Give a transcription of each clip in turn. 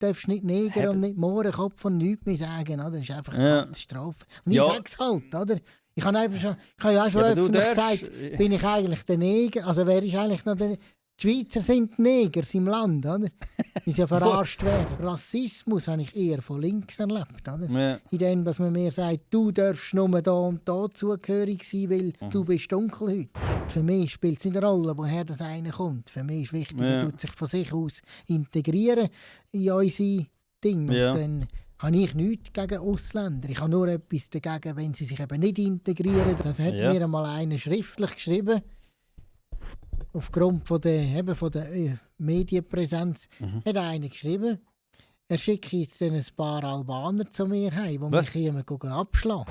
darfst nicht Neger und nicht Mohrenkopf und nichts mehr sagen. Oder? Das ist einfach eine Katastrophe. Und ich sage es halt, oder? Ich habe ja auch schon öffentlich gesagt, bin ich eigentlich der Neger? Also wer ist eigentlich noch der... Die Schweizer sind die Neger im Land, oder? Die ja verarscht werden. Rassismus habe ich eher von links erlebt, oder? Ja. In dem, dass man mir sagt, du darfst nur da und da zugehörig sein, weil du bist dunkelhäutig. Für mich spielt es nicht eine Rolle, woher das eine kommt. Für mich ist wichtig, er tut sich von sich aus integrieren in unsere Dinge. Ja. Und dann habe ich nichts gegen Ausländer. Ich habe nur etwas dagegen, wenn sie sich eben nicht integrieren. Das hat mir einmal einer schriftlich geschrieben. Aufgrund von der Medienpräsenz hat einer geschrieben, er schickt jetzt ein paar Albaner zu mir heim, die mich hier abschlagen.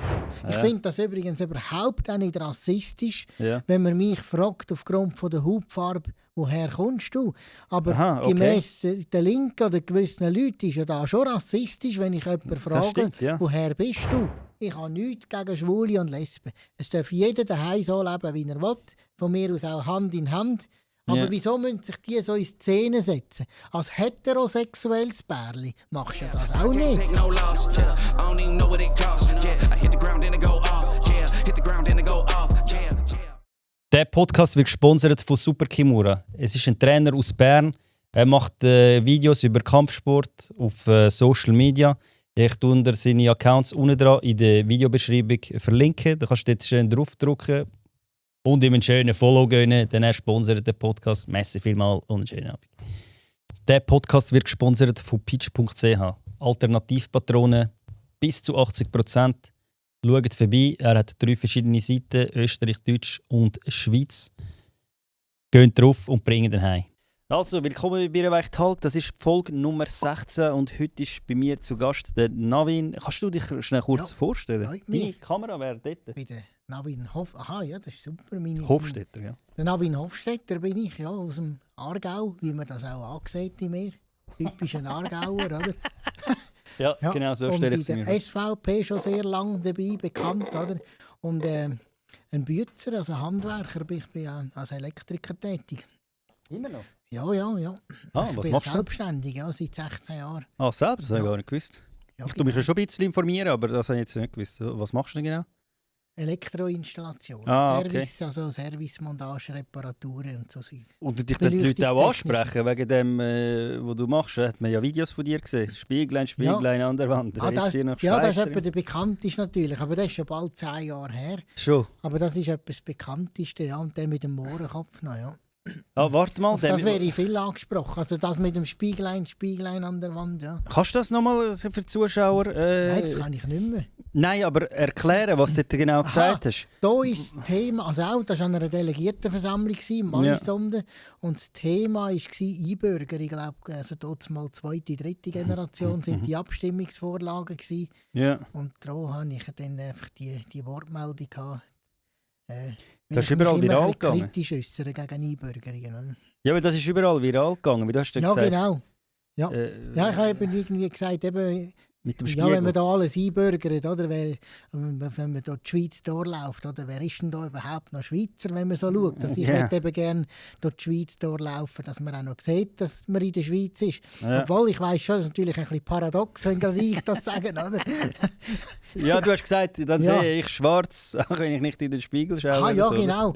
Ich finde das übrigens überhaupt auch nicht rassistisch, wenn man mich fragt aufgrund von der Hautfarbe, woher kommst du? Aber gemäss der Linken oder gewissen Leuten ist ja da schon rassistisch, wenn ich jemanden frage, woher bist du? Ich habe nichts gegen Schwule und Lesben. Es darf jeder daheim so leben, wie er will. Von mir aus auch Hand in Hand. Aber wieso müssen sich die so in Szene setzen? Als heterosexuelles Pärchen machst du das auch nicht. Der Podcast wird gesponsert von Super Kimura. Es ist ein Trainer aus Bern. Er macht Videos über Kampfsport auf Social Media. Ich tue unter seine Accounts unten dran in der Videobeschreibung verlinken. Da kannst du jetzt schön draufdrücken und ihm einen schönen Follow gönnen. Dann sponsert den Podcast. Merci vielmals und einen schönen Abend. Der Podcast wird gesponsert von pitch.ch. Alternativpatronen bis zu 80%. Schaut vorbei. Er hat 3 verschiedene Seiten: Österreich, Deutsch und Schweiz. Geht drauf und bringt ihn heim. Also, willkommen bei Bierweicht Talk. Das ist Folge Nummer 16 und heute ist bei mir zu Gast der Navin. Kannst du dich schnell kurz vorstellen? Ja, die Kamera wäre dort. Bei der Navin Aha, ja, das ist super. Hofstetter, ja. Der Navin Hofstetter bin ich, ja, aus dem Aargau, wie man das auch angesehen in mir. Typischer Aargauer, oder? Ja, genau so stelle ich es mir. Und der SVP schon sehr lange dabei, bekannt, oder? Und ein Bützer, also Handwerker, bin ich als Elektriker tätig. Immer noch? Ja. Was ich bin machst du? Selbstständig, ja, seit 16 Jahren. Selbst? Das habe ich gar nicht gewusst. Ja, ich tue mich ja schon ein bisschen informieren, aber das habe ich jetzt nicht gewusst. Was machst du denn genau? Elektroinstallation, Service, also Servicemontage, Reparaturen und so. Und dich dann die Leute auch ansprechen wegen dem, was du machst? Hat man ja Videos von dir gesehen. Spieglein an der Wand. Das ist etwa der bekannteste natürlich, aber das ist schon bald 10 Jahre her. Schon? Aber das ist etwa das bekannteste, ja, und der mit dem Mohrenkopf noch, ja. Warte mal. Das wäre viel angesprochen. Also das mit dem Spieglein an der Wand, ja. Kannst du das nochmal für die Zuschauer? Nein, das kann ich nicht mehr. Nein, aber erklären, was du genau gesagt hast. Da ist das Thema, also auch, das war an einer Delegiertenversammlung in Malisonde. Und das Thema war Einbürger. Ich glaube, also dort mal 2., 3. Generation sind die Abstimmungsvorlagen gewesen. Ja. Und da hatte ich dann einfach die Wortmeldung gehabt. Das ist überall viral gegangen. Kritisch äußern gegen Einbürgerungen. Ja, aber das ist überall viral gegangen, wie du hast gesagt. Genau. Ja, ich habe irgendwie gesagt, eben, mit dem Spiegel. wenn man da alles einbürgert, oder? Wenn man da die Schweiz durchläuft, oder? Wer ist denn da überhaupt noch Schweizer, wenn man so schaut? Also ich hätte eben gerne durch die Schweiz durchlaufen, dass man auch noch sieht, dass man in der Schweiz ist. Ja. Obwohl, ich weiss schon, das ist natürlich ein bisschen paradox, wenn gerade ich das sage, oder? Ja, du hast gesagt, dann sehe ich schwarz, auch wenn ich nicht in den Spiegel schaue. Ja, so, genau.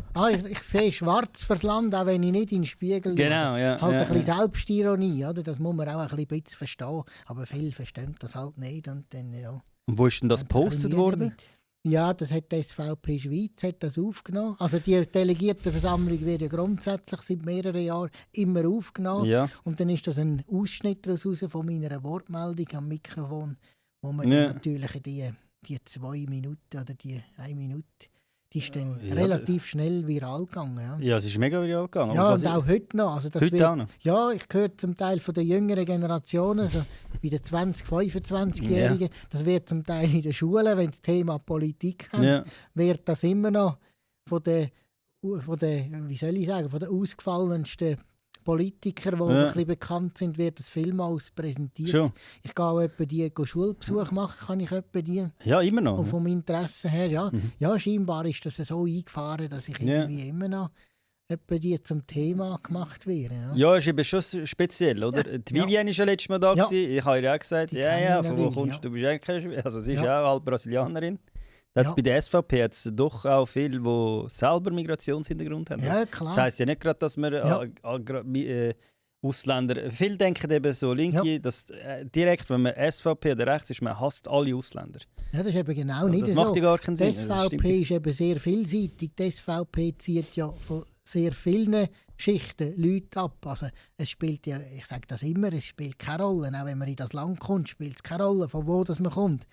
Ich sehe schwarz fürs Land, auch wenn ich nicht in den Spiegel schaue. Genau, ja. Halt ein bisschen Selbstironie, oder? Das muss man auch ein bisschen verstehen. Aber viele verstehen das halt nicht. Und dann, ja. Und wo ist denn das gepostet worden? Ja, das hat die SVP Schweiz das aufgenommen. Also die Delegiertenversammlung wird ja grundsätzlich seit mehreren Jahren immer aufgenommen. Ja. Und dann ist das ein Ausschnitt daraus von meiner Wortmeldung am Mikrofon, wo man dann natürlich die 2 Minuten oder die 1 Minute, die ist dann relativ schnell viral gegangen. Ja, es ist mega viral gegangen. Ja, und auch heute noch. Also das heute auch noch? Ja, ich gehöre zum Teil von der jüngeren Generation, also bei den 20-, 25-Jährigen. Das wird zum Teil in den Schulen, wenn das Thema Politik hat, wird das immer noch von den wie soll ich sagen, von den ausgefallensten Politikern, die ein bisschen bekannt sind, wird das vielmals präsentiert. Schon. Ich gehe auch etwa die Schulbesuch machen, kann ich etwa die. Ja, immer noch. Und vom Interesse her, ja. Ja, scheinbar ist das so eingefahren, dass ich irgendwie immer noch etwa die zum Thema gemacht werden. Ja, ist eben schon speziell, oder? Die Vivienne war ja letztes Mal da. Ja. Ich habe ihr auch gesagt, von wo kommst du? Du bist eigentlich, also sie ist ja auch halb Brasilianerin. Bei der SVP hat es doch auch viele, die selber Migrationshintergrund haben. Ja, klar. Das heisst ja nicht gerade, dass wir Ausländer... Viele denken eben so, Linke, dass direkt, wenn man SVP oder rechts ist, man hasst alle Ausländer. Ja, das ist eben genau nicht so. Das macht ja gar keinen Sinn. Die SVP ist eben sehr vielseitig. Die SVP zieht ja von sehr vielen Schichten Leute ab. Also es spielt ja, ich sage das immer, es spielt keine Rolle. Auch wenn man in das Land kommt, spielt es keine Rolle, von wo das man kommt.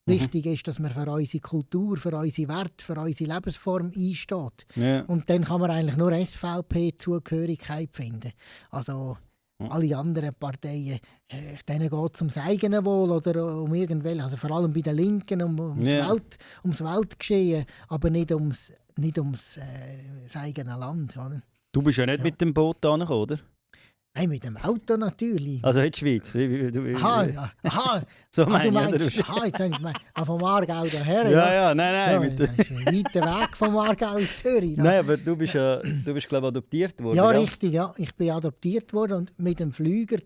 Wichtig ist, dass man für unsere Kultur, für unsere Werte, für unsere Lebensform einsteht. Ja. Und dann kann man eigentlich nur SVP-Zugehörigkeit finden. Also alle anderen Parteien, denen geht es ums eigene Wohl oder um irgendwelche, also vor allem bei den Linken, ums Weltgeschehen, aber nicht ums das eigene Land. Oder? Du bist ja nicht mit dem Boot angekommen, oder? Nein, mit dem Auto natürlich. Also in die Schweiz? Aha. So du meinst, jetzt habe ich gemeint, vom Aargau daher. Ja, nein. Das ist ein weiter Weg vom Aargau in Zürich. Nein, aber du bist glaube ich, adoptiert worden. Ja, richtig, ja. Ich bin adoptiert worden und mit dem Flüger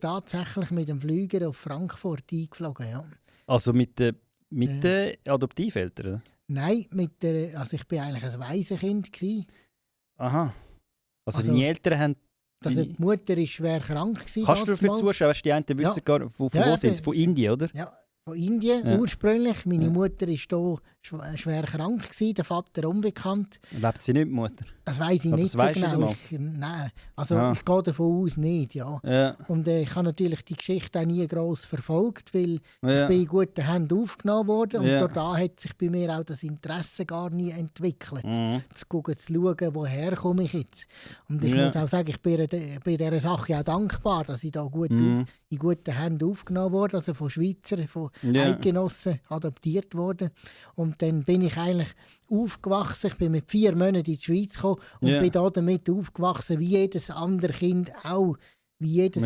auf Frankfurt eingeflogen, ja. Also mit den Adoptiveltern? Nein, also ich war eigentlich ein Waisenkind. Aha. Also deine Eltern haben... Also die Mutter war schwer krank. Kannst du dafür zuschauen? Die einen wissen gar nicht, von wo sind sie? Von Indien, oder? Ja, von Indien ursprünglich. Meine Mutter war hier schwer krank, der Vater unbekannt. Lebt sie nicht, die Mutter? Das weiss ich nicht so genau. Nein, also ich gehe davon aus nicht, ja. Und ich habe natürlich die Geschichte auch nie gross verfolgt, weil ich bin in guten Händen aufgenommen worden und da hat sich bei mir auch das Interesse gar nie entwickelt, zu schauen, woher komme ich jetzt. Und ich muss auch sagen, ich bin dieser Sache auch dankbar, dass ich da in guten Händen aufgenommen wurde, also von Schweizern, von Eidgenossen adoptiert wurde. Und dann bin ich eigentlich aufgewachsen. Ich bin mit 4 Monaten in die Schweiz gekommen und bin da damit aufgewachsen, wie jedes andere Kind auch. Wie jeder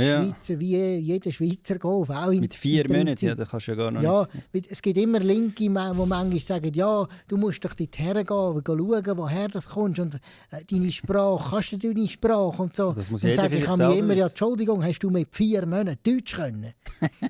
Schweizer geht. Auch mit 4 Monaten, ja, da kannst du ja gar noch nicht. Es gibt immer Linke, die manchmal sagen, ja, du musst doch dorthin gehen, schauen, woher das kommst und deine Sprache, kannst du deine Sprache und so. Das muss und sage ich mir immer, ja, Entschuldigung, hast du mit 4 Monaten Deutsch können?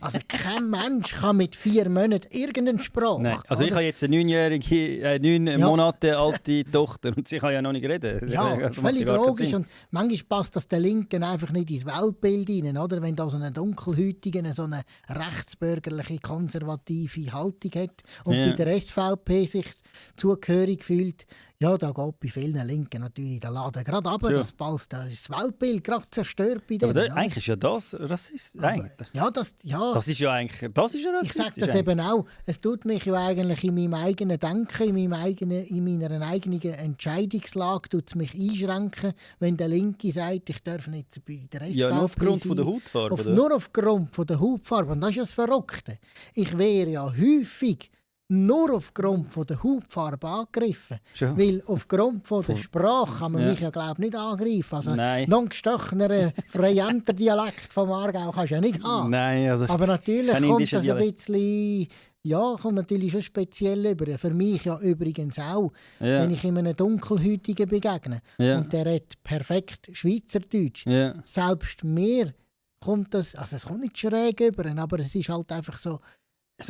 Also kein Mensch kann mit 4 Monaten irgendeine Sprache. Nein. Also ich habe jetzt eine 9 Monate alte Tochter und sie kann ja noch nicht reden. Ja, das völlig logisch und manchmal passt das den Linken einfach nicht ins Weltbild rein, oder? Wenn da so einen Dunkelhäutigen so eine rechtsbürgerliche, konservative Haltung hat und bei der SVP sich zugehörig fühlt, ja, da geht bei vielen Linken natürlich der Laden gerade runter, das Weltbild gerade zerstört bei denen. Aber eigentlich ist ja das rassistisch. Das ist ja rassistisch. Ich sage das eben auch. Es tut mich ja eigentlich in meinem eigenen Denken, in meiner eigenen Entscheidungslage tut es mich einschränken, wenn der Linke sagt, ich darf nicht bei der SVP nur aufgrund von der Hautfarbe. Nur aufgrund von der Hautfarbe. Und das ist ja das Verrückte. Ich wäre ja häufig nur aufgrund von der Hautfarbe angegriffen. Schon. Weil aufgrund von der Sprache kann man mich ja glaube nicht angreifen. Also noch gestochener Freiämter Dialekt vom Aargau kannst du ja nicht haben. Nein, also aber natürlich kommt das ein bisschen... Ja, kommt natürlich schon speziell über. Für mich ja übrigens auch, wenn ich einem Dunkelhäutigen begegne. Und der redet perfekt Schweizerdeutsch. Selbst mir kommt das, also es kommt nicht schräg über, aber es ist halt einfach so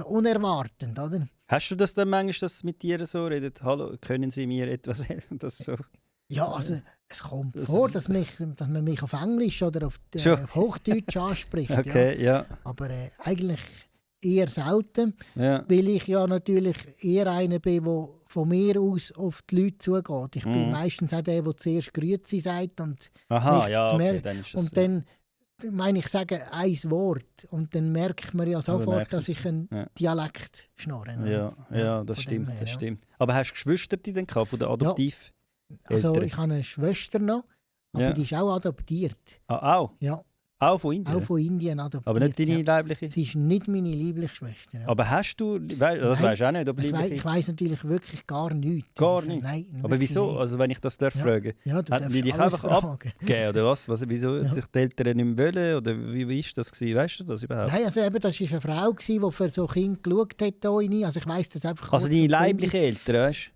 unerwartend, oder? Hast du das dann manchmal, dass mit dir so redet? Hallo, können Sie mir etwas das so? Ja, also es kommt vor, dass man mich auf Englisch oder auf Hochdeutsch anspricht. Okay, ja. Aber eigentlich eher selten, weil ich ja natürlich eher einer bin, der von mir aus auf die Leute zugeht. Ich bin meistens auch der zuerst «Grüezi» sagt und dann ist das und dann meine ich sage ein Wort und dann merkt man ja sofort, dass ich einen Dialekt schnurre. Ja, das stimmt, stimmt. Aber hast du Geschwister denn von der Adoptiv? Also ich habe eine Schwester noch, aber die ist auch adoptiert. Ah, auch? Ja. Auch von Indien? Auch von Indien adoptiert. Aber nicht deine leibliche? Sie ist nicht meine liebliche Schwester. Ja. Aber hast du, das weisst du auch nicht, ob liebliche? Ich weiss natürlich wirklich gar nichts. Gar nicht? Nein. Aber wieso? Nicht. Also wenn ich das fragen ja, du hätten die dich einfach abgegeben oder was? Wieso sich die Eltern nicht mehr wollen? Oder wie war das gewesen? Weißt du das überhaupt? Nein, also eben, das war eine Frau, die für so Kinder geschaut hat. Also ich weiss das einfach. Also deine leiblichen Eltern, weißt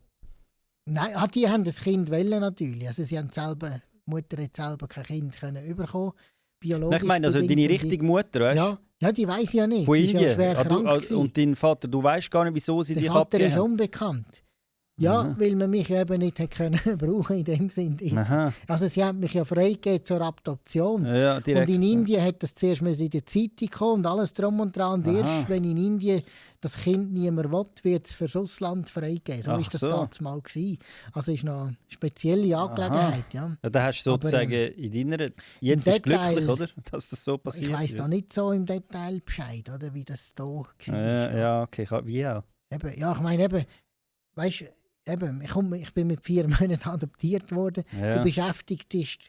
du? Nein, die haben das Kind wollen natürlich. Also sie haben selber Mutter hat selber kein Kind bekommen. Biologisch ich meine, also deine richtige Mutter, weißt du? Ja, die weiss ich ja nicht. Von die ist ja Indien. schwer krank Und dein Vater, du weißt gar nicht, wieso sie dich abgegeben abgegeben haben? Der Vater ist unbekannt. Ja, weil man mich eben nicht können brauchen in dem Sinne. Also sie haben mich ja freigegeben zur Adoption. Ja, direkt. Und in Indien hat das zuerst in der Zeitung kommen und alles drum und dran. Und erst wenn in Indien das Kind niemand will, wird es fürs Ausland freigegeben. So war das damals mal gewesen. Also ist noch eine spezielle Angelegenheit. Ja. Ja, da hast du sozusagen in deiner... Jetzt bist du glücklich, oder? Dass das so passiert. Ich weiss da nicht so im Detail Bescheid, oder, wie das da war. Ja, okay. Wie auch? Eben, ja, ich meine eben, weißt du, ich bin mit 4 Monaten adoptiert worden. Ja. Du beschäftigst dich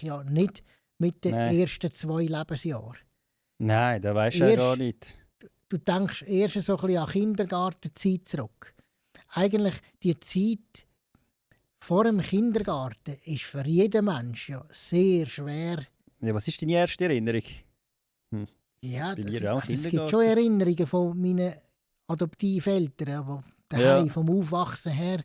ja nicht mit den ersten 2 Lebensjahren. Nein, das weisst du ja gar nicht. Du denkst erst so ein bisschen an Kindergartenzeit zurück. Eigentlich die Zeit vor dem Kindergarten ist für jeden Menschen ja sehr schwer. Ja, was ist deine erste Erinnerung? Ja, es gibt schon Erinnerungen von meinen Adoptiveltern, die daheim vom Aufwachsen her.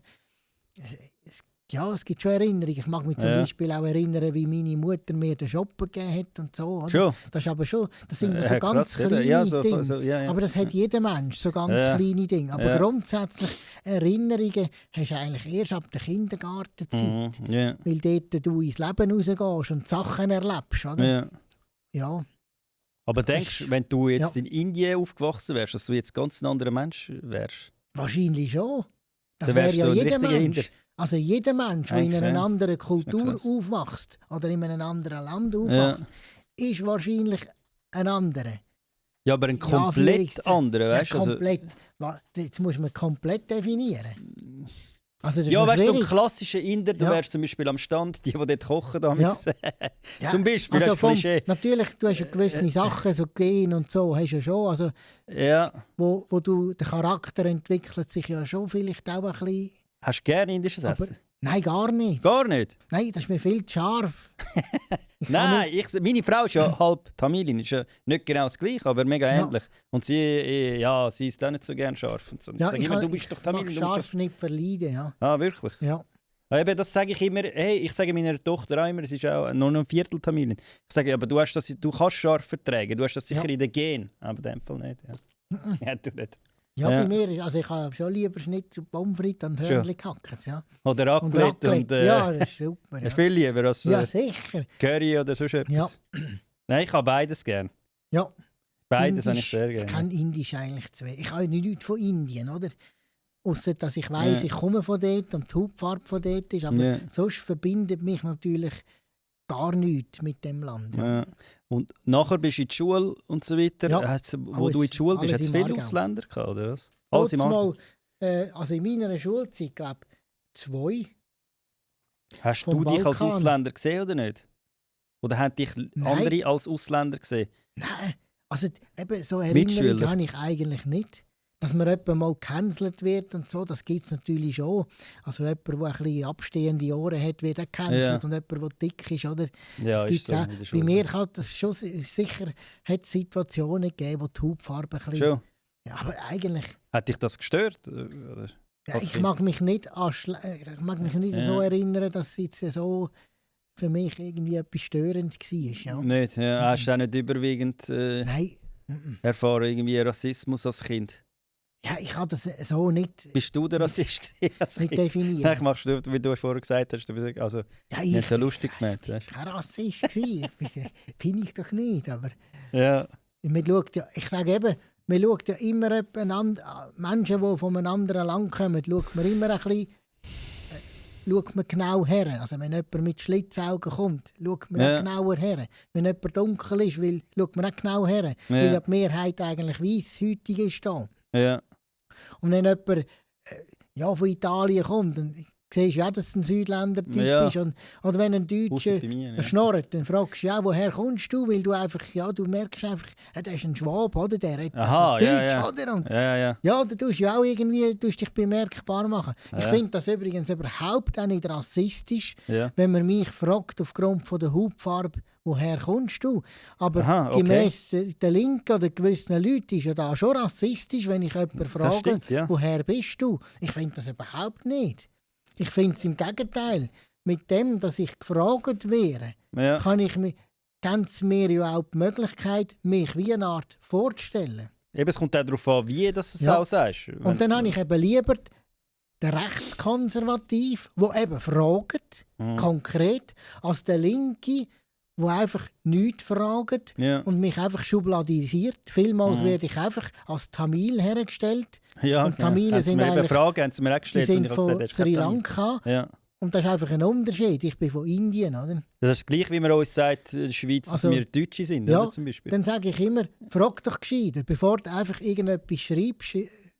Es gibt schon Erinnerungen. Ich mag mich zum Beispiel auch erinnern, wie meine Mutter mir den Shoppen gegeben hat und so. Oder? Schon? Das ist aber schon, das sind so ganz kleine Dinge. Aber das hat jeder Mensch, so ganz kleine Dinge. Aber grundsätzlich Erinnerungen hast du eigentlich erst ab der Kindergartenzeit. Weil dort du ins Leben rausgehst und Sachen erlebst. Oder? Ja. Aber denkst du, wenn du jetzt in Indien aufgewachsen wärst, dass du jetzt ganz ein anderer Mensch wärst? Wahrscheinlich schon. Das wäre ja jeder Mensch. Also jeder Mensch, der in einer anderen Kultur aufwächst oder in einem anderen Land aufwächst, ist wahrscheinlich ein anderer. Ja, aber ein komplett anderer, weißt du? Komplett. Jetzt muss man komplett definieren. Also ja, weißt du, so ein klassischer Inder, du wärst zum Beispiel am Stand, die dort kochen. Zum Beispiel, also das Klischee. Natürlich, du hast ja gewisse Sachen, so Gen und so, hast du ja schon. Also, wo du, der Charakter entwickelt sich ja schon vielleicht auch ein bisschen. Hast du gerne indisches Essen? Nein, gar nicht. Gar nicht? Nein, das ist mir viel zu scharf. Nein, meine Frau ist ja halb Tamilin, ist ja nicht genau das Gleiche, aber mega ähnlich. Und sie isst auch nicht so gerne scharf. Und so. Ja, ich sage immer, du bist doch Tamilin. Ich mag scharf nicht verleiden, ja. Ah, wirklich? Ja. Eben, das sage ich immer, ich sage meiner Tochter auch immer, es ist auch noch ein Viertel Tamilin. Ich sage, aber du kannst scharf vertragen, du hast das sicher in den Gen, aber in dem Fall nicht. Ja, ja du nicht. Ja, bei mir ist, also ich habe schon lieber Schnitzel, Pommes frites und Hörnchen gehackt. Ja. Oder Raclette. Und, ja, das ist super. Ja. Viel lieber als sicher. Curry oder so etwas. Ja. Nein, ich habe beides gern. Ja. Beides habe ich sehr gerne. Ich kenne Indisch eigentlich zu wenig. Ich habe nichts von Indien, oder? Ausser, dass ich weiss, ich komme von dort und die Hauptfarbe von dort ist. Aber sonst verbindet mich natürlich gar nichts mit dem Land. Ja. Und nachher bist du in die Schule und so weiter. Wo du in die Schule bist, hat es viele Ausländer gehabt, oder was? Also in meiner Schulzeit, glaube ich, 2. Hast du dich als Ausländer gesehen oder nicht? Oder haben dich andere als Ausländer gesehen? Nein, also eben so Erinnerungen habe ich eigentlich nicht. Dass man jemand mal gecancelt wird und so, das gibt es natürlich schon. Also jemand, der ein bisschen abstehende Ohren hat, wird auch gecancelt. Und jemand, der dick ist, oder? Ja, das ist so. Auch. Bei mir kann das schon sicher hat Situationen gegeben, wo die Hautfarbe ein bisschen... Schon. Ja, aber eigentlich... Hat dich das gestört? Oder? Ja, ich mag mich nicht so erinnern, dass es jetzt so für mich irgendwie etwas störend war. Ja. Nicht? Ja. Hast du auch nicht überwiegend erfahren, irgendwie Rassismus als Kind? Ja, ich habe das so nicht... Bist du der Rassist als nicht Kind? definieren. Nein, machst du, wie du vorher gesagt hast, also nicht so lustig gemeint. Ich war kein Rassist. Bin ich doch nicht, aber... Ja. Man schaut ja, ich sage eben, man schaut ja immer Menschen, die von einem anderen Land kommen, schaut man immer ein bisschen schaut man genau her. Also wenn jemand mit Schlitzaugen kommt, schaut man auch genauer her. Wenn jemand dunkel ist, schaut man auch genau her. Weil ja die Mehrheit eigentlich weisshäutig ist da. Ja. Und wenn jemand von Italien kommt, dann siehst du auch, dass es ein Südländer-Typ ist. Oder wenn ein Deutscher schnurrt, dann fragst du auch, woher kommst du? Weil du einfach, du merkst einfach, der ist ein Schwab, oder? Der hat Deutsch, oder? Und da tust du auch irgendwie dich bemerkbar machen. Ich finde das übrigens überhaupt auch nicht rassistisch, wenn man mich fragt, aufgrund von der Hautfarbe, woher kommst du? Aber gemäss der Linken oder gewissen Leuten ist ja da schon rassistisch, wenn ich jemanden frage, woher bist du? Ich finde das überhaupt nicht. Ich finde es im Gegenteil. Mit dem, dass ich gefragt wäre, kann ich ganz mir ja auch die Möglichkeit, mich wie eine Art vorzustellen. Eben, es kommt auch darauf an, wie du es auch sagst. Und dann habe ich eben lieber den Rechtskonservativ, der eben fragt, konkret, als der Linke, der einfach nichts fragt und mich einfach schubladisiert. Vielmals werde ich einfach als Tamil hergestellt. Ja, und Tamilen sind eigentlich Fragen, haben sie mir auch gestellt, die sind von Sri Lanka. Ja. Und das ist einfach ein Unterschied. Ich bin von Indien, oder? Das ist gleich, wie man uns sagt, in der Schweiz, dass wir Deutsche sind, ja, oder, zum Beispiel. Dann sage ich immer, frag doch gescheiter, bevor du einfach irgendetwas schreibst.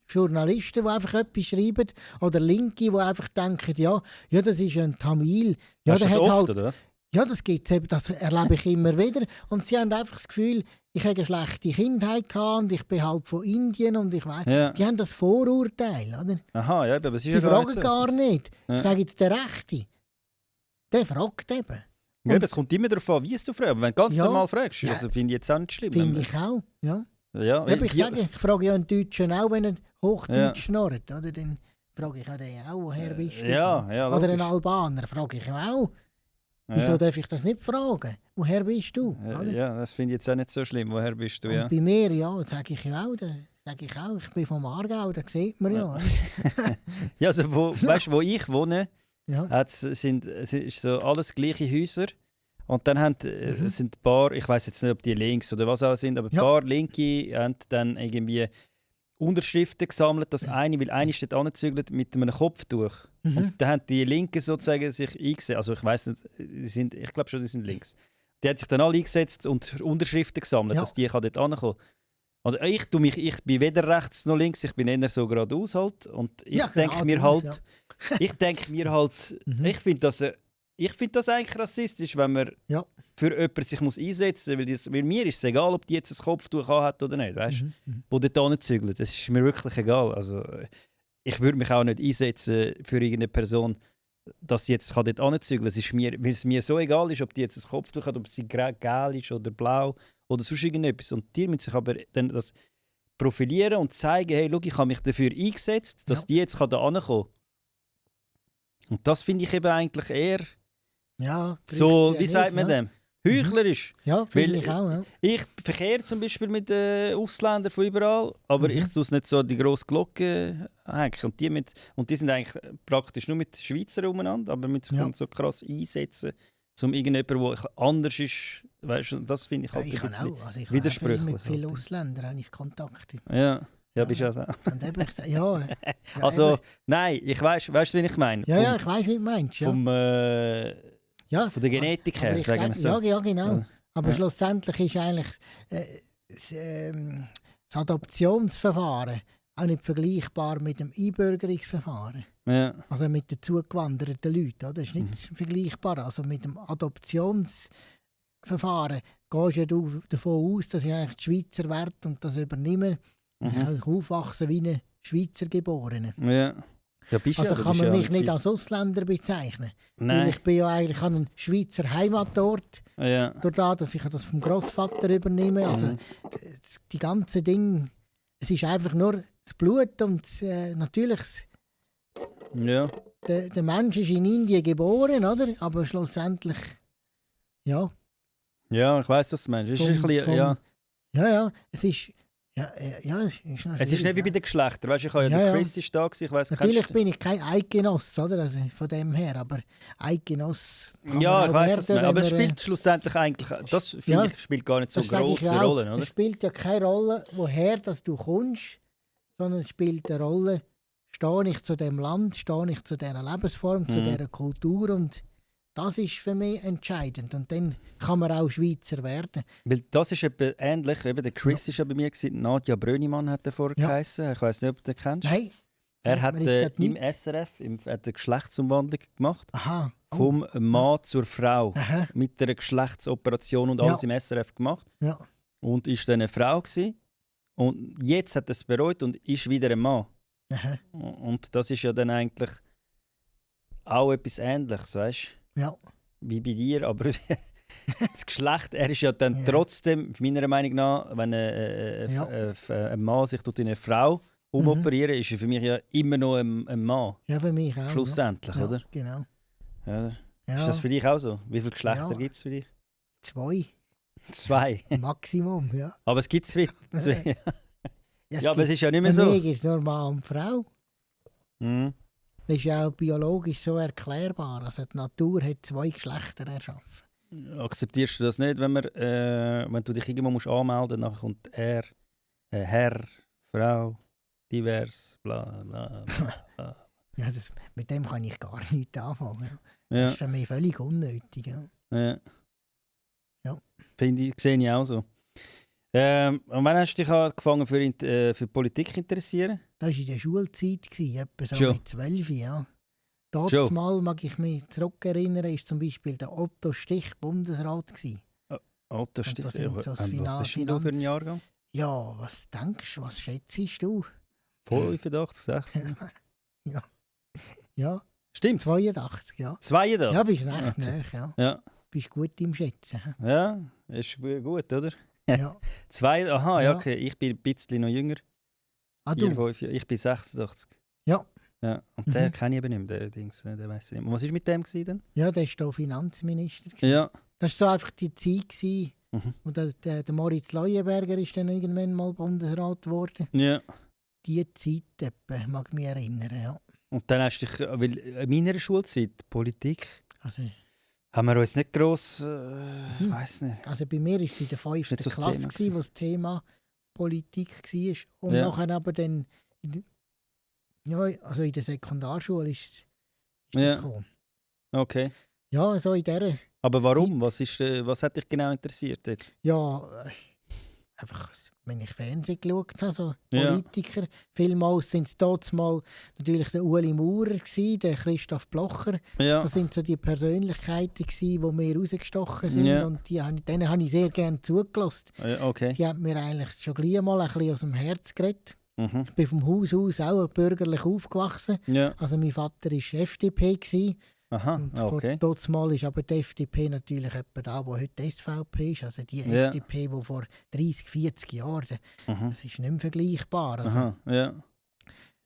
Journalisten, die einfach etwas schreiben, oder Linke, die einfach denken, ja, das ist ein Tamil. Ja, hast du das oft, oder? Ja, das gibt's eben, das erlebe ich immer wieder. Und sie haben einfach das Gefühl, ich habe eine schlechte Kindheit gehabt und ich bin halt von Indien und ich weiss, die haben das Vorurteil, oder? Aha, ja, aber es ist sie fragen so. gar nicht. Ich sage jetzt, der Rechte, der fragt eben. Ja, aber es kommt immer darauf an, wie es du fragst. Aber wenn du ganz normal fragst, also finde ich jetzt auch nicht schlimm. Finde ich auch, ja. Ja, ich frage ja einen Deutschen auch, wenn er Hochdeutsch schnurrt, oder? Dann frage ich den auch, woher bist du? Ja, oder einen Albaner frage ich auch. Wieso darf ich das nicht fragen? Woher bist du? Ja, das finde ich jetzt auch nicht so schlimm. Woher bist du? Und bei mir, sage ich ja auch, ich bin vom Aargau, das sieht man ja. Ja, also weißt du, wo ich wohne, sind so alles gleiche Häuser. Und dann sind ein paar, ich weiß jetzt nicht, ob die links oder was auch sind, aber ein paar Linke haben dann irgendwie Unterschriften gesammelt, dass weil eine steht angezügelt mit einem Kopftuch. Und dann haben die Linken sozusagen sich eingesetzt, also ich weiß nicht, ich glaube schon, die sind links. Die haben sich dann alle eingesetzt und Unterschriften gesammelt, dass die dort ankommen. Und ich bin weder rechts noch links, ich bin eher so geradeaus halt. Und ich denke mir halt, ich finde das eigentlich rassistisch, wenn man für jemanden sich einsetzen muss. Weil mir ist es egal, ob die jetzt ein Kopftuch hat oder nicht. Weißt? Wo dort hinzügeln. Das ist mir wirklich egal. Also, ich würde mich auch nicht einsetzen für irgendeine Person, dass sie jetzt dort hinzügeln kann. Weil es mir so egal ist, ob die jetzt ein Kopftuch hat, ob sie gelb ist oder blau oder sonst irgendetwas. Und die müssen sich aber dann das profilieren und zeigen, hey, schau, ich habe mich dafür eingesetzt, dass die jetzt da hinkommen kann. Und das finde ich eben eigentlich eher so, wie sagt man dem? Heuchlerisch. Ja, finde ich auch. Ja. Ich verkehre zum Beispiel mit Ausländern von überall, aber ich tue es nicht so an die grosse Glocke hängen. Und die sind eigentlich praktisch nur mit Schweizern umeinander, aber mit sich so krass einsetzen, um irgendjemand, der anders ist, weißt du, das finde ich halt ein bisschen widersprüchlich. Mit vielen Ausländern habe ich Kontakte. Ja, bist du auch so. Und eben gesagt, ja. Also, nein, ich weiss, wie ich meine. Ja, ich weiss, wie du meinst. Ja. Von der Genetik her, sagen wir so. Ja, genau. Aber schlussendlich ist eigentlich das Adoptionsverfahren auch nicht vergleichbar mit dem Einbürgerungsverfahren. Ja. Also mit den zugewanderten Leuten. Das ist nicht vergleichbar. Also mit dem Adoptionsverfahren gehst du davon aus, dass ich eigentlich die Schweizer werde und das übernehme. Dass ich aufwachsen wie ein Schweizer Geborener. Ja. Ja, also kann man mich nicht als Ausländer bezeichnen. Nein. Weil ich bin ja eigentlich an einen Schweizer Heimatort. Ja. Dadurch, dass ich das vom Großvater übernehme. Also die ganzen Dinge, es ist einfach nur das Blut und natürlich der Mensch ist in Indien geboren, oder? Aber schlussendlich, Ja, ich weiss, was du meinst. Es ist es ist... es ist nicht wie bei den Geschlechtern. Weißt, ich habe der Chris ist da gewesen, ich weiss, natürlich bin ich kein Eidgenoss, oder? Also von dem her, aber Eidgenoss kann ja, man ich weiss das nicht. Aber es spielt schlussendlich eigentlich, das finde ich, spielt gar nicht so grosse Rolle, oder? Es spielt ja keine Rolle, woher dass du kommst, sondern es spielt eine Rolle, stehe ich zu dem Land, stehe ich zu dieser Lebensform, zu dieser Kultur und das ist für mich entscheidend und dann kann man auch Schweizer werden. Weil das ist etwa ähnlich, eben der Chris ist ja bei mir gewesen, Nadja Brönimann hat er vorher geheißen. Ich weiss nicht, ob du den kennst. Nein. Er hat im SRF eine Geschlechtsumwandlung gemacht. Aha. Oh. Vom Mann zur Frau. Aha. Mit einer Geschlechtsoperation und alles im SRF gemacht. Ja. Und ist dann eine Frau gewesen. Und jetzt hat er es bereut und ist wieder ein Mann. Aha. Und das ist ja dann eigentlich auch etwas Ähnliches, weißt du? Ja. Wie bei dir, aber das Geschlecht, er ist ja dann trotzdem, meiner Meinung nach, wenn ein Mann sich in eine Frau umoperieren, ist er für mich ja immer noch ein Mann. Ja, für mich auch. Schlussendlich, ja. oder? Genau. Ja. Ja. Ist das für dich auch so? Wie viele Geschlechter gibt es für dich? 2. 2. Maximum, ja. Aber es gibt 2. Ja, aber es ist ja nicht mehr so. Für mich ist es nur Mann und Frau. Mhm. Das ist ja auch biologisch so erklärbar. Also die Natur hat 2 Geschlechter erschaffen. Akzeptierst du das nicht, wenn du dich irgendwo musst anmelden musst, dann kommt er, Herr, Frau, divers, bla bla bla. Ja, mit dem kann ich gar nicht anfangen. Ja. Das ist für mich völlig unnötig. Ja. Finde ich, sehe ich auch so. Und wann hast du dich angefangen für Politik zu interessieren? Das war in der Schulzeit, etwa so Schon. mit 12 Jahren. Dort mal mag ich mich zurückerinnern, ist zum Beispiel der Otto Stich Bundesrat gewesen. Otto Stich, das sind so was bist du für einen Jahrgang? Ja, was denkst du, was schätzt du? 85, 60? Ja. Stimmt. 82, ja. 82? Ja, bist recht nah, ja. Bist gut im Schätzen. Ja, ist gut, oder? Ja. 2, aha, ja, okay. Ich bin ein bisschen noch jünger. Ah, du? 4, 5, ich bin 86. Ja. Und den kenne ich eben nicht mehr, den Dings, den weiss ich nicht. Was war mit dem denn? Ja, der war da Finanzminister. Ja. Das war so einfach die Zeit, wo der Moritz Leuenberger ist dann irgendwann mal Bundesrat geworden. Ja. Die Zeit etwa, mag ich mich erinnern, ja. Und dann hast du dich, weil in meiner Schulzeit, Politik, Also, haben wir uns nicht gross, weiss nicht. Also bei mir war es in der 5. So Klasse, wo das Thema Politik war. Und nachher aber dann, in der Sekundarschule ist das gekommen. Okay. Ja, so in dieser Aber warum? Was hat dich genau interessiert dort? Ja, einfach, wenn ich Fernsehen geschaut habe, so Politiker. Vielmals sind es dort mal natürlich der Ueli Maurer, der Christoph Blocher. Ja. Das sind so die Persönlichkeiten, die mir rausgestochen sind. Ja. Und denen habe ich sehr gerne zugelassen. Okay. Die haben mir eigentlich schon gleich mal ein bisschen aus dem Herz geredet. Mhm. Ich bin vom Haus aus auch bürgerlich aufgewachsen. Ja. Also mein Vater war FDP gewesen. Aha, okay. Dort mal ist aber die FDP natürlich etwa da, wo heute die SVP ist. Also die FDP, die vor 30, 40 Jahren, das ist nicht mehr vergleichbar. Also, aha, ja.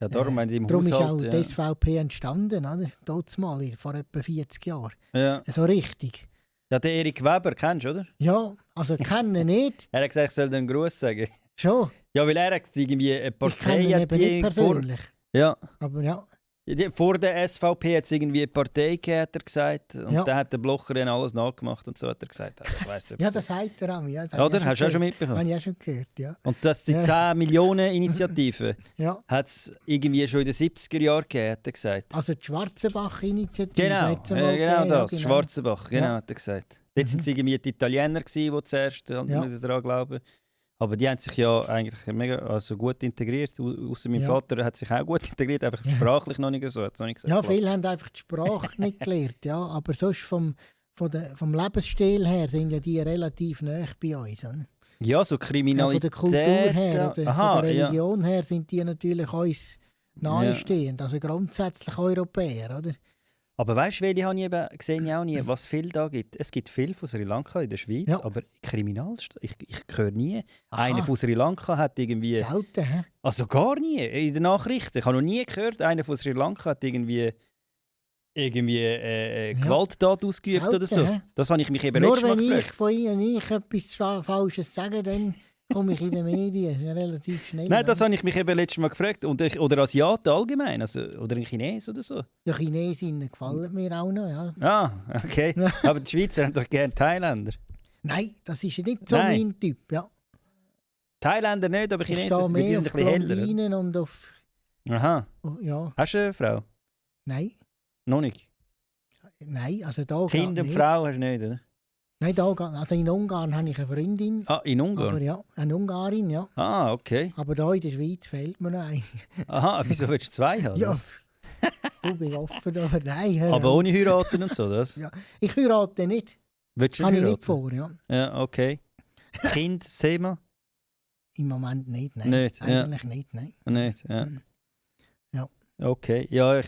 Ja, darum im darum Haushalt, ist auch die SVP entstanden, oder? Dort mal, vor etwa 40 Jahren. Ja. So richtig. Ja, den Erik Weber kennst du, oder? Ja, also kennen nicht. Er hat gesagt, ich soll dir einen Gruß sagen. Schon? Ja, weil er hat irgendwie eine Partei... Ich kenne ihn eben nicht persönlich. Ja. Aber ja. Vor der SVP hat es irgendwie eine Partei gegeben, hat er gesagt. Und dann hat der Blocher dann alles nachgemacht und so hat er gesagt. Ich weiss nicht, ja, das sagt er auch. Ja, oder? Hast du auch schon mitbekommen? Habe ich auch schon gehört, ja. Und dass die 10 Millionen Initiative hat es irgendwie schon in den 70er Jahren gegeben, hat er gesagt. Also die Schwarzenbach-Initiative. Genau das. Schwarzenbach, genau, hat er gesagt. Dort waren es irgendwie die Italiener, die zuerst nicht daran glauben. Aber die haben sich ja eigentlich mega gut integriert. Außer mein Vater hat sich auch gut integriert, einfach sprachlich noch nicht so. Ja, viele haben einfach die Sprache nicht gelernt. Ja. Aber sonst vom Lebensstil her sind ja die relativ nah bei uns. Oder? Ja, so Kriminalität. Von der Kultur her oder von der Religion her sind die natürlich uns nahestehend. Also grundsätzlich Europäer, oder? Aber weißt du, welche habe ich eben gesehen, auch nie, was viel da gibt? Es gibt viel von Sri Lanka in der Schweiz, aber ich höre nie. Einer von Sri Lanka hat irgendwie... Selten, hä? Also gar nie, in den Nachrichten. Ich habe noch nie gehört, einer von Sri Lanka hat irgendwie Gewalttat ausgeübt selten, oder so. Hä? Das habe ich mich eben letztes Mal gefragt. Nur wenn ich von Ihnen etwas Falsches sage, dann... komme ich in den Medien, das ist ja relativ schnell. Nein, das habe ich mich eben letztes Mal gefragt. Oder Asiaten allgemein, also, oder ein Chines oder so. Ja, Chinesinnen gefallen mir auch noch, ja. Ah, okay. Aber die Schweizer haben doch gerne Thailänder. Nein, das ist nicht so mein Typ, ja. Thailänder nicht, aber Chinesen, ich stehe mehr die sind auf ein bisschen heller. Blondinen und auf... Aha. Ja. Hast du eine Frau? Nein. Noch nicht? Nein, also da Kind und Frau hast du nicht, oder? Nein, also in Ungarn habe ich eine Freundin. Ah, in Ungarn? Aber ja, eine Ungarin, ja. Ah, okay. Aber da in der Schweiz fehlt mir noch eine. Aha, wieso willst du 2 haben? Ja, du bist offen, aber nein. Aber ohne heiraten und so, das? Ja, ich heirate nicht. Willst du heiraten? Habe ich nicht vor, ja. Ja, okay. Kind, das Thema? Im Moment nicht, nein. Nicht, eigentlich nicht, nein. Nicht, ja. Ja. Okay, ja,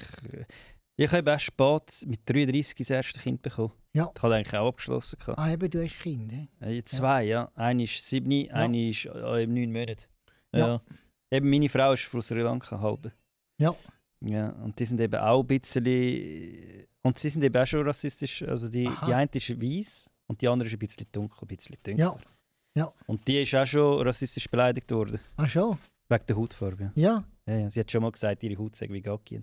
ich habe erst spät mit 33 das erste Kind bekommen. Ja. Ich habe eigentlich auch abgeschlossen. Ah, eben, du hast Kinder. 2, ja. Eine ist 7, eine ist im 9 Monaten. Ja. Eben meine Frau ist von Sri Lanka halb. Ja. Ja, und die sind eben auch ein bisschen... Und sie sind eben auch schon rassistisch. Also die eine ist weiß und die andere ist ein bisschen dunkel, ein bisschen dunkler. Ja. Und die ist auch schon rassistisch beleidigt worden. Ach schon? Wegen der Hautfarbe. Ja. Ja. Sie hat schon mal gesagt, ihre Haut sei wie Gacki.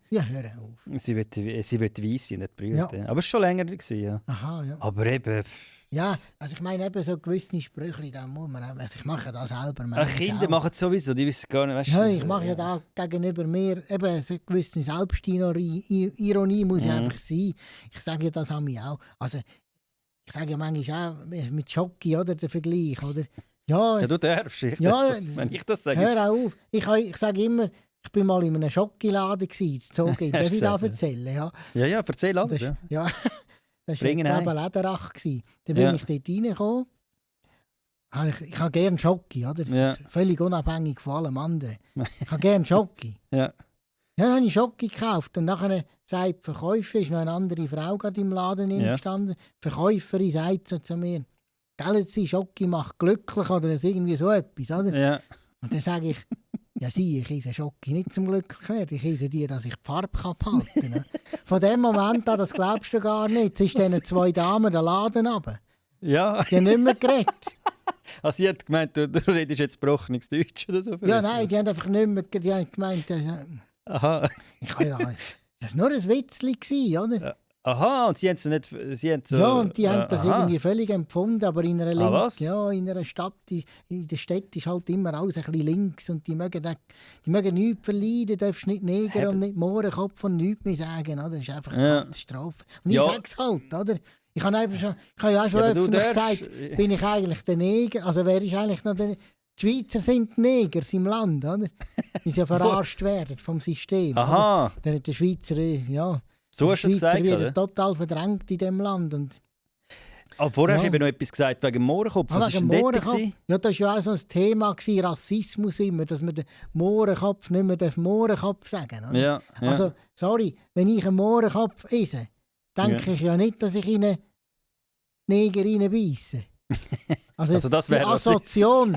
Ja, hör auf. Sie wird weiss sein, nicht brüllen. Ja. Aber es war schon länger gewesen, ja. Aha, ja. Aber eben... Ja, also ich meine eben so gewisse Sprüche, da muss man auch, also ich mache das selber. Kinder machen es sowieso, die wissen gar nicht, weißt du. Ja, ich mache ja da gegenüber mir eben so eine gewisse Selbstironie muss ja einfach sein. Ich sage ja das an mich auch. Also ich sage ja manchmal auch mit Schocki, oder, der Vergleich, oder? Ja, du darfst, wenn ich das sage. Hör auch auf. Ich sage immer, ich bin mal in einem Schockiladen in Zogin. Darf ich das erzählen? Ja, erzähl alles. Ja. Das war neben Lederach. Da bin ich dort reingekommen. Ich habe gerne Schocki, oder? Ja. Völlig unabhängig von allem anderen. Ich habe gerne Schocki. Ja. Dann habe ich Schocki gekauft und nachher sagt die Verkäuferin, ist noch eine andere Frau gerade im Laden gestanden. Die Verkäuferin sagt so zu mir, «Gell, Schocki macht glücklich» oder irgendwie so etwas, oder? Ja. Und dann sage ich, ja, ich esse Schocki nicht zum Glück werden. Ich esse die, dass ich die Farbe behalten kann. Von dem Moment an, das glaubst du gar nicht, ist diesen 2 Damen den Laden runter. Ja. Die haben nicht mehr geredet. Also sie hat gemeint, du redest jetzt gebrochenes Deutsch oder so? Ja, nein, die haben einfach nicht mehr die haben gemeint, aha. Das war nur ein Witzchen, oder? Aha, und sie haben es nicht... Ja, und die haben das irgendwie völlig empfunden, aber in einer in einer Stadt, in der Stadt ist halt immer alles ein bisschen links und die mögen nichts verleiden, du darfst nicht Neger und nicht Mohrenkopf und nichts mehr sagen, oder? Das ist einfach eine Katastrophe. Und ich sage es halt, oder? Ich habe ja auch schon öffentlich gesagt, bin ich eigentlich der Neger, also wer ist eigentlich noch der... Die Schweizer sind die Neger im Land, oder? Weil sie ja verarscht werden vom System. Aha. Dann hat der Schweizer, so hast du es gesagt, wird total verdrängt in diesem Land. Aber vorher hast du eben noch etwas gesagt wegen dem Mohrenkopf. Was wegen war Mohrenkopf? Ja, das war ja auch so ein Thema, Rassismus immer, dass man den Mohrenkopf nicht mehr Mohrenkopf sagen darf. Ja. Also, sorry, wenn ich einen Mohrenkopf esse, denke ich ja nicht, dass ich in einen Neger reinbeisse. Also das die Assoziation,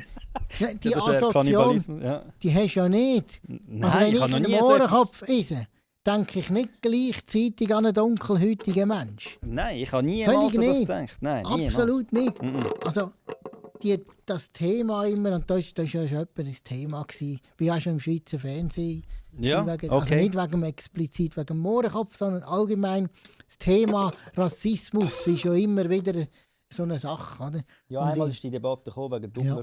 die hast du ja nicht. Nein, also wenn ich einen Mohrenkopf esse, denke ich nicht gleichzeitig an einen dunkelhäutigen Mensch. Nein, ich habe niemals so das gedacht. Nein, absolut nicht. Also das Thema immer, und das war ja schon etwa das Thema, ich war auch schon im Schweizer Fernsehen. Ja, Also nicht explizit wegen dem Mohrenkopf, sondern allgemein das Thema Rassismus ist ja immer wieder so eine Sache. Oder? Ja, einmal ist die Debatte gekommen wegen Dummer.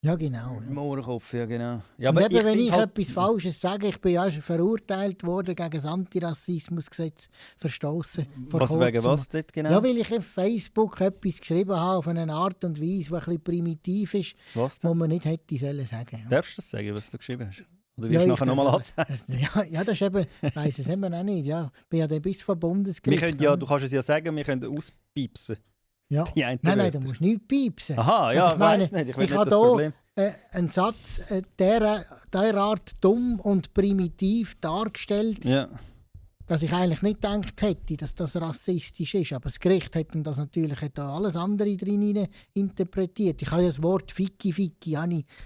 Ja, genau. Mohrenkopf, ja genau. Ja, aber eben, wenn ich etwas Falsches sage, ich bin ja schon verurteilt worden gegen das Antirassismusgesetz verstoßen. Wegen was dort genau? Ja, weil ich auf Facebook etwas geschrieben habe, auf eine Art und Weise, die ein bisschen primitiv ist, wo man nicht hätte sagen sollen. Darfst du das sagen, was du geschrieben hast? Oder wirst du nachher nochmal anzeigen? Ja, das ist eben, ich weiss es eben auch nicht. Ja, ich bin ja dann bis vom Bundesgericht. Du kannst es ja sagen, wir können auspiepsen. Ja. Nein, du musst nicht piepsen. Aha, ja, also ich meine, weiss nicht. Ich habe Problem. Einen Satz derart dumm und primitiv dargestellt, dass ich eigentlich nicht gedacht hätte, dass das rassistisch ist. Aber das Gericht hat das natürlich alles andere drin interpretiert. Ich habe ja das Wort Ficky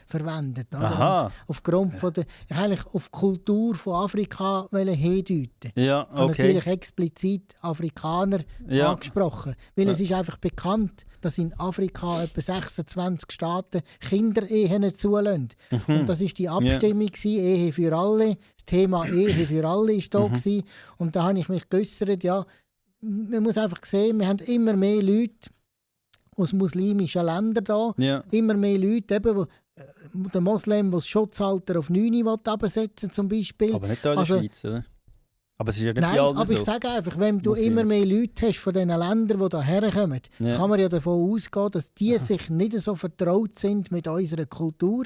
verwendet. Oder? Aufgrund von der, ich eigentlich auf die Kultur von Afrika hindeuten. Ja, okay. Ich habe natürlich explizit Afrikaner angesprochen. Weil es ist einfach bekannt, dass in Afrika etwa 26 Staaten Kinderehen zulassen. Und das war die Abstimmung, Ehe für alle. Das Thema Ehe für alle war da. Und da habe ich mich geäussert, ja, man muss einfach sehen, wir haben immer mehr Leute aus muslimischen Ländern da. Ja. Immer mehr Leute, eben, der Moslem, der das Schutzalter auf 9 absetzen zum Beispiel. Aber nicht da in der Schweiz, oder? Aber es ist ja nicht nein, aber so. Ich sage einfach, wenn du immer mehr Leute hast von diesen Ländern, die hierher kommen, kann man ja davon ausgehen, dass die sich nicht so vertraut sind mit unserer Kultur,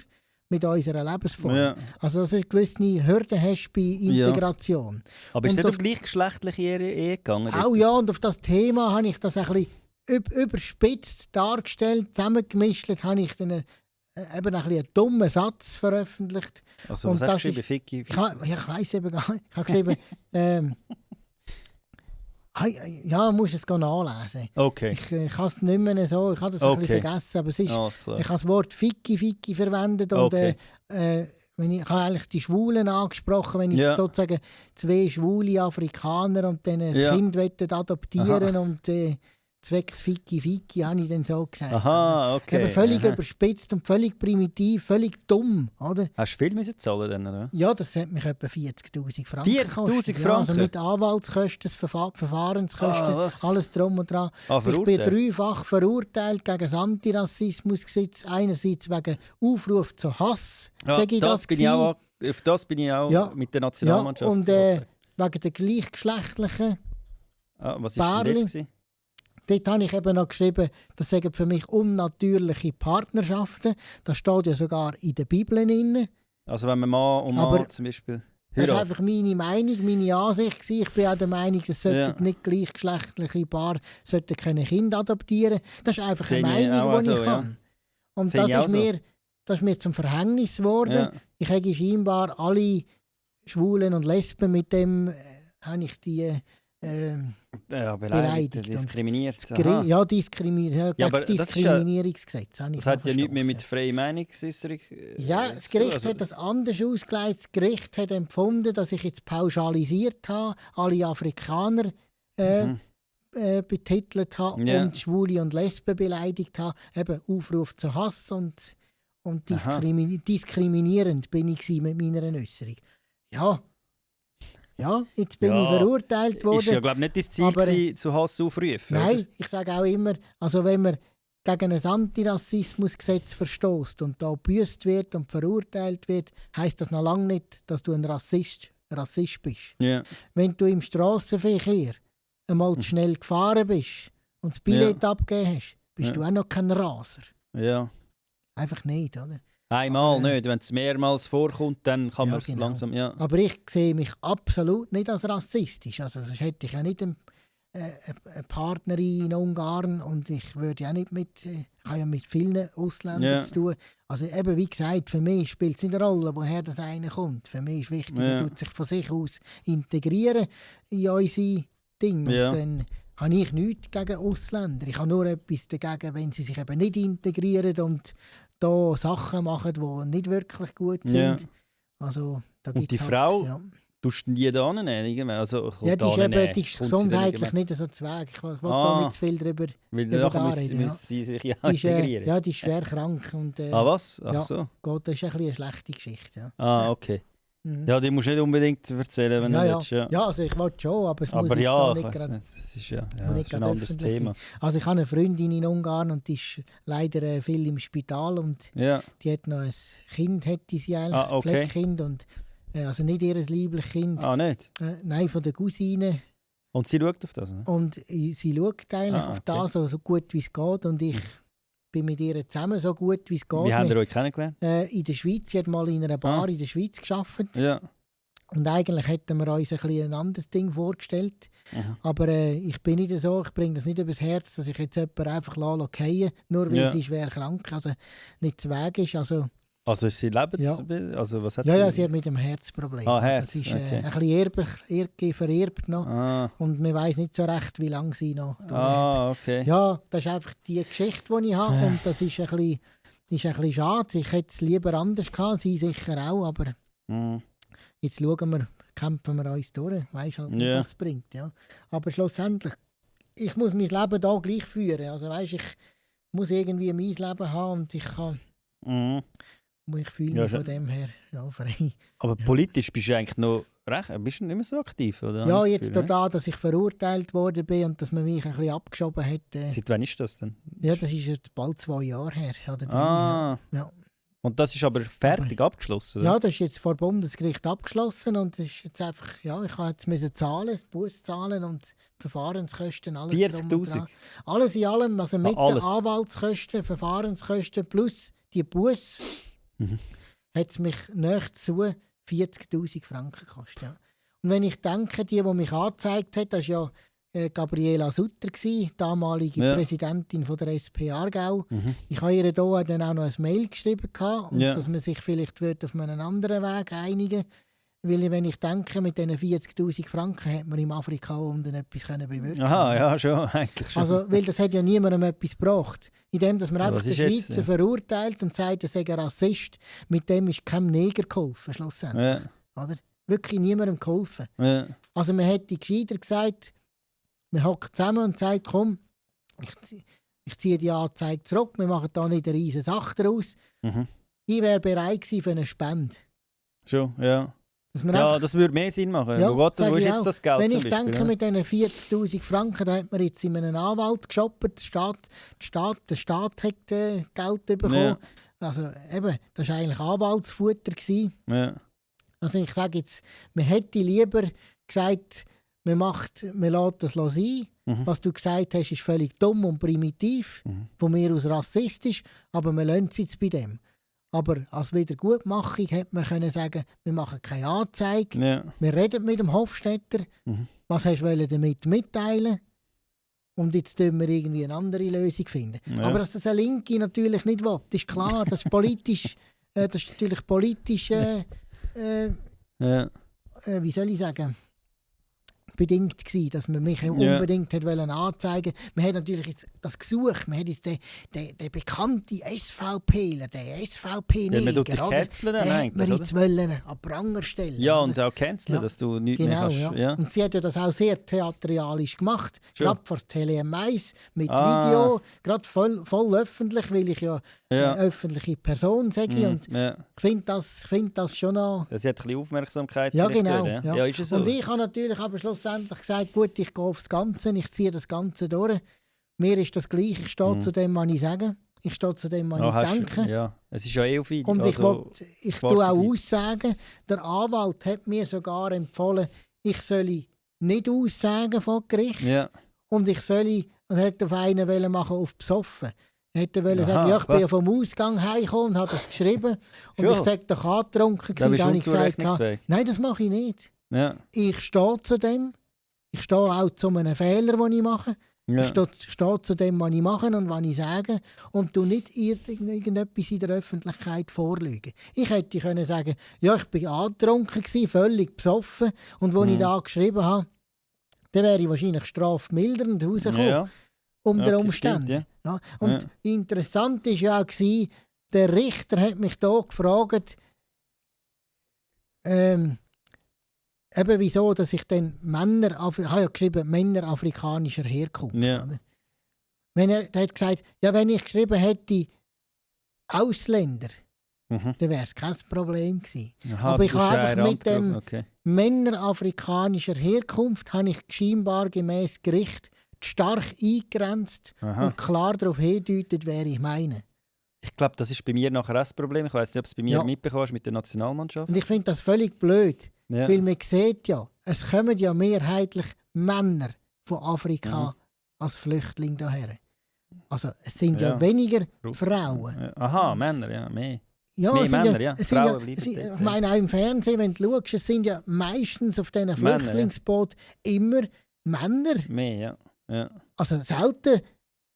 mit unserer Lebensform. Ja. Also dass du gewisse Hürden hast bei Integration. Ja. Aber ist das auf gleichgeschlechtliche Ehe gegangen? Auch ja, und auf das Thema habe ich das ein bisschen überspitzt dargestellt, zusammengemischt, habe ich dann eben einen dummen Satz veröffentlicht. Also was hast du geschrieben? Ficky? Ich weiss eben gar nicht. Ich habe geschrieben, Ja, muss es nachlesen. Okay. Ich kann es nicht mehr so, ich habe das ein bisschen vergessen, aber es ist, ich habe das Wort Ficky verwendet und ich habe eigentlich die Schwulen angesprochen, wenn ich jetzt sozusagen 2 schwule Afrikaner und dann ein Kind adoptieren und zwecks Ficky, habe ich dann so gesagt. Aha, okay. Eben völlig überspitzt und völlig primitiv, völlig dumm, oder? Hast du viel zahlen dann, oder? Ja, das hat mich etwa 40'000 Franken 40'000 Franken? Ja, also mit Anwaltskosten, Verfahrenskosten, alles drum und dran. Ich bin 3-fach verurteilt gegen das Antirassismusgesetz. Einerseits wegen Aufruf zu Hass, sage ich auf das bin ich auch mit der Nationalmannschaft. Und wegen der gleichgeschlechtlichen was war denn dort habe ich eben noch geschrieben, das sagen für mich unnatürliche Partnerschaften. Das steht ja sogar in der Bibel drin. Also wenn man Mann und Mann zum Beispiel heiraten. Das war einfach meine Meinung, meine Ansicht gewesen. Ich bin auch der Meinung, dass nicht gleichgeschlechtliche Paare keine Kinder adoptieren. Das ist einfach eine Meinung, die ich habe. Und das ist mir zum Verhängnis geworden. Ja. Ich habe scheinbar alle Schwulen und Lesben mit dem habe ich die beleidigt. Diskriminiert. Diskriminiert. Ja, das Diskriminierungsgesetz. Das hat ja nichts mehr mit freier Meinungsäußerung. Ja, das Gericht hat das anders ausgelegt. Das Gericht hat empfunden, dass ich jetzt pauschalisiert habe, alle Afrikaner betitelt habe und Schwule und Lesben beleidigt habe. Eben Aufruf zu Hass und diskriminierend bin ich mit meiner Äußerung. Ja, jetzt bin ich verurteilt worden. Ist ja, glaube ich, nicht das Ziel gewesen, zu Hass aufrufen. Nein, oder? ich sage auch immer, also wenn man gegen ein Antirassismusgesetz verstößt und da gebüßt wird und verurteilt wird, heisst das noch lange nicht, dass du ein Rassist bist. Yeah. Wenn du im Strassenverkehr einmal zu schnell gefahren bist und das Billett abgegeben hast, bist du auch noch kein Raser. Ja. Einfach nicht, oder? Einmal nicht. Wenn es mehrmals vorkommt, dann kann man es langsam... Ja. Aber ich sehe mich absolut nicht als rassistisch. Also sonst hätte ich ja nicht eine Partnerin in Ungarn und ich würde ja nicht ich habe ja mit vielen Ausländern zu tun. Also eben, wie gesagt, für mich spielt es nicht eine Rolle, woher das eine kommt. Für mich ist wichtig, er tut sich von sich aus integrieren in unsere Dinge. Ja. Und dann habe ich nichts gegen Ausländer. Ich habe nur etwas dagegen, wenn sie sich eben nicht integrieren und da Sachen machen, die nicht wirklich gut sind. Ja. Also, da und die Frau, tust du die da annehmen? Also, die ist gesundheitlich nicht so zu Weg. Ich will da nicht zu viel darüber reden. Müssen sie sich integrieren. Die ist schwer krank. Und, was? Ach so. Gott, das ist eine schlechte Geschichte. Ja. Okay. Ja, die musst du nicht unbedingt erzählen, wenn du willst. Ja, also ich will schon, aber es muss jetzt da nicht gerade... Das ist ein anderes Thema. Sein. Also ich habe eine Freundin in Ungarn und die ist leider viel im Spital und die hat noch ein Kind, hätte sie eigentlich, ein Pflegekind. Und, also nicht ihr liebliches Kind. Ah, nicht? Nein, von der Cousine. Und sie schaut auf das? Ne? Und sie schaut eigentlich auf das, so gut wie es geht. Und ich bin mit ihr zusammen, so gut wie es geht. Wie habt ihr euch kennengelernt? In der Schweiz. Sie hat mal in einer Bar in der Schweiz gearbeitet. Ja. Und eigentlich hätten wir uns ein anderes Ding vorgestellt. Aha. Aber ich bin nicht so, ich bringe das nicht übers Herz, dass ich jetzt jemanden einfach fallen lasse, nur weil sie schwer krank, also nicht zu Weg ist. Also ist sie also was hat sie hat mit dem Herzproblem. Herz. Also sie ist ein bisschen vererbt noch. Und man weiss nicht so recht, wie lange sie noch lebt. Okay. Ja, das ist einfach die Geschichte, die ich habe. Und das ist ein bisschen schade. Ich hätte es lieber anders gehabt, sie sicher auch, aber jetzt kämpfen wir uns durch. Weißt halt nicht, was es bringt. Ja. Aber schlussendlich, ich muss mein Leben da gleich führen. Also weißt, ich muss irgendwie mein Leben haben und ich kann... Ich fühle mich von dem her frei. Aber politisch bist du eigentlich noch bist du nicht mehr so aktiv, oder? Ja, jetzt dadurch, dass ich verurteilt worden bin und dass man mich ein bisschen abgeschoben hat. Seit wann ist das denn? Ja, das ist jetzt bald 2 Jahre her. Ja. Und das ist aber fertig abgeschlossen? Oder? Ja, das ist jetzt vor Bundesgericht abgeschlossen und es ist jetzt einfach, ich habe jetzt zahlen, Buß zahlen und Verfahrenskosten, alles 40'000? Alles in allem, also mit den Anwaltskosten, Verfahrenskosten plus die Buß. Hat es mich nicht zu 40'000 Franken gekostet. Ja. Und wenn ich denke, die mich angezeigt hat, das war ja Gabriela Sutter, damalige Präsidentin von der SP Aargau. Ich habe ihr da dann auch noch ein Mail geschrieben, dass man sich vielleicht auf einen anderen Weg einigen Weil wenn ich denke, mit diesen 40'000 Franken hätte man im Afrika unten etwas bewirken können. Aha, ja, schon, eigentlich schon. Also, weil das hat ja niemandem etwas gebracht. Indem dass man einfach den Schweizer verurteilt und sagt, er sei ein Rassist, mit dem ist keinem Neger geholfen, schlussendlich. Ja. Oder? Wirklich niemandem geholfen. Ja. Also man hätte gescheiter gesagt, man hockt zusammen und sagt, komm, ich ziehe die Anzeige zurück, wir machen da nicht eine riesige Sache daraus. Mhm. Ich wäre bereit gewesen für eine Spende. Schon, ja. Das würde mehr Sinn machen. Ja, wo ist jetzt das Geld? Wenn ich denke, mit diesen 40'000 Franken, da hat man jetzt in einem Anwalt geshoppt, der Staat hat Geld bekommen. Ja. Also eben, das war eigentlich Anwaltsfutter gewesen. Ja. Also ich sage jetzt, man hätte lieber gesagt, man lässt das sein. Mhm. Was du gesagt hast, ist völlig dumm und primitiv, von mir aus rassistisch, aber wir lassen es jetzt bei dem. Aber als Wiedergutmachung hätte man können sagen, wir machen keine Anzeige, wir reden mit dem Hofstetter, was hast du damit mitteilen und jetzt finden wir irgendwie eine andere Lösung finden. Ja. Aber dass das eine Linke natürlich nicht will, ist klar, das ist politisch, das ist natürlich politisch, wie soll ich sagen, bedingt gewesen, dass man mich unbedingt hat anzeigen wollte. Man hat natürlich jetzt das gesucht, man hat jetzt den bekannten SVPler, den SVP-Neger, den hat man jetzt an Pranger stellen. Ja, und auch canceln, dass du nichts mehr kannst. Ja. Und sie hat ja das auch sehr theatralisch gemacht, gerade vor Tele M1 mit Video, gerade voll öffentlich, weil ich ja eine öffentliche Person sage. Und ich finde das schon noch... Sie hat ein bisschen Aufmerksamkeit. Ja, genau. Ja, ist es so. Und ich habe natürlich aber schlussendlich gesagt, gut, ich gehe aufs Ganze, ich ziehe das Ganze durch. Mir ist das gleich, ich stehe zu dem, was ich sage. Ich stehe zu dem, was ich denke. Ja, es ist ja auf Video. Und ich tue auch aussagen. Der Anwalt hat mir sogar empfohlen, ich soll nicht aussagen vor Gericht. Ja. Und ich soll, und er hätte auf einen machen auf besoffen. Er hätte sagen, ja, ich bin ja vom Ausgang heimgekommen und habe das geschrieben. Und ich sage doch angetrunken. Da habe ich gesagt, nein, das mache ich nicht. Ja. Ich stehe zu dem. Ich stehe auch zu einem Fehler, den ich mache. Ja. Ich stehe zu dem, was ich mache und was ich sage. Und tu nicht irgendetwas in der Öffentlichkeit vorlügen. Ich hätte können sagen, ja, ich bin angetrunken, völlig besoffen. Und als ich da geschrieben habe, dann wäre ich wahrscheinlich strafmildernd rausgekommen. Ja. Unter Umständen. Stimmt, ja. Und interessant war ja auch, der Richter hat mich da gefragt, eben wieso, dass ich dann ich habe ja geschrieben, Männer afrikanischer Herkunft. Ja. Der hat gesagt, ja, wenn ich geschrieben hätte, Ausländer, dann wäre es kein Problem gewesen. Aha, aber ich habe einfach mit dem Männer afrikanischer Herkunft, habe ich scheinbar gemäß Gericht stark eingegrenzt und klar darauf hindeutet, wer ich meine. Ich glaube, das ist bei mir nachher das Problem. Ich weiß nicht, ob es bei mir mitbekommst mit der Nationalmannschaft. Und ich finde das völlig blöd, weil man sieht ja, es kommen ja mehrheitlich Männer von Afrika als Flüchtlinge daher. Also es sind ja weniger Frauen. Aha, Männer, ja, mehr. Ja, mehr Männer, ja. Frauen bleiben ich meine auch im Fernsehen, wenn du schaust, es sind ja meistens auf diesen Flüchtlingsbooten immer Männer. Mehr, ja. Also selten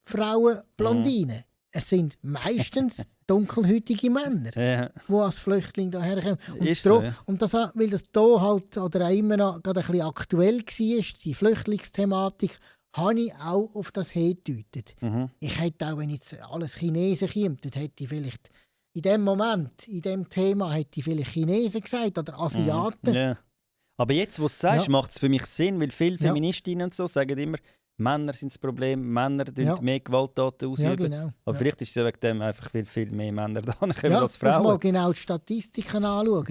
Frauen, Blondinen. Es sind meistens dunkelhäutige Männer, die als Flüchtlinge daherkommen. Und das, weil das hier halt oder auch immer noch gerade ein bisschen aktuell war, die Flüchtlingsthematik, habe ich auch auf das hingedeutet. Ich hätte auch, wenn jetzt alles Chinesen kämen, dann hätte ich vielleicht in dem Moment, in dem Thema, hätte ich vielleicht Chinesen gesagt oder Asiaten. Ja. Aber jetzt, wo du es sagst, macht es für mich Sinn, weil viele Feministinnen und so sagen immer, Männer sind das Problem, Männer tun mehr Gewalttaten ausüben. Ja, genau. Aber vielleicht ist es wegen dem einfach, weil viel mehr Männer da kommen als Frauen. Ja, mal genau die Statistiken anschauen.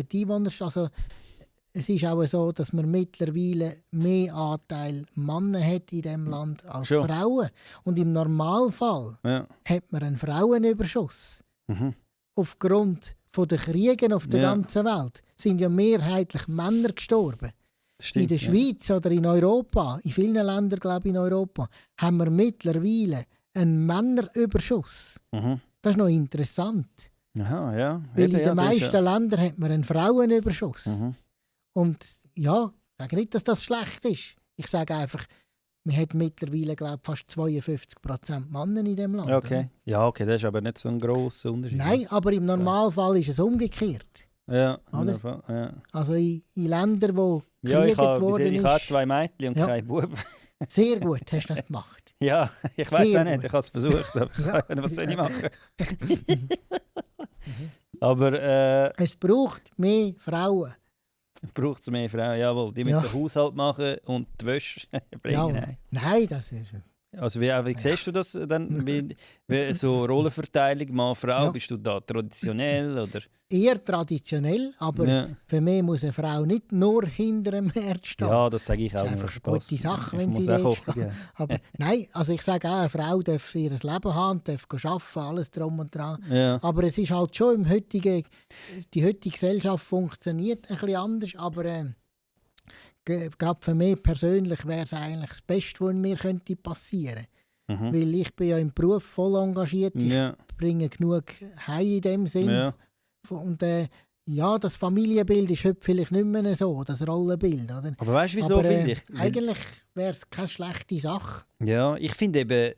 Es ist auch so, dass man mittlerweile mehr Anteil Männer hat in diesem Land als Frauen. Und im Normalfall hat man einen Frauenüberschuss. Aufgrund der Kriege auf der ganzen Welt sind ja mehrheitlich Männer gestorben. Stimmt, in der Schweiz oder in Europa, in vielen Ländern, glaube ich, in Europa, haben wir mittlerweile einen Männerüberschuss. Das ist noch interessant. Aha, ja. Weil in den meisten Ländern hat man einen Frauenüberschuss. Und ja, ich sage nicht, dass das schlecht ist. Ich sage einfach, man hat mittlerweile, glaube ich, fast 52% Männer in diesem Land. Okay. Ja, okay, das ist aber nicht so ein grosser Unterschied. Nein, aber im Normalfall ist es umgekehrt. Ja, oder? Ja. Also in Ländern, wo gekriegt worden ist. Ich habe 2 Mädchen und keinen Bub. Sehr gut, hast du das gemacht. Ja, ich weiß auch nicht, ich habe es versucht, aber was soll ich machen? Aber es braucht mehr Frauen. Braucht es mehr Frauen, jawohl. Die mit dem Haushalt machen und die Wäsche bringen. Nein, das ist... Also wie siehst du das dann? Wie so Rollenverteilung Mann-Frau? Bist du da traditionell? Oder? Eher traditionell, aber für mich muss eine Frau nicht nur hinter dem Herd stehen. Ja, das sage ich auch. Das ist einfach eine gute Sache, wenn sie da steht. Aber nein, also ich sage auch, eine Frau darf ihr Leben haben, darf arbeiten, alles drum und dran. Ja. Aber es ist halt schon die heutige Gesellschaft funktioniert ein bisschen anders, aber gerade für mich persönlich wäre es eigentlich das Beste, was mir passieren könnte. Weil ich bin ja im Beruf voll engagiert, ich bringe genug heim in dem Sinn. Ja. Und das Familienbild ist heute vielleicht nicht mehr so, das Rollenbild. Oder? Aber weißt du, wieso finde ich? Eigentlich wäre es keine schlechte Sache. Ja, ich finde eben,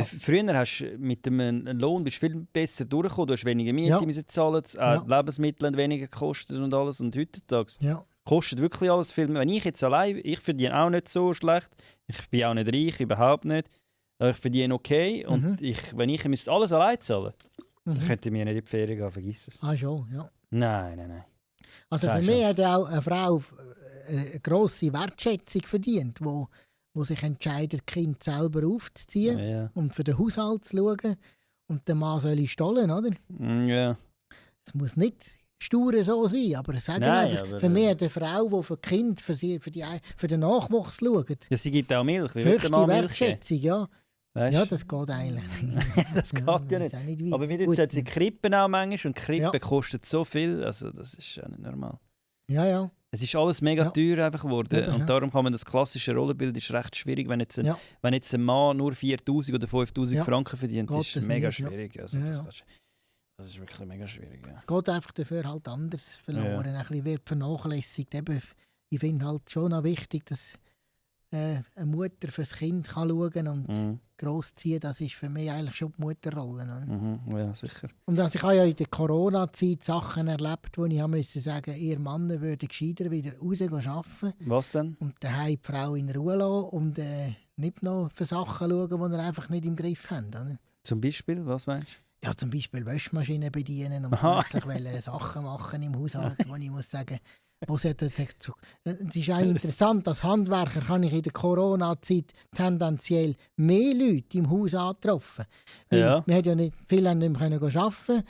früher hast du mit dem Lohn bist viel besser durchgekommen, du hast weniger Miete müssen zahlen, Lebensmittel haben weniger gekostet und alles. Und heutzutage kostet wirklich alles viel mehr. Wenn ich jetzt allein, ich verdiene auch nicht so schlecht, ich bin auch nicht reich, überhaupt nicht. Ich verdiene okay und wenn ich müsste alles allein zahlen, könnte ich mir nicht in die Ferien gehen, vergiss es. Ah schon, ja. Nein. Also für mich hat auch eine Frau eine grosse Wertschätzung verdient, wo sich entscheidet, das Kind selber aufzuziehen und für den Haushalt zu schauen. Und der Mann soll stollen, oder? Ja. Es muss nicht stur so sein, aber für mich hat eine Frau, die für das Kind, für den Nachwuchs schaut. Ja, sie gibt auch Milch. Wie höchste Wertschätzung, ja. Weißt? Ja, das geht eigentlich das geht ja nicht. Aber wie jetzt hat sie Krippen auch manchmal und Krippen kostet so viel, also das ist ja nicht normal. Ja. Es ist alles mega teuer einfach geworden und darum kann man das klassische Rollenbild ist recht schwierig, wenn jetzt ein Mann nur 4'000 oder 5'000 Franken verdient, das ist mega schwierig. Also das ist wirklich mega schwierig. Ja. Es geht einfach dafür halt anders verloren, ein bisschen wird vernachlässigt. Eben, ich finde halt schon auch wichtig, dass eine Mutter fürs Kind kann schauen und großziehen, das ist für mich eigentlich schon die Mutterrolle. Ja, sicher. Und also ich habe ja in der Corona-Zeit Sachen erlebt, wo ich musste sagen, ihr Mann würde gescheiter wieder raus arbeiten. Was denn? Und daheim die Frau in Ruhe lassen und nicht noch für Sachen schauen, die er einfach nicht im Griff haben. Oder? Zum Beispiel, was meinst du? Ja, zum Beispiel Waschmaschinen bedienen und plötzlich Sachen machen im Haushalt, wo ich muss sagen, es ist auch interessant, als Handwerker kann ich in der Corona-Zeit tendenziell mehr Leute im Haus angetroffen. Wir haben ja nicht, viele haben nicht mehr arbeiten,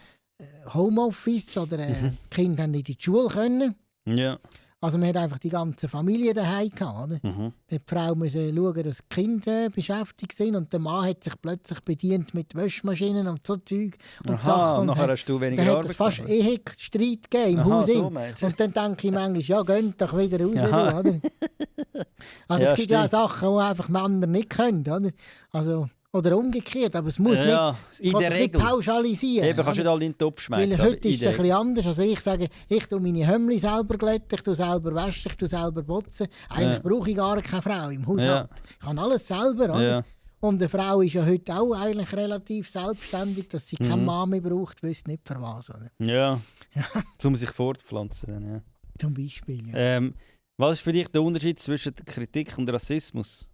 Homeoffice oder die Kinder haben nicht in die Schule können. Ja. Also man hat einfach die ganze Familie daheim gehabt. Oder? Die Frau musste schauen, dass die Kinder beschäftigt sind und der Mann hat sich plötzlich bedient mit Waschmaschinen und so Zeug und Sachen. Und nachher hast du weniger Arbeit. Dann hat es fast Ehestreit gegeben im Haus. So und dann denke ich manchmal, ja, geht doch wieder raus. Oder? Also es gibt ja Sachen, die einfach Männer nicht können. Oder? Also, oder umgekehrt, aber es muss in der Regel nicht pauschalisieren. Eben, kannst du nicht alle in den Topf schmeißen. Weil heute ist es ein bisschen anders. Also ich sage, ich tue meine Hömmli selber glätten, ich tue selber waschen, ich tue selber putzen. Eigentlich brauche ich gar keine Frau im Haushalt. Ich kann alles selber. Oder? Und eine Frau ist ja heute auch eigentlich relativ selbstständig, dass sie keine Mann mehr braucht, weil es nicht für was. Oder? Ja, um sich fortpflanzen. Dann, Zum Beispiel, ja. Was ist für dich der Unterschied zwischen Kritik und Rassismus?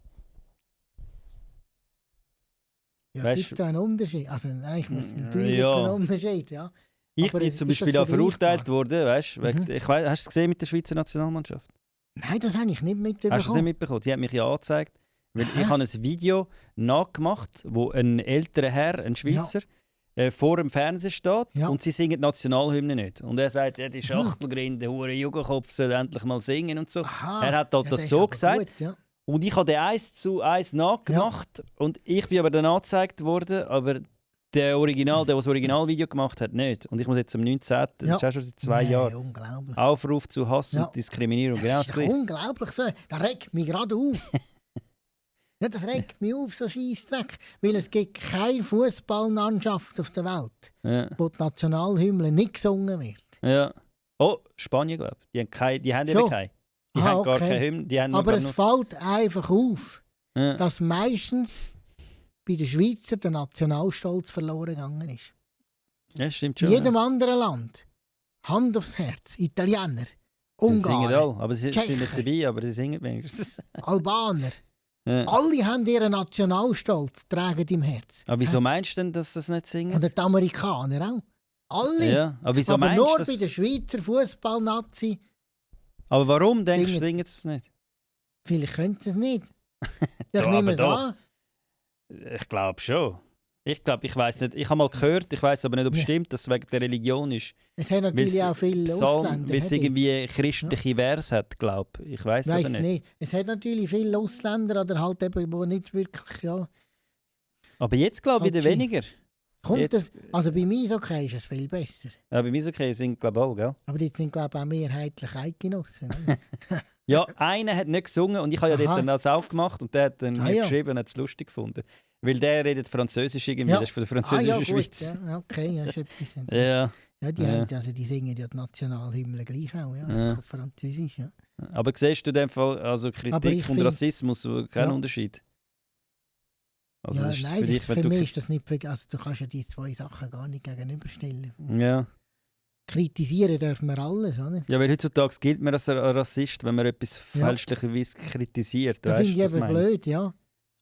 Ja, gibt es da einen Unterschied? Also eigentlich muss natürlich einen Unterschied, ja. Ich bin zum Beispiel auch verurteilt worden, weißt du? Hast du es gesehen mit der Schweizer Nationalmannschaft? Nein, das habe ich nicht mitbekommen. Hast du es nicht mitbekommen? Sie hat mich ja angezeigt. Weil ich habe ein Video nachgemacht, wo ein älterer Herr, ein Schweizer, vor dem Fernseher steht und sie singen die Nationalhymne nicht. Und er sagt, die Schachtelgrinde, der hure Jugendkopf soll endlich mal singen und so. Aha. Er hat halt das so gesagt. Gut, und ich habe den 1:1 nachgemacht und ich bin aber dann angezeigt worden, aber der das Originalvideo gemacht hat, nicht. Und ich muss jetzt am 19., das ist auch schon seit 2 Jahren, Aufruf zu Hass und Diskriminierung. Das ist unglaublich so. Das regt mich gerade auf. Ja, das regt mich auf, so Scheissdreck. Weil es gibt keine Fußballmannschaft auf der Welt, wo die Nationalhymne nicht gesungen wird. Ja. Oh, Spanien, glaube ich. Die haben eben keine. Die haben gar keine Hymne. Aber es fällt einfach auf, dass meistens bei den Schweizer der Nationalstolz verloren gegangen ist. Ja, stimmt schon. In jedem anderen Land Hand aufs Herz. Italiener, Sie singen Ungarn, alle, aber sie sind nicht dabei, aber sie singen wenigstens. Albaner. Ja. Alle haben ihren Nationalstolz, tragen im Herz. Aber wieso meinst du denn, dass sie das nicht singen? Und die Amerikaner auch. Alle. Ja, aber wieso aber meinst nur du bei der Schweizer Fußball-Nazi. Aber warum denkst du, singen sie es nicht? Vielleicht können sie es nicht. Ja, Ich nehme es aber an. Ich glaube schon. Ich weiß nicht. Ich habe mal gehört, ich weiß aber nicht, ob es stimmt, dass es wegen der Religion ist. Es hat natürlich auch viele Ausländer. Weil es irgendwie christliche Vers hat, glaube ich. Ich weiß aber nicht. Es hat natürlich viele Ausländer oder halt eben, die nicht wirklich, ja. Aber jetzt glaube ich wieder weniger. Kommt das, also bei mir okay ist es viel besser. Ja, bei mir okay sind glaube ich alle, gell? Aber die sind glaube ich auch mehrheitlich Eidgenossen. Ja, einer hat nicht gesungen und ich habe ja dort dann das auch gemacht und der hat dann mir geschrieben und hat es lustig gefunden. Weil der redet Französisch irgendwie, das ist von der französischen Schweiz. Ja, okay, ja, ist etwas. Ja. Ja, die singen ja die Nationalhymne gleich auch, ja. Französisch, ja. Aber siehst du in dem Fall, also Kritik und Rassismus, keinen Unterschied? Also ja, nein, für mich ist das nicht, also du kannst ja diese zwei Sachen gar nicht gegenüberstellen. Ja. Kritisieren dürfen wir alles, oder? Ja, weil heutzutage gilt man als Rassist, wenn man etwas fälschlicherweise kritisiert. Das finde ich eben blöd, ja.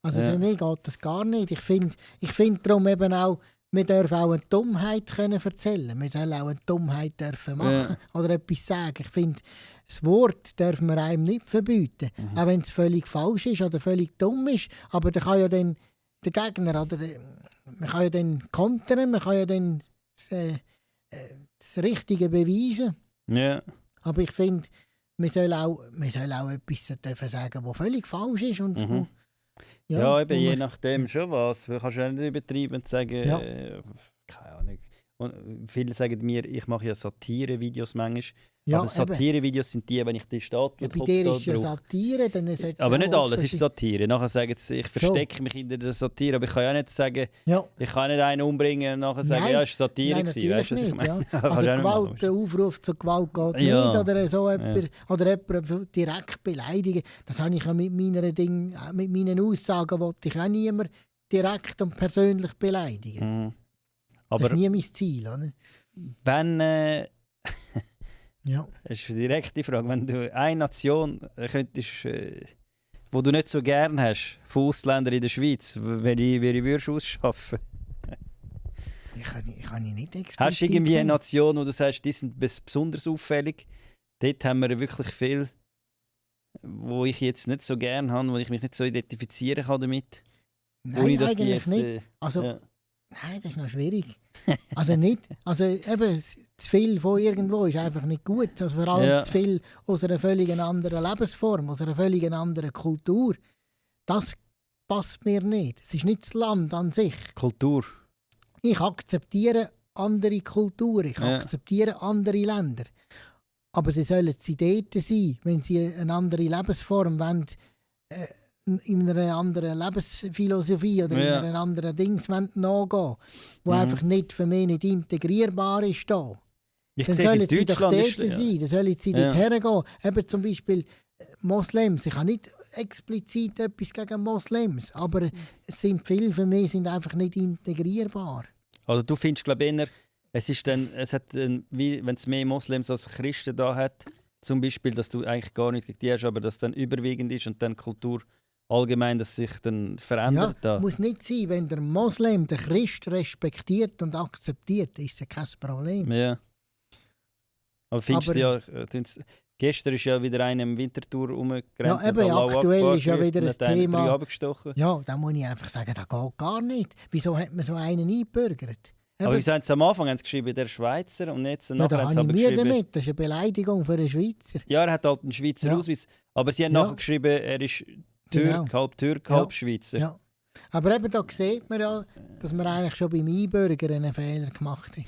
Also für mich geht das gar nicht. Ich finde darum eben auch, wir dürfen auch eine Dummheit können erzählen. Wir sollen auch eine Dummheit dürfen machen oder etwas sagen. Ich finde, das Wort dürfen wir einem nicht verbieten. Auch wenn es völlig falsch ist oder völlig dumm ist. Aber da kann ja dann der Gegner, oder man kann ja dann kontern, man kann ja dann das Richtige beweisen. Ja. Aber ich finde, man soll auch etwas dürfen sagen, was völlig falsch ist. Und wo, ja, eben je nachdem schon was. Du kannst ja nicht übertreiben und sagen, keine Ahnung. Und viele sagen mir, ich mache ja Satire-Videos manchmal. Ja, aber Satire-Videos sind die, wenn ich die Statue bei dir ist ja Satire, dann ist es aber nicht alles ist Satire. Nachher sagen sie, ich verstecke mich hinter der Satire, aber ich kann ja nicht sagen, ich kann nicht einen umbringen und nachher sagen, ja, es war Satire. Nein, natürlich weißt, nicht, ja. Also Gewalt, der Aufruf zur Gewalt geht nicht, oder so oder jemanden direkt beleidigen. Das habe ich ja mit meinen Aussagen, wollte ich auch niemand direkt und persönlich beleidigen. Aber das ist nie mein Ziel, oder? Wenn das ist eine direkte Frage. Wenn du eine Nation könntest, wo du nicht so gern hast, von Ausländern in der Schweiz, wie würdest du ausschaffen? Ich kann nicht explizit hast du irgendwie eine Nation, wo du sagst, die sind besonders auffällig? Dort haben wir wirklich viel, wo ich jetzt nicht so gern habe, wo ich mich nicht so identifizieren kann damit. Nein, eigentlich nicht. Nein, das ist noch schwierig. Also nicht. Also eben, zu viel von irgendwo ist einfach nicht gut. Also vor allem zu viel aus einer völlig anderen Lebensform, aus einer völlig anderen Kultur. Das passt mir nicht. Es ist nicht das Land an sich. Kultur. Ich akzeptiere andere Kulturen, ich akzeptiere andere Länder. Aber sie sollen sie dort sein, wenn sie eine andere Lebensform wollen, in einer anderen Lebensphilosophie oder in einer anderen Dings nachgehen, wo einfach nicht für mich nicht integrierbar ist. Da. Dann sollen sie doch dort sein, dann sollen sie dort hergehen. Eben zum Beispiel Moslems. Ich habe nicht explizit etwas gegen Moslems, aber viele für mich sind einfach nicht integrierbar. Also du findest, glaube ich, wenn es mehr Moslems als Christen da hat, zum Beispiel, dass du eigentlich gar nicht gegen die hast, aber dass dann überwiegend ist und dann Kultur allgemein, dass sich dann verändert. Ja, muss nicht sein. Wenn der Moslem den Christ respektiert und akzeptiert, ist es kein Problem. Ja. Aber findest du ja, gestern ist ja wieder einer im Winterthur rumgerannt. Ja, eben, aktuell ist ja wieder ein Thema. Ja, da muss ich einfach sagen, das geht gar nicht. Wieso hat man so einen eingebürgert? Aber wieso haben sie am Anfang geschrieben, der Schweizer und jetzt nachher haben sie aber geschrieben... damit. Das ist eine Beleidigung für einen Schweizer. Ja, er hat halt einen Schweizer Ausweis. Aber sie haben nachher geschrieben, er ist Türk, halb Schweizer. Ja. Aber eben da sieht man ja, dass man eigentlich schon beim Einbürgern einen Fehler gemacht hat.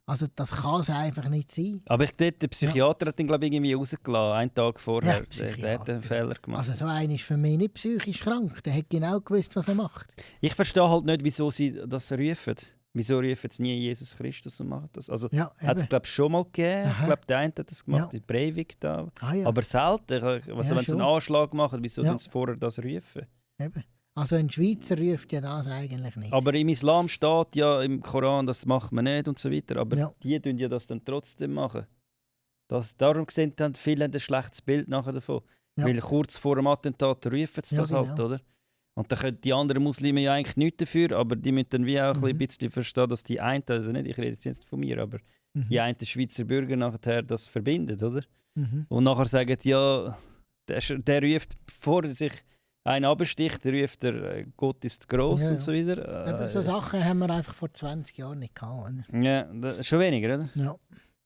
Also das kann es einfach nicht sein. Aber der Psychiater hat ihn, glaube ich, irgendwie rausgelassen, einen Tag vorher. Der hat einen Fehler gemacht. Also so einer ist für mich nicht psychisch krank. Der hat genau gewusst, was er macht. Ich verstehe halt nicht, wieso sie das rufen. Wieso rufen sie nie Jesus Christus und machen das? Also hat es, glaube ich, schon mal gegeben. Ich glaube, der eine hat das gemacht, in Breivik da. Aber selten. Also, wenn sie einen Anschlag machen, wieso sie vorher das rufen? Eben. Also ein Schweizer ruft ja das eigentlich nicht. Aber im Islam steht ja im Koran, das macht man nicht und so weiter. Aber die tun ja das dann trotzdem machen. Darum sehen dann viele ein schlechtes Bild nachher davon. Ja. Weil kurz vor dem Attentat rufen sie das halt, oder? Und dann können die anderen Muslime ja eigentlich nichts dafür, aber die müssen dann wie auch ein bisschen verstehen, dass die einen, also nicht, ich rede jetzt nicht von mir, aber die einen Schweizer Bürger nachher das verbindet, oder? Und nachher sagen, ja, der ruft, bevor sich einer absticht, ruft er, Gott ist gross und so weiter. So Sachen haben wir einfach vor 20 Jahren nicht gehabt, oder? Ja, das ist schon weniger, oder? Ja,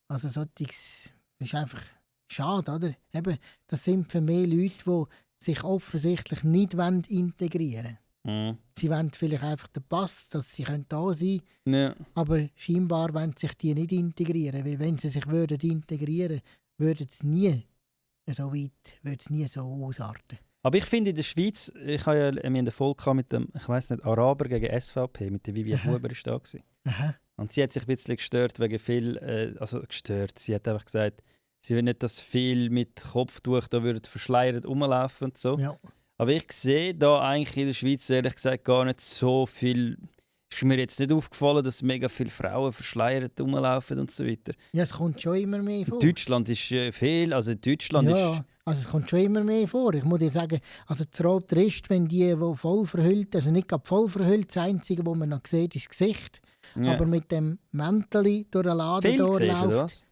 also das ist einfach schade, oder? Eben, das sind für mich Leute, die sich offensichtlich nicht integrieren wollen. Sie wollen vielleicht einfach den Pass, dass sie da sein können, aber scheinbar wollen sich die nicht integrieren, weil wenn sie sich integrieren würden es nie so weit, würde es nie so ausarten. Aber ich finde in der Schweiz, wir haben eine Folge mit dem, ich weiss nicht, Araber gegen SVP, mit der Vivian Huber ist da gewesen. Und sie hat sich ein bisschen gestört wegen viel, sie hat einfach gesagt, sie will nicht, dass viel mit Kopftuch da würden verschleiert rumlaufen und so. Ja. Aber ich sehe da eigentlich in der Schweiz ehrlich gesagt gar nicht so viel. Ist mir jetzt nicht aufgefallen, dass mega viele Frauen verschleiert rumlaufen und so weiter. Ja, es kommt schon immer mehr vor. In Deutschland ist viel, also in Deutschland ist... Also es kommt schon immer mehr vor. Ich muss dir sagen, also das Rote Rist, wenn die voll verhüllt, also nicht gerade voll verhüllt, das Einzige, was man noch sieht, ist das Gesicht. Ja. Aber mit dem Mäntel durch den Laden durchläuft.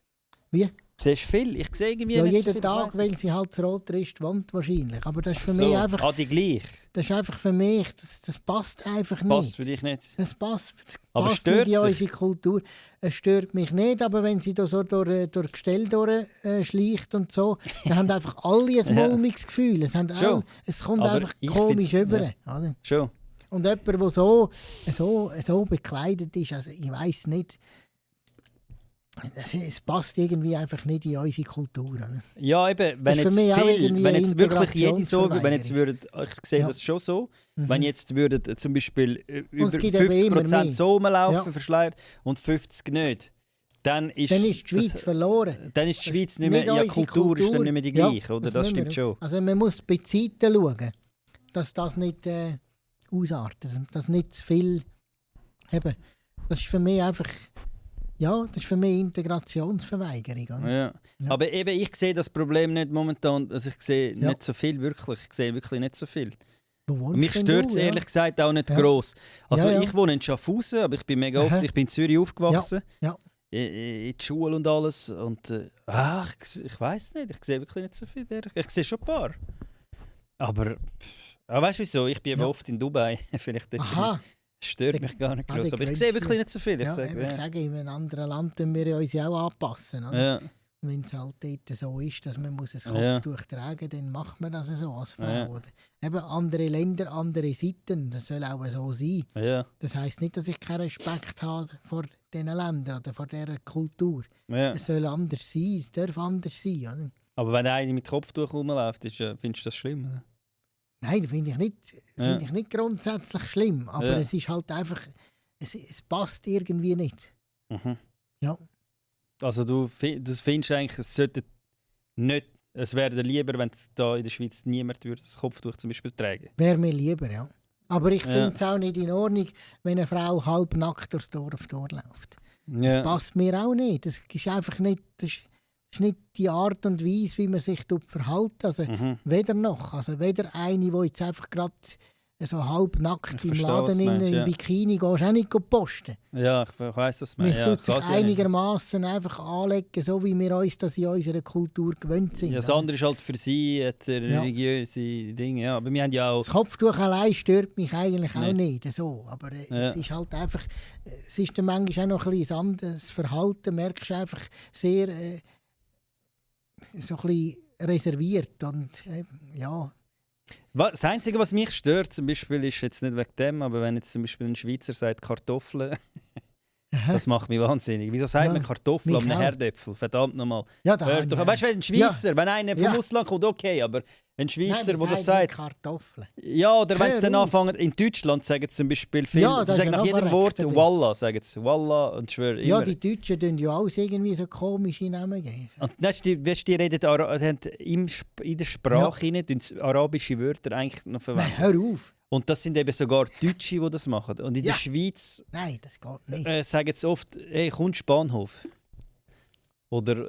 Wie? Siehst du viel? Ich sehe irgendwie nicht jeden so viel, Tag, weil sie halt das Rote Rist wohnt wahrscheinlich. Aber das ist für mich einfach... die gleich? Das ist einfach für mich, das passt einfach nicht. Passt für dich nicht? Das passt nicht in unsere Kultur. Es stört mich nicht, aber wenn sie da so durch Gestell schleicht und so, dann haben einfach alle ein mulmiges Gefühl. Es kommt aber einfach komisch rüber. Ja. Schon. Und jemand, der so bekleidet ist, also ich weiss nicht... Es passt irgendwie einfach nicht in unsere Kultur. Oder? Ja, eben, wenn jetzt wirklich jede so, ich sehe das schon so, wenn jetzt würden zum Beispiel über 50% so rumlaufen, verschleiert, und 50% nicht, dann ist die Schweiz verloren. Dann ist die Schweiz nicht mehr, ja, Kultur ist dann nicht mehr die gleiche, oder? Das stimmt schon. Also man muss bei Zeiten schauen, dass das nicht ausartet, dass nicht zu viel, eben, das ist für mich einfach... Ja, das ist für mich Integrationsverweigerung. Ja. Aber eben, ich sehe das Problem nicht momentan. Also ich sehe nicht so viel, wirklich. Ich sehe wirklich nicht so viel. Mich stört es ehrlich gesagt auch nicht gross. Also ich wohne in Schaffhausen, aber ich bin mega oft, ich bin in Zürich aufgewachsen. In die Schule und alles. Und ich weiss nicht, ich sehe wirklich nicht so viel. Ich sehe schon ein paar. Aber weißt du wieso? Ich bin eben oft in Dubai. Vielleicht stört mich gar nicht groß, aber ich sehe wirklich nicht so viel. Ich sage, in einem anderen Land müssen wir uns ja auch anpassen. Ja. Wenn es halt dort so ist, dass man ein Kopftuch tragen muss, dann macht man das so als Frau. Ja. Eben andere Länder, andere Seiten, das soll auch so sein. Ja. Das heisst nicht, dass ich keinen Respekt habe vor diesen Ländern oder vor dieser Kultur. Ja. Es soll anders sein, es darf anders sein. Oder? Aber wenn einer mit Kopftuch rumläuft, findest du das schlimm? Oder? Nein, das finde ich nicht grundsätzlich schlimm. Aber es ist halt einfach, es passt irgendwie nicht. Ja. Also du findest eigentlich, es wäre dir lieber, wenn da in der Schweiz niemand würde das Kopftuch zum Beispiel tragen. Wäre mir lieber, ja. Aber ich finde es auch nicht in Ordnung, wenn eine Frau halbnackt durchs Dorf durchläuft. Ja. Das passt mir auch nicht. Das ist einfach nicht... Das ist nicht die Art und Weise, wie man sich verhält. Also weder noch. Also weder eine, die jetzt einfach gerade so halbnackt im Laden im Bikini gehst, auch nicht posten. Ja, ich weiss, was man meint. Man tut sich einigermaßen einfach anlegen, so wie wir uns das in unserer Kultur gewöhnt sind. Ja, das andere ist halt für sie religiöse Dinge. Ja, aber wir haben ja auch... Das Kopftuch allein stört mich eigentlich auch nicht. So. Aber es ist halt einfach... Es ist dann manchmal auch noch ein bisschen anderes Verhalten. Merkst du einfach sehr... so ein bisschen reserviert und ja. Das Einzige, was mich stört, zum Beispiel, ist jetzt nicht wegen dem, aber wenn jetzt zum Beispiel ein Schweizer sagt Kartoffeln, das macht mich wahnsinnig. Wieso sagt man Kartoffeln an einem Herdäpfel? Verdammt nochmal. Ja, weißt du, wenn ein Schweizer, wenn einer vom Ausland kommt, okay, aber ein Schweizer, der das sagt. Kartoffeln. Ja, oder wenn sie dann anfangen, in Deutschland sagen sie zum Beispiel viel, die sagen nach jedem Wort Wallah, sagen sie Wallah und schwören immer. Ja, die Deutschen tun ja auch irgendwie so komische Namen geben. Und die reden in der Sprache hinein, arabische Wörter eigentlich noch verwenden. Nein, hör auf. Und das sind eben sogar Deutsche, die das machen. Und in der Schweiz nein, das geht nicht. Sagen sie oft, hey, kommst du Bahnhof? Oder,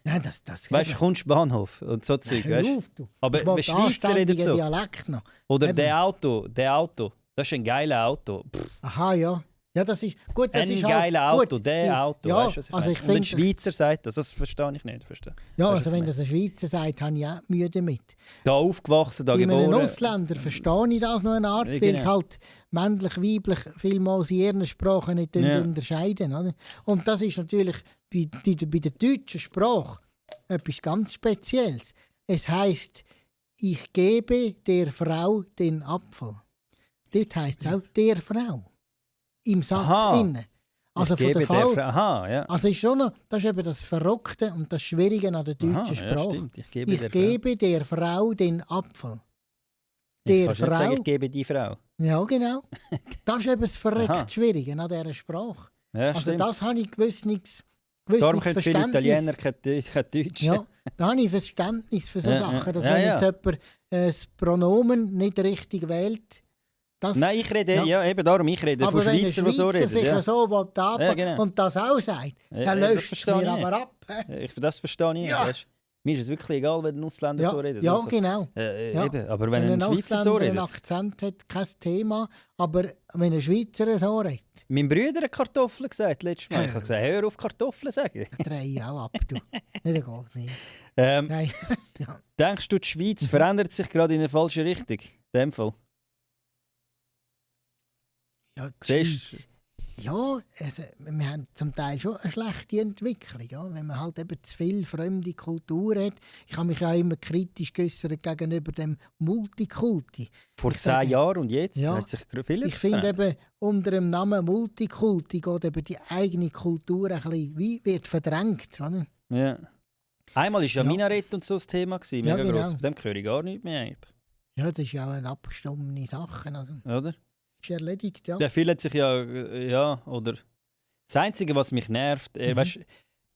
nein, das weißt du, kommst du Bahnhof? Und so Zeug, hör weißt auf, du. Aber Schweizer reden so. Dialekt noch. Oder der Auto, das ist ein geiles Auto. Aha, ja. Ja, das ist gut. Das ist geiles Auto, gut. der Auto. Ja, weißt du, was ich also meine? Und ein Schweizer sagt das verstehe ich nicht. Ja, also wenn das ein Schweizer sagt, habe ich auch Mühe damit. Da aufgewachsen, da geboren. Bei einem geboren. Ausländer verstehe ich das noch eine Art, weil es halt männlich, weiblich vielmals in ihren Sprachen nicht unterscheiden. Oder? Und das ist natürlich bei der deutschen Sprache etwas ganz Spezielles. Es heisst, ich gebe der Frau den Apfel. Dort heisst es auch der Frau. Im Satz innen. Also von der Fall. Also ist schon noch, das ist eben das Verrückte und das Schwierige an der deutschen Sprache. Stimmt. Ich gebe der Frau den Apfel. Der Frau. Nicht sagen, ich gebe die Frau. Ja, genau. Das ist eben das verrückt Schwierige an dieser Sprache. Ja, also stimmt. das habe ich gewiss nichts. Darum können viele Italiener kein Deutsch. Ja, da habe ich Verständnis für solche Sachen, dass wenn jetzt jemand das Pronomen nicht richtig wählt. Nein, ich rede, eben darum, ich rede aber von Schweizer, die so reden. Aber wenn ein Schweizer sich so genau. und das auch sagt, dann löst es mir aber ab. Das verstehe ich nicht. Mir ist es wirklich egal, wenn ein Ausländer so redet. Ja, also. genau. Eben. Aber wenn ein Schweizer so redet. Wenn ein Akzent hat, kein Thema. Aber wenn ein Schweizer so redet. Mein Bruder hat Kartoffeln gesagt letztes Mal. Ich habe gesagt, hör auf Kartoffeln sagen. Ich drehe auch ab, du. Das geht nicht. Nein. Denkst du, die Schweiz verändert sich gerade in eine falsche Richtung? In dem Fall? Ja, Schweiz. Ja, also, wir haben zum Teil schon eine schlechte Entwicklung. Ja? Wenn man halt eben zu viel fremde Kultur hat. Ich habe mich auch immer kritisch geäußert gegenüber dem Multikulti. Vor 10 Jahren und jetzt hat sich viel Ich finde eben, unter dem Namen Multikulti geht eben die eigene Kultur ein bisschen, wie wird verdrängt. Oder? Ja. Einmal war ja Minarett und so das Thema. Mega genau. gross. Von dem höre ich gar nicht mehr eigentlich. Ja, das ist ja auch eine abgestommene Sache. Also. Oder? Ist erledigt, ja. Der fühlt sich oder... Das Einzige, was mich nervt, weißt,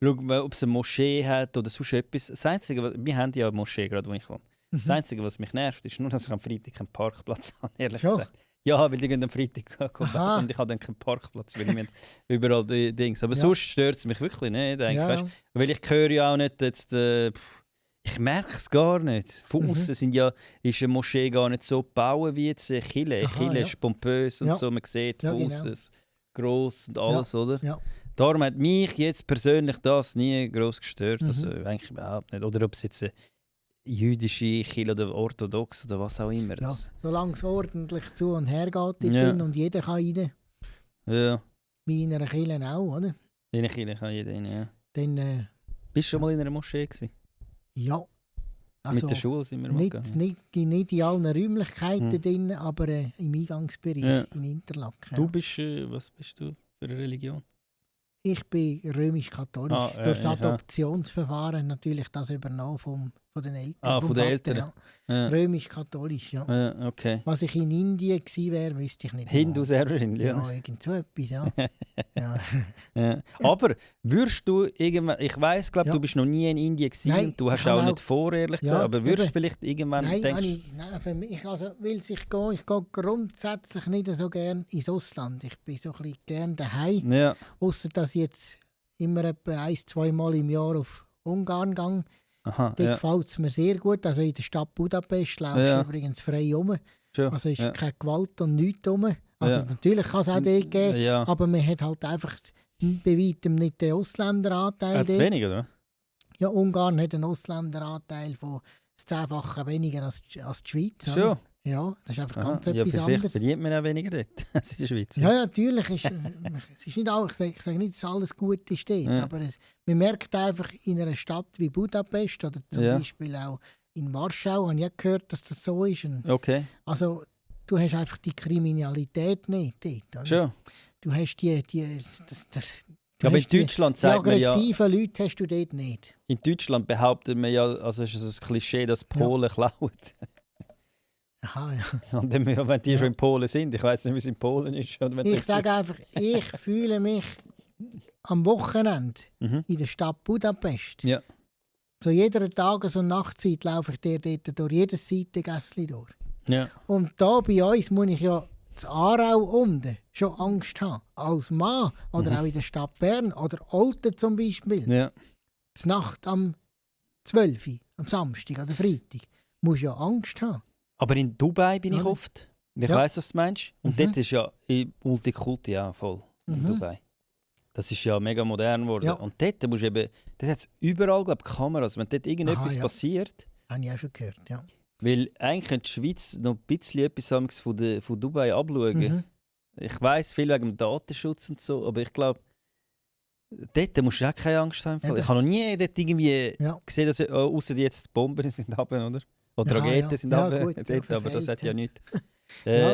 schau, ob es eine Moschee hat oder sonst etwas. Das Einzige, wir haben ja eine Moschee gerade, wo ich wohne. Das Einzige, was mich nervt, ist nur, dass ich am Freitag keinen Parkplatz habe, ehrlich gesagt. Ja, weil die gehen am Freitag kommen und ich habe dann keinen Parkplatz, weil ich überall die Dings. Aber sonst stört es mich wirklich nicht, weißt, weil ich höre ja auch nicht jetzt... ich merke es gar nicht. Von außen ist eine Moschee gar nicht so gebaut wie jetzt eine Kirche. Kirche ist pompös und so, man sieht von außen gross und alles, oder? Ja. Darum hat mich jetzt persönlich das nie gross gestört. Also eigentlich überhaupt nicht. Oder ob es jetzt eine jüdische Kirche oder orthodox oder was auch immer. Ja, solange es ordentlich zu und her geht drin und jeder kann rein. Ja. Wie in einer Kirche auch, oder? In einer Kirche kann jeder rein, ja. Dann, bist du schon mal in einer Moschee gewesen? Ja. Also, mit der Schule sind wir mal gegangen. Nicht in allen Räumlichkeiten drin, aber im Eingangsbereich in Interlaken. Du bist, was bist du für eine Religion? Ich bin römisch-katholisch. Durch das Adoptionsverfahren natürlich das übernommen von den Eltern. Von den Eltern? Ja. Römisch-katholisch, ja. Okay. Was ich in Indien gewesen wäre, wüsste ich nicht. Hindu-Serverin, ja. Irgend so etwas, ja. Aber würdest du irgendwann, ich weiss, glaube du bist noch nie in Indien gewesen, nein, du hast auch nicht vor, ehrlich gesagt, aber würdest du vielleicht irgendwann nein, für mich, also, ich gehe grundsätzlich nicht so gerne ins Ausland. Ich bin so ein bisschen gerne daheim. Ja. Ausser dass ich jetzt immer etwa 1-2 Mal im Jahr auf Ungarn gehe. Dort gefällt es mir sehr gut. Also in der Stadt Budapest läufst du übrigens frei rum. Also ist keine Gewalt und nichts rum. Also natürlich kann es auch dort geben, aber man hat halt einfach bei weitem nicht den Ausländeranteil. Zu wenig, oder? Ja, Ungarn hat einen Ausländeranteil von 10-fache weniger als die Schweiz. Schon? Ja, das ist einfach ganz etwas anderes. Vielleicht verdient man auch weniger dort als in der Schweiz. Ja, natürlich. Es ist nicht auch, ich sage nicht, dass alles gut ist dort, aber man merkt einfach in einer Stadt wie Budapest oder zum Beispiel auch in Warschau, habe ich gehört, dass das so ist. Okay. Also, du hast einfach die Kriminalität nicht dort. Oder? Schon. Du hast Aber in Deutschland sagt man ja... Die aggressiven Leute hast du dort nicht. In Deutschland behauptet man ja, also ist es ein Klischee, dass Polen klauen. Aha, ja. Und dann, wenn die schon in Polen sind, ich weiss nicht, wie es in Polen ist. Ich sage einfach, ich fühle mich am Wochenende in der Stadt Budapest. Ja. Zu jeder Tages- und Nachtzeit laufe ich dort durch jedes Seitengässli durch. Ja. Und da bei uns muss ich ja in Aarau unten schon Angst haben. Als Mann oder auch in der Stadt Bern oder Olten zum Beispiel. Ja. Die Nacht am 12 Uhr, am Samstag oder Freitag, musst du ja Angst haben. Aber in Dubai bin ich oft. Ich weiss, was du meinst. Und dort ist ja Multikulti auch voll. In Dubai. Das ist ja mega modern geworden. Ja. Und dort musst du eben, dort hat es überall, glaube ich, Kameras. Wenn dort irgendetwas passiert. Habe ich auch schon gehört, ja. Weil eigentlich könnte die Schweiz noch ein bisschen etwas von Dubai abschauen. Ich weiss viel wegen dem Datenschutz und so, aber ich glaube, dort musst du auch keine Angst haben. Ich habe noch nie dort irgendwie gesehen, dass außer jetzt die Bomben sind runter, oder? Oder Raketen sind runter, dort, aber das hat ja nichts.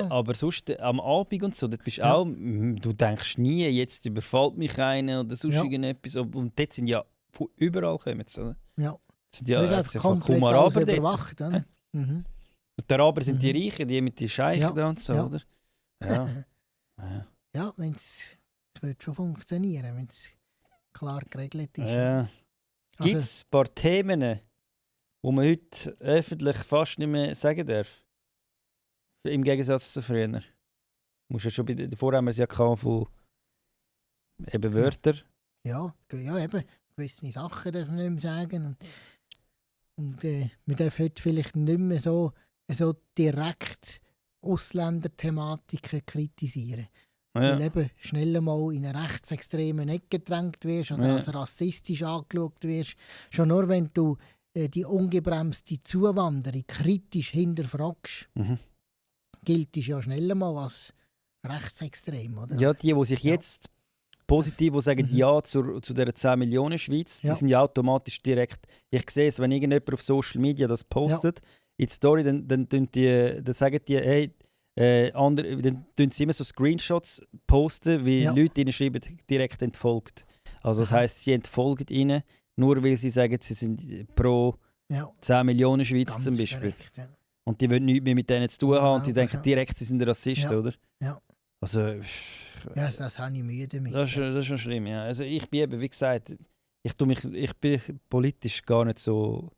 Aber sonst am Abend und so, dort bist auch, du denkst nie, jetzt überfällt mich einer oder sonst irgendetwas. Und dort sind ja von überall kommen sie, oder? Ja. Sind ja, das ist einfach komplett alles überwacht, oder? Und die Araber sind die Reichen, die mit den Scheichen und so, oder? Ja. Ja, es wird schon funktionieren, wenn es klar geregelt ist. Ja. Gibt es ein paar Themen, die man heute öffentlich fast nicht mehr sagen darf? Im Gegensatz zu früher. Vorher haben wir es ja von eben Wörter. Ja, eben. Gewisse Sachen dürfen wir nicht mehr sagen. Und wir dürfen heute vielleicht nicht mehr so direkt Ausländerthematiken kritisieren. Ja. Weil eben schnell mal in eine rechtsextreme Ecke gedrängt wirst oder als rassistisch angeschaut wirst. Schon nur wenn du die ungebremste Zuwanderung kritisch hinterfragst, gilt es ja schnell mal als rechtsextrem. Oder? Ja, die sich jetzt positiv sagen Ja zu dieser 10 Millionen Schweiz, die sind ja automatisch direkt. Ich sehe es, wenn irgendjemand auf Social Media das postet, in die Story, dann sagen die, hey, dann tun sie immer so Screenshots posten, wie Leute ihnen schreiben, direkt entfolgt. Also das heisst, sie entfolgen ihnen, nur weil sie sagen, sie sind pro 10 Millionen Schweiz ganz zum Beispiel. Direkt, Und die wollen nichts mehr mit denen zu tun haben und die denken direkt, sie sind Rassisten, oder? Ja. Also, das habe ich Mühe damit. Das ist schon schlimm, ja. Also ich bin eben, wie gesagt, ich bin politisch gar nicht so...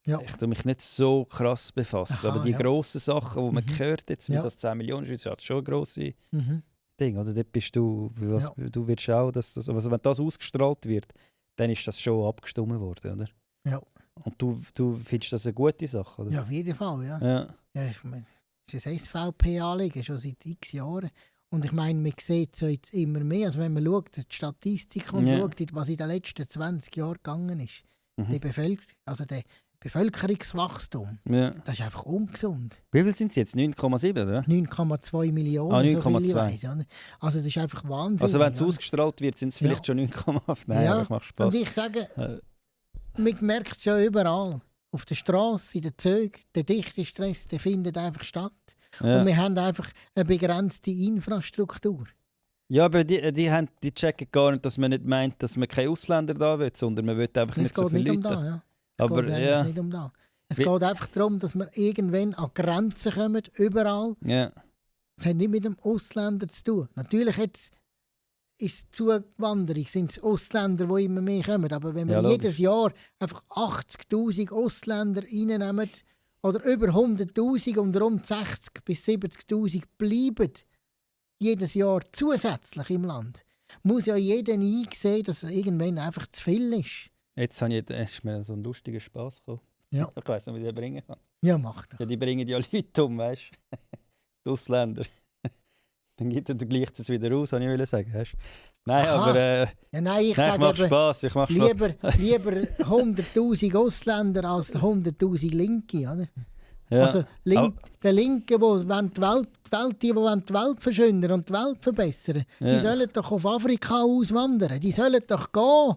Ja. Ich tue mich nicht so krass befassen. Aber die grossen Sachen, die man hört, jetzt mit das 10 Millionen Schweizer, hat schon grosse Dinge. Oder dort bist du, du wirst auch, also wenn das ausgestrahlt wird, dann ist das schon abgestimmt worden, oder? Ja. Und du findest das eine gute Sache, oder? Ja, auf jeden Fall, ja. Ich meine, es ist ein SVP-Anliegen, schon seit x Jahren. Und ich meine, man sieht es jetzt immer mehr. Also wenn man schaut, die Statistik und schaut, was in den letzten 20 Jahren gegangen ist, die Bevölkerungswachstum, das ist einfach ungesund. Wie viel sind es jetzt? 9,7, oder? 9,2 Millionen, 9,2. Also das ist einfach Wahnsinn. Also wenn es ausgestrahlt wird, sind es vielleicht schon 9,8. Nein, aber macht Spaß. Und ich sage, man merkt es ja überall. Auf der Straße, in den Zügen, der dichte Stress, der findet einfach statt. Ja. Und wir haben einfach eine begrenzte Infrastruktur. Ja, aber die checken gar nicht, dass man nicht meint, dass man keine Ausländer da will, sondern man will einfach nicht so viele Leute. Es geht nicht um das. Es geht einfach darum, dass wir irgendwann an Grenzen kommen, überall. Ja. Das hat nicht mit dem Ausländer zu tun. Natürlich ist die Zuwanderung, sind es Ausländer, die immer mehr kommen. Aber wenn wir jedes Jahr einfach 80'000 Ausländer reinnehmen oder über 100'000 und rund 60'000 bis 70'000 bleiben, jedes Jahr zusätzlich im Land, muss ja jeder einsehen, dass es irgendwann einfach zu viel ist. Jetzt ist mir so ein lustiger Spass gekommen. Ja. Ich weiss nicht, wie ich den bringen kann. Ja, mach das. Ja, die bringen ja Leute um, weißt du? Die Ausländer. Dann gibt er gleich das wieder raus, was ich sagen wollte. Nein, aber ich sage Spass. Ich mache lieber 100'000 Ausländer als 100'000 Linke, oder? Ja. Also der Linke, die die Welt verschönern und die Welt verbessern, die sollen doch auf Afrika auswandern. Die sollen doch gehen.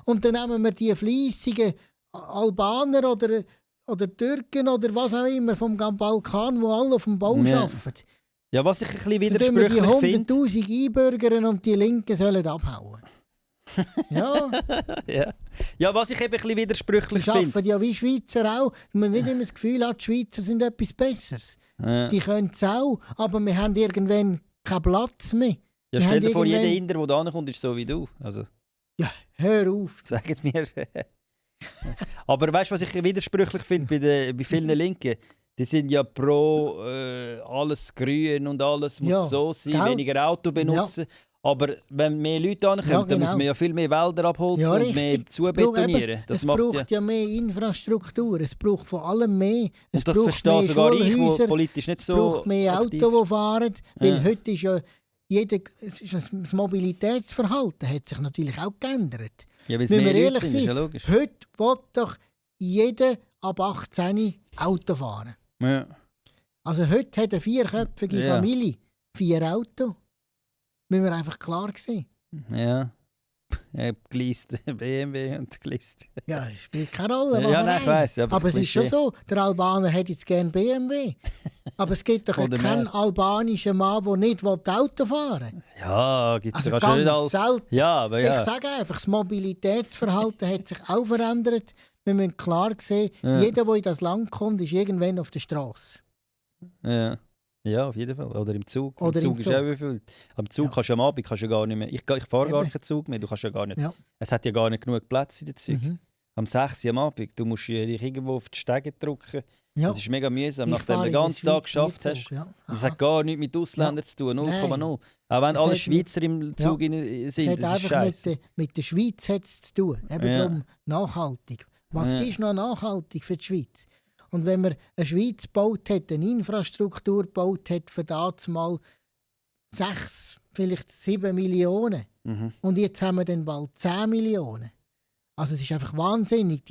Und dann nehmen wir die fleissigen Albaner oder Türken oder was auch immer vom Balkan, die alle auf dem Bau arbeiten. Ja, was ich ein bisschen widersprüchlich finde... Die 100'000 einbürgern und die Linken sollen abhauen. Ja. Ja, was ich eben ein bisschen widersprüchlich finde. Die finde. arbeiten ja wie Schweizer auch. Man nicht immer das Gefühl hat, die Schweizer sind etwas Besseres. Ja. Die können es auch, aber wir haben irgendwann keinen Platz mehr. Ja, stell dir vor, jeder Inder, der da ankommt, ist so wie du. Also, ja, hör auf. sagt mir. Aber weißt du, was ich widersprüchlich finde bei vielen Linken? Die sind ja pro alles grün und alles muss so sein, weniger Auto benutzen. Ja. Aber wenn mehr Leute ankommen, dann muss man ja viel mehr Wälder abholzen und mehr zubetonieren. Es braucht ja mehr Infrastruktur, es braucht vor allem mehr. Und das verstehe sogar ich, der politisch nicht so es braucht mehr Autos, die fahren, weil heute ist ja das Mobilitätsverhalten hat sich natürlich auch geändert. Ja, weil es mehr Leute sind, ist ja logisch. Heute will doch jeder ab 18 Auto fahren. Ja. Also heute hat eine vierköpfige Familie 4 Autos. Müssen wir einfach klar sehen. Ja. Ich habe geleast BMW und geleast. Ja, spielt keine Rolle. Ja, nein, ich weiss. Aber es ist schon so, der Albaner hätte jetzt gerne BMW. Aber es gibt doch keinen albanischen Mann, der nicht Auto fahren will. Ja, gibt es also sogar schon nicht selten. Ja, aber ja. Ich sage einfach, das Mobilitätsverhalten hat sich auch verändert. Wir müssen klar sehen, jeder, der in das Land kommt, ist irgendwann auf der Straße. Ja. Ja, auf jeden Fall. Oder im Zug. Im Zug ist auch überfüllt. Am Zug kannst du am Abend gar nicht mehr. Ich fahre gar keinen Zug mehr. Du kannst ja gar nicht. Ja. Es hat ja gar nicht genug Platz in den Zügen. Am 6 Uhr am Abend. Du musst dich irgendwo auf die Stege drücken. Ja. Das ist mega mühsam, nachdem du den ganzen Tag geschafft hast. Das hat gar nichts mit Ausländern zu tun. 0,0. Auch wenn alle Schweizer im Zug sind, das ist scheiße. Mit der Schweiz hat es zu tun. Eben darum nachhaltig. Was ist noch nachhaltig für die Schweiz? Und wenn man eine Schweiz gebaut hat, eine Infrastruktur gebaut hat, für das mal 6, vielleicht 7 Millionen. Und jetzt haben wir dann bald 10 Millionen. Also es ist einfach wahnsinnig.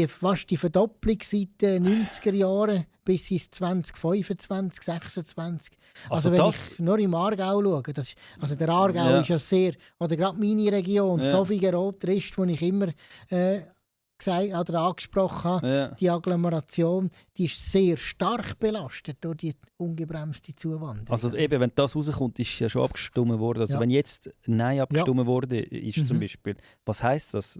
Fast die Verdopplung seit den 90er Jahren bis ins 2025, 2026. Also wenn ich nur im Aargau schaue, also der Aargau ist ja sehr, oder gerade meine Region, Sofigen-Rot-Rist, wo ich immer angesprochen habe, die Agglomeration, die ist sehr stark belastet durch die ungebremste Zuwanderung. Also eben, wenn das rauskommt, ist ja schon abgestimmt worden. Also wenn jetzt Nein abgestimmt worden ist zum Beispiel, was heisst das?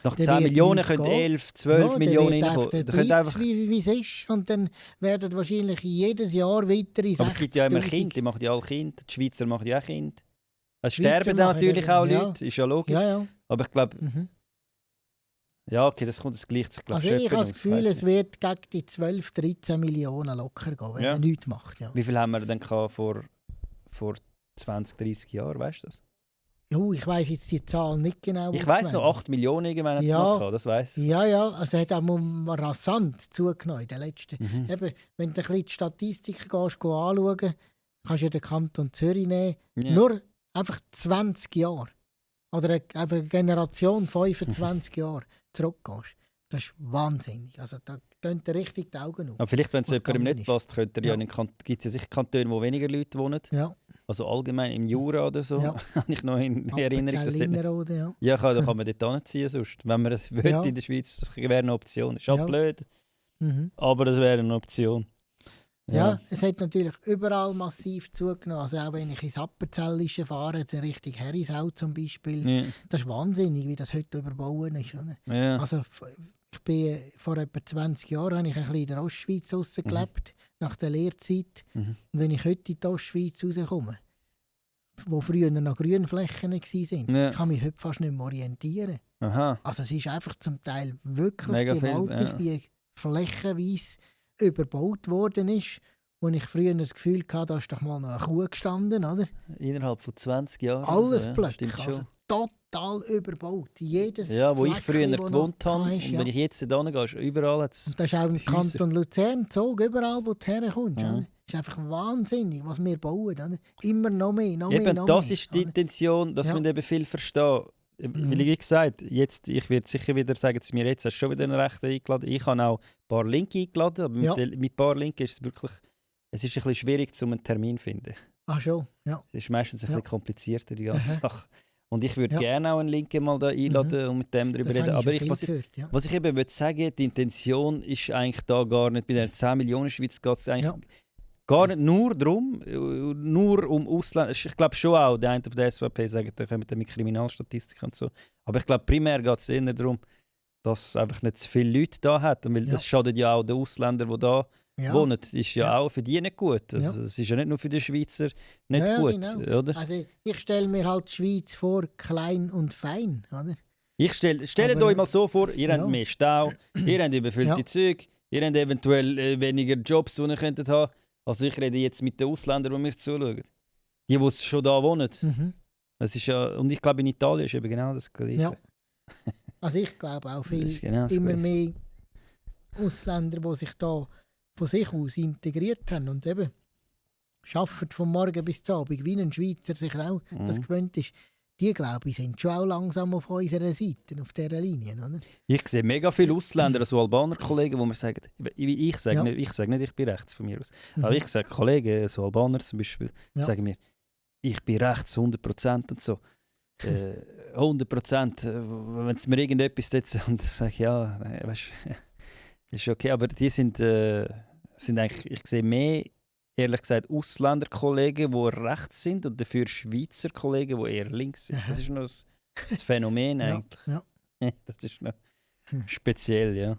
Nach 10 Millionen können 11, 12 Millionen reinkommen. Einfach wie es ist. Und dann werden wahrscheinlich jedes Jahr weitere 60'000. Aber es gibt ja immer Kinder, die machen ja alle Kinder. Die Schweizer machen ja auch Kinder. Es sterben dann natürlich auch Leute, ist ja logisch. Ja. Aber ich glaube... Ja, okay, das gleicht sich, glaube ich. Also ich habe das Gefühl, es wird gegen die 12, 13 Millionen locker gehen, wenn man nichts macht. Ja. Wie viel haben wir denn vor 20, 30 Jahren, weißt du das? Ja, ich weiss jetzt die Zahl nicht genau. Ich weiss noch, 8 Millionen irgendwann hat es noch gehabt, das weiss ich. Ja, also es hat auch rasant zugenommen in den letzten. Eben, wenn du ein bisschen die Statistiken anschauen, kannst du den Kanton Zürich nehmen. Nur einfach 20 Jahre. Oder eine Generation 25 Jahre zurückgehst. Das ist wahnsinnig. Also da gehen dir richtig die Augen auf. Aber vielleicht, wenn es jemandem nicht passt, gibt es ja sicher Kantone, wo weniger Leute wohnen. Ja. Also allgemein im Jura oder so. Habe ich noch in Erinnerung, dass dort nicht... da kann man dort hinziehen sonst. Wenn man es will in der Schweiz, das wäre eine Option. Ist auch blöd, aber das wäre eine Option. Ja, es hat natürlich überall massiv zugenommen. Also auch wenn ich ins Appenzellische fahre, Richtung Herisau zum Beispiel, das ist wahnsinnig, wie das heute überbauen ist. Oder? Ja. Also ich bin vor etwa 20 Jahren habe ich ein bisschen in der Ostschweiz gelebt, nach der Lehrzeit. Und wenn ich heute in die Ostschweiz rauskomme, wo früher noch Grünflächen waren, kann mich heute fast nicht mehr orientieren. Aha. Also es ist einfach zum Teil wirklich gewaltig, wie flächenweise überbaut worden ist, wo ich früher das Gefühl hatte, da ist doch mal noch eine Kuh gestanden, oder? Innerhalb von 20 Jahren. Alles Blöcke, also total überbaut. Jedes wo ich früher gewohnt habe und wenn ich jetzt da gehe, ist überall jetzt. Und das ist auch im Kanton Luzern, Zug, überall wo du herkommst. Das ist einfach wahnsinnig, was wir bauen. Oder? Immer noch mehr, noch mehr. Das ist die Intention, dass man eben viel verstehen. Wie gesagt, jetzt, ich werde sicher wieder sagen, dass mir jetzt hast du schon wieder einen Rechten eingeladen. Ich habe auch ein paar Linke eingeladen, aber mit ein paar Linken ist es wirklich, es ist ein bisschen schwierig, einen Termin zu finden. Ach schon, ja. Es ist meistens ein bisschen komplizierter, die ganze Sache. Und ich würde gerne auch einen Linken mal da einladen und mit dem darüber reden. Aber was ich eben sagen will, die Intention ist eigentlich da gar nicht. Bei der 10 Millionen Schweiz geht es eigentlich Gar nicht nur darum, nur um Ausländer. Ich glaube schon auch, der eine von der SVP sagt, da kommen wir mit Kriminalstatistik und so. Aber ich glaube, primär geht es eher darum, dass es einfach nicht so viele Leute da hat. Weil das schadet ja auch den Ausländern, die da wohnen. Das ist ja auch für die nicht gut. Also, es ist ja nicht nur für die Schweizer nicht gut. Genau. Oder? Also ich stelle mir halt die Schweiz vor, klein und fein. Oder? Stellt euch mal so vor, ihr habt mehr Stau, ihr habt überfüllte Züge, ihr habt eventuell weniger Jobs, die ihr könntet haben. Also ich rede jetzt mit den Ausländern, die mir zuschauen. Die schon da wohnen. Das ist ja, und ich glaube, in Italien ist eben genau das Gleiche. Ja. Also ich glaube auch immer mehr Ausländer, die sich da von sich aus integriert haben und eben arbeiten von morgen bis zum Abend, wie ein Schweizer sich auch das gewöhnt ist. Die, glaube ich, sind schon auch langsam auf unserer Seite, auf dieser Linie. Oder? Ich sehe mega viele Ausländer, also Albaner-Kollegen, die mir sagen, ich sage nicht, ich bin rechts von mir aus, aber ich sage Kollegen, so Albaner zum Beispiel, sagen mir, ich bin rechts 100% und so. 100%, wenn es mir irgendetwas tut, und sage ich, ja, weißt du, ist okay, aber die sind eigentlich, ich sehe mehr, ehrlich gesagt, Ausländerkollegen, die rechts sind und dafür Schweizer Kollegen, die eher links sind. Das ist noch ein Phänomen eigentlich. Ja. Das ist noch speziell, ja.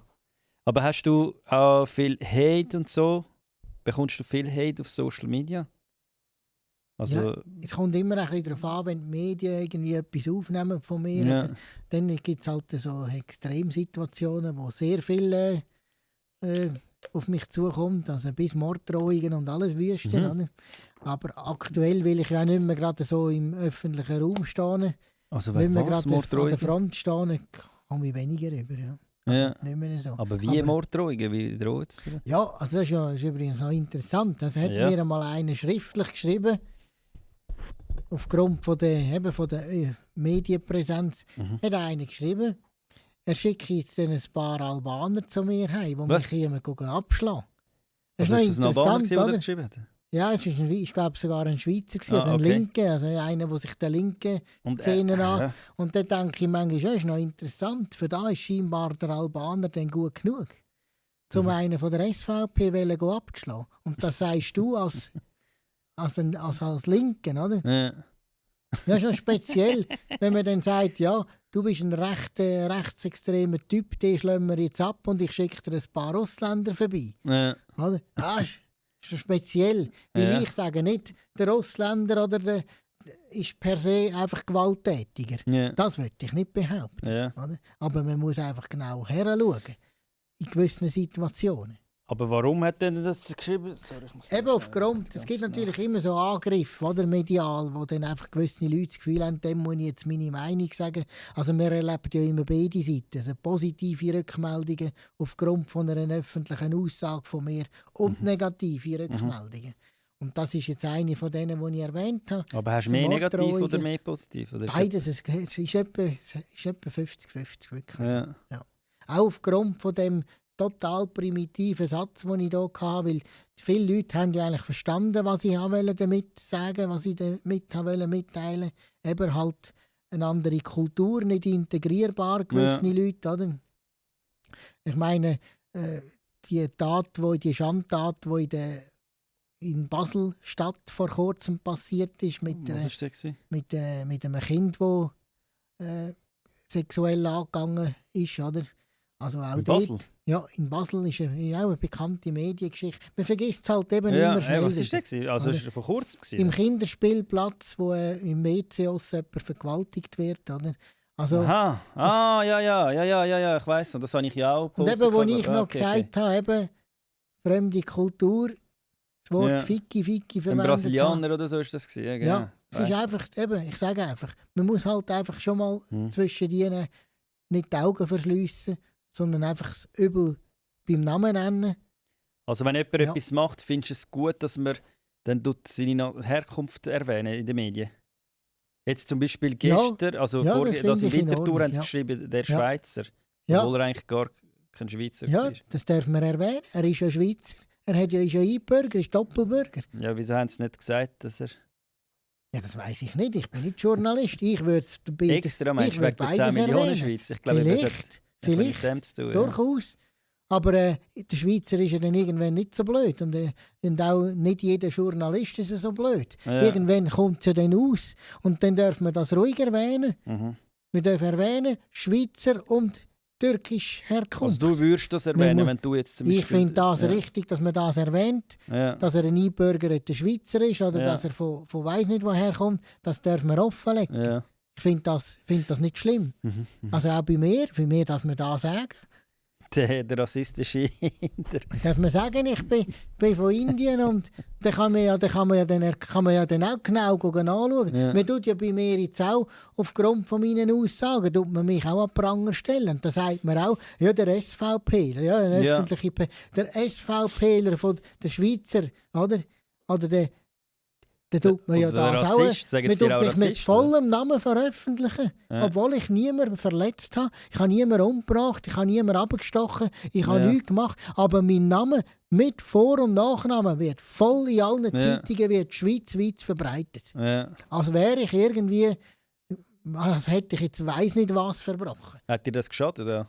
Aber hast du auch viel Hate und so? Bekommst du viel Hate auf Social Media? Also, es kommt immer ein bisschen darauf an, wenn die Medien irgendwie etwas aufnehmen von mir. Dann gibt es halt so Extremsituationen, wo sehr viel auf mich zukommt, also bis Morddrohungen und alles Wüsten. Aber aktuell will ich ja nicht mehr gerade so im öffentlichen Raum stehen. Also wenn wir gerade an der Front stehen, komme ich weniger rüber. Also nicht mehr so. Aber wie Morddrohungen? Wie droht es? Ja, also das ist übrigens noch interessant. Das hat mir einmal einer schriftlich geschrieben, aufgrund von der Medienpräsenz, hat einer geschrieben, er schickt jetzt ein paar Albaner zu mir heim, die mich hier abschlagen. Das ist ein Albaner, der das geschrieben hat? Ja, ich glaube sogar ein Schweizer, also ein Linker, also einer, der sich der linken Szene an. Und da denke ich manchmal, das ist noch interessant, für da ist scheinbar der Albaner dann gut genug, um einen von der SVP abzuschlagen. Und das sagst du als Linken, oder? Ja. Das ist noch speziell, wenn man dann sagt, ja, du bist ein rechtsextremer Typ, den schlagen wir jetzt ab und ich schicke dir ein paar Ausländer vorbei. Ja. Oder? Das ist schon speziell. Weil ich sage nicht, der Ausländer oder ist per se einfach gewalttätiger. Ja. Das würde ich nicht behaupten. Ja. Oder? Aber man muss einfach genau heranschauen. In gewissen Situationen. Aber warum hat er das geschrieben? Sorry, eben aufgrund, es gibt natürlich immer so Angriffe, oder, medial, wo dann einfach gewisse Leute das Gefühl haben, dem muss ich jetzt meine Meinung sagen. Also wir erleben ja immer beide Seiten, also positive Rückmeldungen aufgrund von einer öffentlichen Aussage von mir und negative Rückmeldungen. Und das ist jetzt eine von denen, die ich erwähnt habe. Aber hast du mehr negativ oder mehr positiv? Oder beides, es ist etwa 50-50 wirklich. Ja. Ja. Auch aufgrund von dem total primitiven Satz, den ich hier hatte, weil viele Leute haben ja eigentlich verstanden, was ich damit sagen, was ich damit mitteilen. Eben halt eine andere Kultur, nicht integrierbar, gewisse Leute, oder? Ich meine, die Schandtat, die in Basel-Stadt vor kurzem passiert ist, mit einem Kind, das sexuell angegangen ist, oder? Also auch in Basel? Ja, in Basel ist auch eine bekannte Mediengeschichte. Man vergisst es halt eben immer schnell. Was war das? Also ist vor kurzem? Im Kinderspielplatz, wo im WCOS jemand vergewaltigt wird, oder? Also, aha, ja, ich weiss, und das habe ich ja auch gepostet. Und eben, wo ich noch gesagt habe, eben, fremde Kultur, das Wort Ficky verwendet. Ein Brasilianer oder so ist das gewesen, ja, genau. Ja, es ist einfach, eben, ich sage einfach, man muss halt einfach schon mal zwischen denen nicht die Augen verschliessen, sondern einfach das Übel beim Namen nennen. Also wenn jemand etwas macht, findest du es gut, dass man dann seine Herkunft erwähnen in den Medien? Jetzt zum Beispiel gestern, das in Winterthur haben sie geschrieben, der Schweizer, obwohl er eigentlich gar kein Schweizer war. Ja, das darf man erwähnen. Er ist ja Schweizer. Er ist ja Einbürger, ist Doppelbürger. Ja, wieso haben sie nicht gesagt, dass er... Ja, das weiss ich nicht. Ich bin nicht Journalist. Ich würde extra meinst du wegen der 10 Millionen Schweiz? Ich glaube, vielleicht, mit dem zu tun, durchaus. Aber der Schweizer ist ja dann irgendwann nicht so blöd. Und auch nicht jeder Journalist ist so blöd. Ja. Irgendwann kommt es ja dann aus. Und dann dürfen wir das ruhig erwähnen. Wir dürfen erwähnen, Schweizer und türkisch Herkunft. Also du würdest das erwähnen, wenn du jetzt zum Beispiel... Ich finde das richtig, dass man das erwähnt. Ja. Dass er ein eingebürgerter Schweizer ist oder dass er von weiss nicht woher kommt. Das dürfen wir offenlegen. Ja. Ich finde das nicht schlimm. Also auch bei mir darf man das sagen. Der rassistische Hinter. Darf man sagen, ich bin von Indien und dann kann man ja dann auch genau anschauen. Ja. Man tut ja bei mir jetzt auch, aufgrund von meinen Aussagen, tut man mich auch an Pranger stellen. Und da sagt man auch, ja, der SVPler, ja, der SVPler von der Schweizer, oder dann tut man ja das auch. Man tut mich mit vollem Namen veröffentlichen, obwohl ich niemanden verletzt habe. Ich habe niemanden umgebracht, ich habe niemanden abgestochen, ich habe nichts gemacht. Aber mein Name mit Vor- und Nachnamen wird voll in allen Zeitungen, wird schweizweit verbreitet. Ja. Als wäre ich irgendwie, als hätte ich jetzt weiss nicht was verbrochen. Hat dir das geschadet? Oder?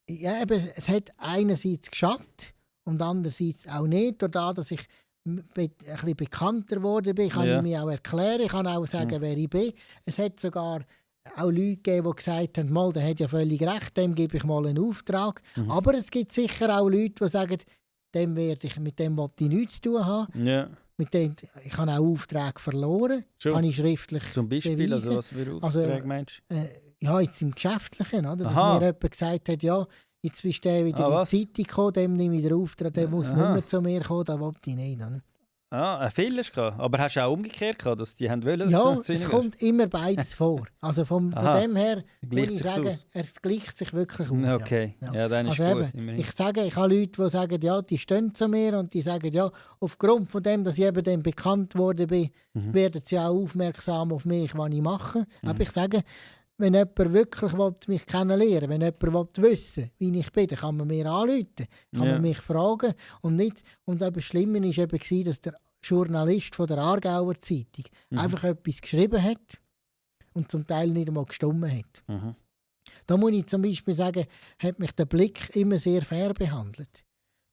Ja, eben, es hat einerseits geschadet und andererseits auch nicht, dadurch, dass ich ein bisschen bekannter geworden bin, kann ich mich auch erklären, ich kann auch sagen, wer ich bin. Es hat sogar auch Leute gegeben, die gesagt haben, mal, der hat ja völlig recht, dem gebe ich mal einen Auftrag. Aber es gibt sicher auch Leute, die sagen, mit dem will ich nichts zu tun haben. Ja. Mit dem, ich habe auch Aufträge verloren, kann ich schriftlich zum Beispiel, beweisen. Also was für Aufträge meinst du? Ja, jetzt im Geschäftlichen, oder? Dass mir jemand gesagt hat, ja, jetzt bist du wieder in die Zeitung gekommen, dem nehme ich den Auftrag, der muss nicht mehr zu mir kommen, das wollte ich nicht. Oder? Ein Fehler gehabt. Aber hast du auch umgekehrt gehabt, dass die haben wollen? Ja, es kommt immer beides vor. Also von dem her muss ich sagen, es gleicht sich wirklich aus. Okay, ja, dann ist also gut. Eben, ich habe Leute, die sagen, ja, die stehen zu mir und die sagen, ja, aufgrund von dem, dass ich eben dann bekannt worden bin, werden sie auch aufmerksam auf mich, was ich mache. Aber ich sage, wenn jemand wirklich mich kennenlernen will, wenn jemand wissen will, wie ich bin, dann kann man mir anrufen, kann man mich fragen. Und das Schlimme war eben, dass der Journalist von der Aargauer Zeitung einfach etwas geschrieben hat und zum Teil nicht einmal gestimmt hat. Da muss ich zum Beispiel sagen, hat mich der Blick immer sehr fair behandelt.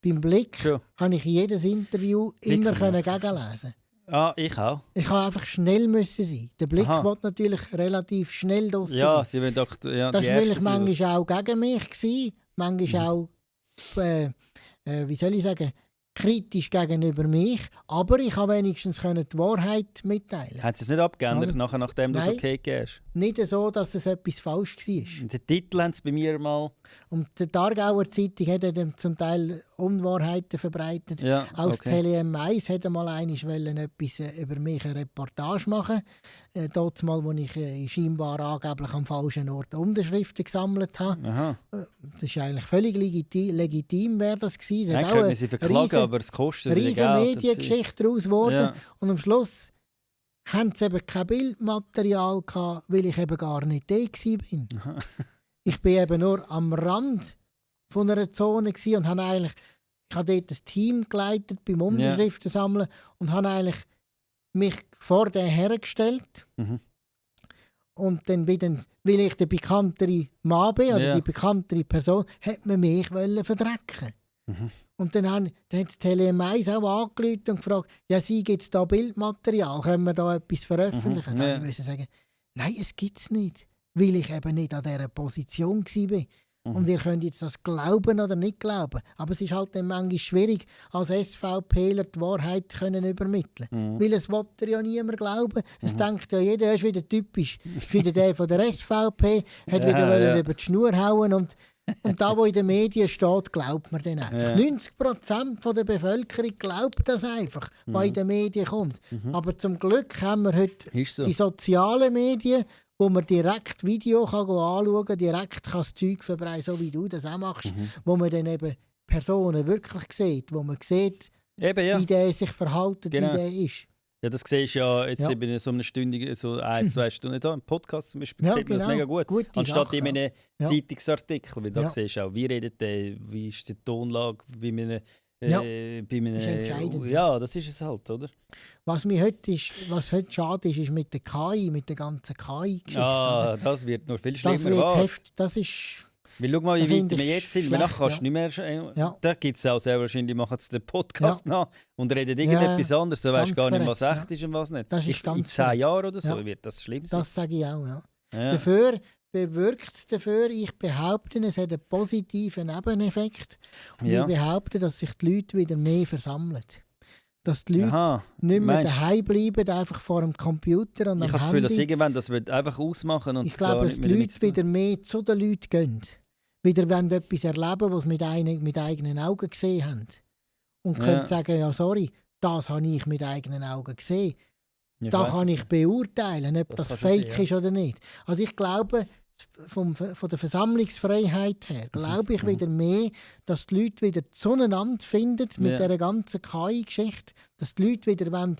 Beim Blick habe ich jedes Interview immer gegenlesen. Ah, ich auch. Ich habe einfach schnell müssen sein. Der Blick wird natürlich relativ schnell draussen sein. Ja, sie will doch, das war vielleicht manchmal auch gegen mich gewesen, manchmal auch, wie soll ich sagen, kritisch gegenüber mich, aber ich konnte wenigstens die Wahrheit mitteilen. Haben Sie es nicht abgeändert, nachdem du es okay gegeben hast? Nicht so, dass es etwas falsch war. Den Titel haben Sie bei mir mal... Und die Aargauer Zeitung hat dann zum Teil Unwahrheiten verbreitet. Ja, auch das Tele M1 hat einmal etwas über mich eine Reportage machen. Dort mal, wo ich scheinbar angeblich am falschen Ort Unterschriften gesammelt habe. Aha. Das ist eigentlich völlig legitim, wäre das gewesen. Dann können Sie verklagen, aber es kostet eine riesige Mediengeschichte daraus geworden. Ja. Und am Schluss haben sie eben kein Bildmaterial gehabt, weil ich eben gar nicht da war. Ich war eben nur am Rand von einer Zone und habe dort ein Team geleitet beim Unterschriften sammeln und habe eigentlich mich vor den hergestellt. Und dann, weil ich der bekanntere Mann bin, also die bekanntere Person, hat man mich verdrecken. Und dann hat das Tele M1 auch angerufen und gefragt, ja, Sie, gibt es da Bildmaterial, können wir da etwas veröffentlichen? Dann musste ich sagen, nein, es gibt es nicht, weil ich eben nicht an dieser Position war. Und ihr könnt jetzt das glauben oder nicht glauben. Aber es ist halt dann manchmal schwierig, als SVPler die Wahrheit können übermitteln. Weil es will ja niemand glauben. Es denkt ja jeder, er ist wieder typisch. Ist wieder der von der SVP, hat wieder über die Schnur hauen und da, wo in den Medien steht, glaubt man dann einfach. 90% der Bevölkerung glaubt das einfach, was in den Medien kommt. Aber zum Glück haben wir heute die sozialen Medien, wo man direkt Video anschauen kann, direkt kann das Zeug verbreiten, so wie du das auch machst, wo man dann eben Personen wirklich sieht, wo man sieht, wie der sich verhält, wie der ist. Ja, das siehst du ja jetzt eben in so einer Stündigen, so 1-2 Stunden, da im Podcast zum Beispiel, sieht man das mega gut. Anstatt in einem Zeitungsartikel, weil da siehst du auch, wie redet der, wie ist die Tonlage, bei einem... bei einem, ist entscheidend. Ja, das ist es halt, oder? Was heute schade ist mit der KI, mit der ganzen KI-Geschichte. Das wird noch viel schlimmer. Das ist Weil schau mal, wie weit wir jetzt sind, weil nachher kannst du nicht mehr... Da gibt es auch sehr wahrscheinlich, machen sie den Podcast nach und reden irgendetwas anderes, du weißt gar nicht, was echt ist und was nicht. Das ist in 10 Jahren oder so wird das schlimm sein. Das sage ich auch, ja. Dafür bewirkt es dafür, ich behaupte, es hat einen positiven Nebeneffekt. Und ich behaupte, dass sich die Leute wieder mehr versammeln. Dass die Leute nicht mehr daheim bleiben, einfach vor dem Computer und am Handy. Ich habe das Gefühl, dass irgendwann das wird einfach ausmachen. Und ich glaube, dass die Leute wieder mehr zu den Leuten gehen. Wieder wollen etwas erleben, was sie mit eigenen Augen gesehen haben. Und können sagen, ja sorry, das habe ich mit eigenen Augen gesehen. Da kann ich beurteilen, ob das fake ist oder nicht. Also ich glaube, von der Versammlungsfreiheit her, glaube ich wieder mehr, dass die Leute wieder zueinander finden mit dieser ganzen KI-Geschichte, dass die Leute wieder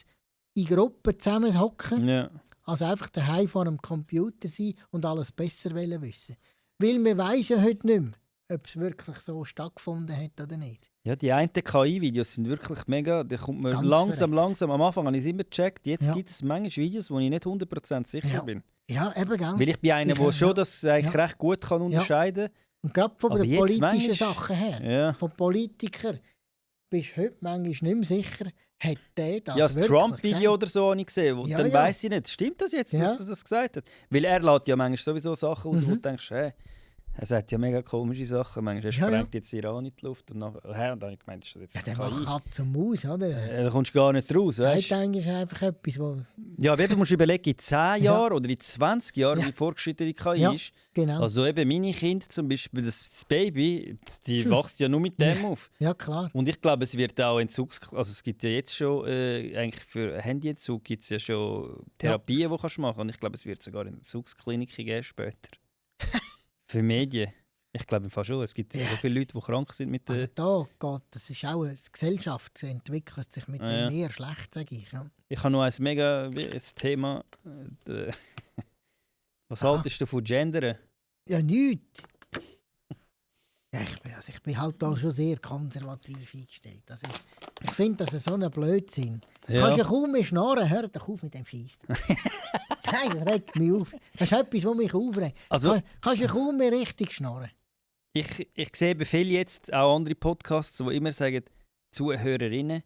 in Gruppen zusammenhocken, als einfach daheim vor einem Computer sein und alles besser wissen. Weil wir weiss ja heute nicht mehr, ob es wirklich so stattgefunden hat oder nicht. Ja, die einen KI-Videos sind wirklich mega, da kommt man langsam, am Anfang habe ich es immer gecheckt, jetzt gibt es manchmal Videos, wo ich nicht 100% sicher bin. Ja, eben, gell? Weil ich bin einer, der schon das eigentlich recht gut kann unterscheiden kann. Und gerade von den politischen Sachen her, von Politikern, bist du heute manchmal nicht mehr sicher, hat der das das Trump-Video oder so habe ich gesehen, wo dann weiss ich nicht, stimmt das jetzt, dass er das gesagt hat? Weil er lässt ja manchmal sowieso Sachen aus, wo du denkst, er sagt ja mega komische Sachen. Manchmal sprengt jetzt Iran in die Luft und dann habe ich gemeint, das ist jetzt der macht Katz und Maus, oder? Da kommst du gar nicht raus, weißt du? Das ist einfach etwas, wo... Ja, aber du musst überlegen, in 10 Jahren oder in 20 Jahren, wie fortgeschritten die KI ist. Genau. Also eben meine Kinder zum Beispiel, das Baby, die wächst ja nur mit dem auf. Ja, klar. Und ich glaube, es wird auch also es gibt ja jetzt schon, eigentlich für Handyentzug gibt es ja schon Therapien, die du machen kannst. Und ich glaube, es wird sogar in Entzugskliniken geben später. Für Medien? Ich glaube fast schon. Es gibt so viele Leute, die krank sind mit der... Also da geht, das ist auch eine Gesellschaft, die entwickelt sich mit dem mehr schlecht, sage ich. Ja. Ich habe noch ein mega Thema. Was haltest du von Gendern? Ja, nichts. Ja, ich bin halt da schon sehr konservativ eingestellt. Also ich finde, das ist so ein Blödsinn. Ja. Kannst ja kaum mehr schnarren, hör doch auf mit dem Scheiß. Nein, das regt mich auf. Das ist etwas, was mich aufregt. Also, kannst ja kaum mehr richtig schnarren. Ich sehe bei vielen jetzt auch andere Podcasts, die immer sagen, Zuhörerinnen,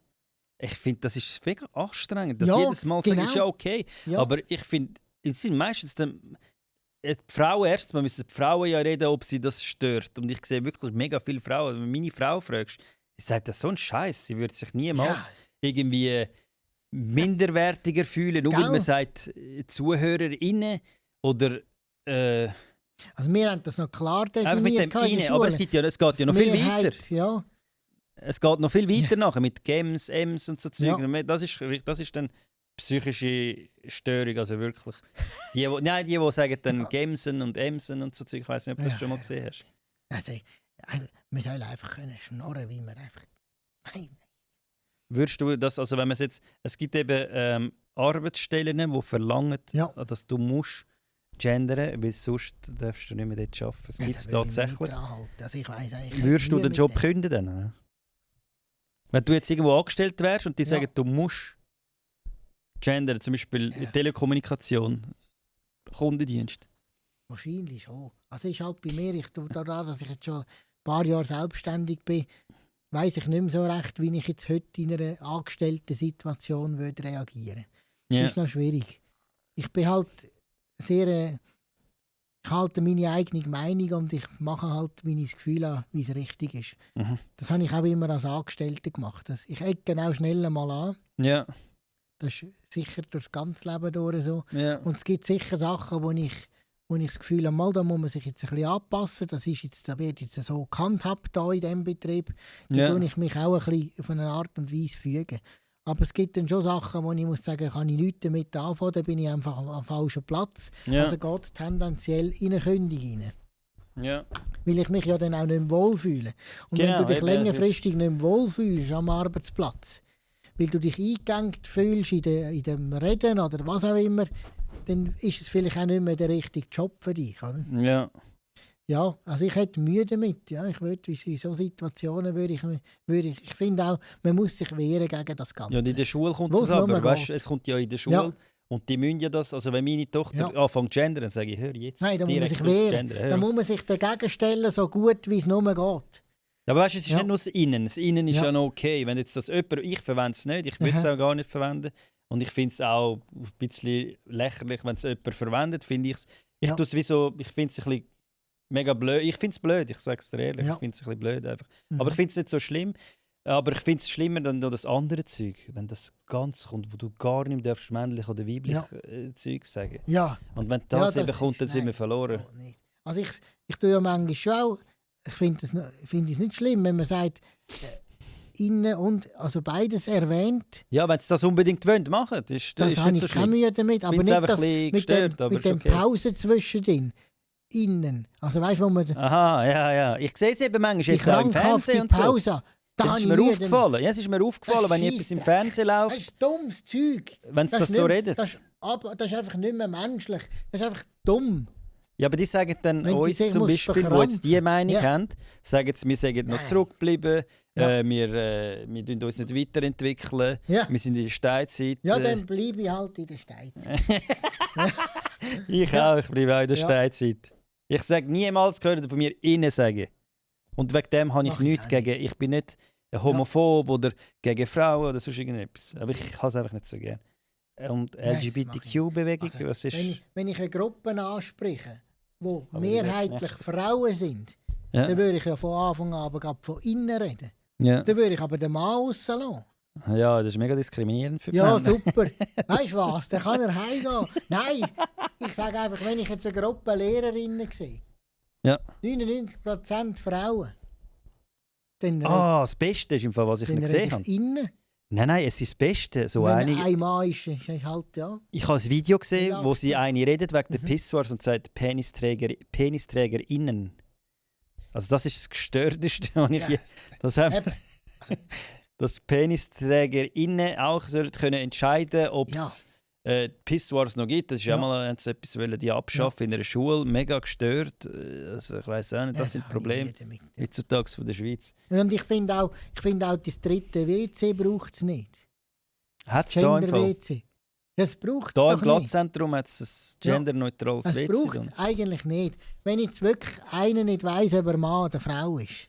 ich finde, das ist mega anstrengend. Das jedes Mal sagen, ist ja okay. Ja. Aber ich finde, es sind meistens die Frauen erst, man müssen die Frauen ja reden, ob sie das stört. Und ich sehe wirklich mega viele Frauen. Wenn du meine Frau fragst, sie sagt, das ist so ein Scheiß. Sie würde sich niemals irgendwie minderwertiger fühlen, nur weil man sagt, ZuhörerInnen oder... Also wir haben das noch klar definiert. Aber es geht ja noch viel weiter. Ja. Es geht noch viel weiter nachher mit Gems, Ems und so Zeug. Ja. Das ist dann psychische Störung, also wirklich. Die sagen dann Gemsen und Emsen und so Zeug. Ich weiß nicht, ob du das schon mal gesehen hast. Also, man soll einfach schnurren, wie man einfach... Nein. Würdest du das, also wenn man es gibt eben Arbeitsstellen, die verlangen, dass du musst gendern, weil sonst darfst du nicht mehr dort arbeiten. Das gibt es tatsächlich. Also ich weiss, würdest du den Job kündigen dann? Wenn du jetzt irgendwo angestellt wärst und die sagen, du musst gendern, zum Beispiel in Telekommunikation, Kundendienst. Wahrscheinlich schon. Also ist halt bei mir, dadurch, dass ich jetzt schon ein paar Jahre selbstständig bin, weiss ich nicht mehr so recht, wie ich jetzt heute in einer angestellten Situation würde reagieren. Das ist noch schwierig. Ich bin halt sehr... Ich halte meine eigene Meinung und ich mache halt, wie ich das Gefühl habe, wie es richtig ist. Mhm. Das habe ich auch immer als Angestellte gemacht. Ich ecke auch schnell mal an. Ja. Das ist sicher durch das ganze Leben durch so. Ja. Und es gibt sicher Sachen, wo ich das Gefühl habe, mal, da muss man sich jetzt ein bisschen anpassen. Das wird jetzt so gehandhabt hier in diesem Betrieb. Da tue ich mich auch ein bisschen auf eine Art und Weise fügen. Aber es gibt dann schon Sachen, wo ich muss sagen, kann ich nichts damit anfangen, da bin ich einfach am falschen Platz. Ja. Also geht es tendenziell in eine Kündigung rein. Ja. Weil ich mich ja dann auch nicht mehr wohlfühle. Und wenn du dich längerfristig nicht mehr wohlfühlst am Arbeitsplatz, weil du dich eingegangen fühlst in dem Reden oder was auch immer, dann ist es vielleicht auch nicht mehr der richtige Job für dich. Oder? Ja. Ja, also ich hätte Mühe damit. Ja, ich würde in solchen Situationen ich finde auch, man muss sich wehren gegen das Ganze. Ja, in der Schule kommt es aber, weißt, es kommt ja in der Schule Und die müssen ja das, also wenn meine Tochter anfängt zu gendern, dann sage ich, hör jetzt. Nein, da muss man sich wehren. Da muss man sich dagegen stellen, so gut wie es nur geht. Ja, aber weißt du, es ist nicht nur das Innen. Das Innen ist ja noch okay. Wenn jetzt das jemand, ich verwende es nicht, ich würde es auch gar nicht verwenden. Und ich finde es auch ein bisschen lächerlich, wenn es jemand verwendet, finde ich es. Ich finde es ein bisschen mega blöd. Ich finde es blöd, ich sage es dir ehrlich. Ich finde es ein bisschen blöd einfach. Aber ich finde es nicht so schlimm. Aber ich finde es schlimmer dann das andere Zeug, wenn das ganz kommt, wo du gar nicht darfst, männlich oder weiblich Zeug sagen. Ja. Und wenn das eben kommt, dann sind wir verloren. Also ich tue ja manchmal schon auch, ich finde es nicht schlimm, wenn man sagt, innen und, also beides erwähnt. Ja, wenn sie das unbedingt wollen, machen. Das habe ich keine Mühe damit, aber nicht das mit dem Pause zwischendrin. Innen. Also weißt du, wo man... Aha, ja. Ich sehe es eben manchmal jetzt auch im Fernsehen und so. Pause. Das ist mir aufgefallen. Ja, es ist mir aufgefallen, wenn etwas im Fernsehen läuft. Das ist dummes Zeug. Wenn sie das so redet. Das ist einfach nicht mehr menschlich. Das ist einfach dumm. Ja, aber die sagen dann uns zum Beispiel, die jetzt diese Meinung haben, sagen sie, wir sagen noch zurückbleiben, wir tun uns nicht weiterentwickeln, wir sind in der Steinzeit. Ja, dann bleibe ich halt in der Steinzeit. Ich auch, ich bleibe auch in der Steinzeit. Ich sage niemals, gehört von mir innen sagen. Und wegen dem habe ich nichts gegen, ich bin nicht homophob oder gegen Frauen oder sonst irgendetwas. Aber ich habe es einfach nicht so gern. Und LGBTQ-Bewegung, also, was ist... Wenn ich eine Gruppe anspreche, wo mehrheitlich Frauen sind, dann würde ich ja von Anfang an von innen reden. Ja. Dann würde ich aber den Mann rauslassen. Ja, das ist mega diskriminierend für die Männer. Super. Weißt du was, dann kann er heimgehen. Nein, ich sage einfach, wenn ich jetzt eine Gruppe Lehrerinnen sehe, 99% Frauen. Das Beste ist im Fall, was ich nicht gesehen habe. Innen. Nein, es ist das Beste. So ein Mann ist halt, Ich habe ein Video gesehen, wo sie eine redet wegen der Pisswars und sagt PenisträgerInnen. Also das ist das Gestörteste, was ich dass PenisträgerInnen auch können entscheiden, ob es Pisswars noch gibt. Das ist ja mal etwas, die abschaffen in einer Schule, mega gestört. Also ich weiss auch nicht, das sind Probleme heutzutage von der Schweiz. Und ich finde auch, das dritte WC braucht es nicht. Hat es da im Fall? Das braucht es da doch im Glattzentrum hat es ein genderneutrales WC. Das braucht es eigentlich nicht. Wenn jetzt wirklich einer nicht weiss, ob er Mann oder Frau ist,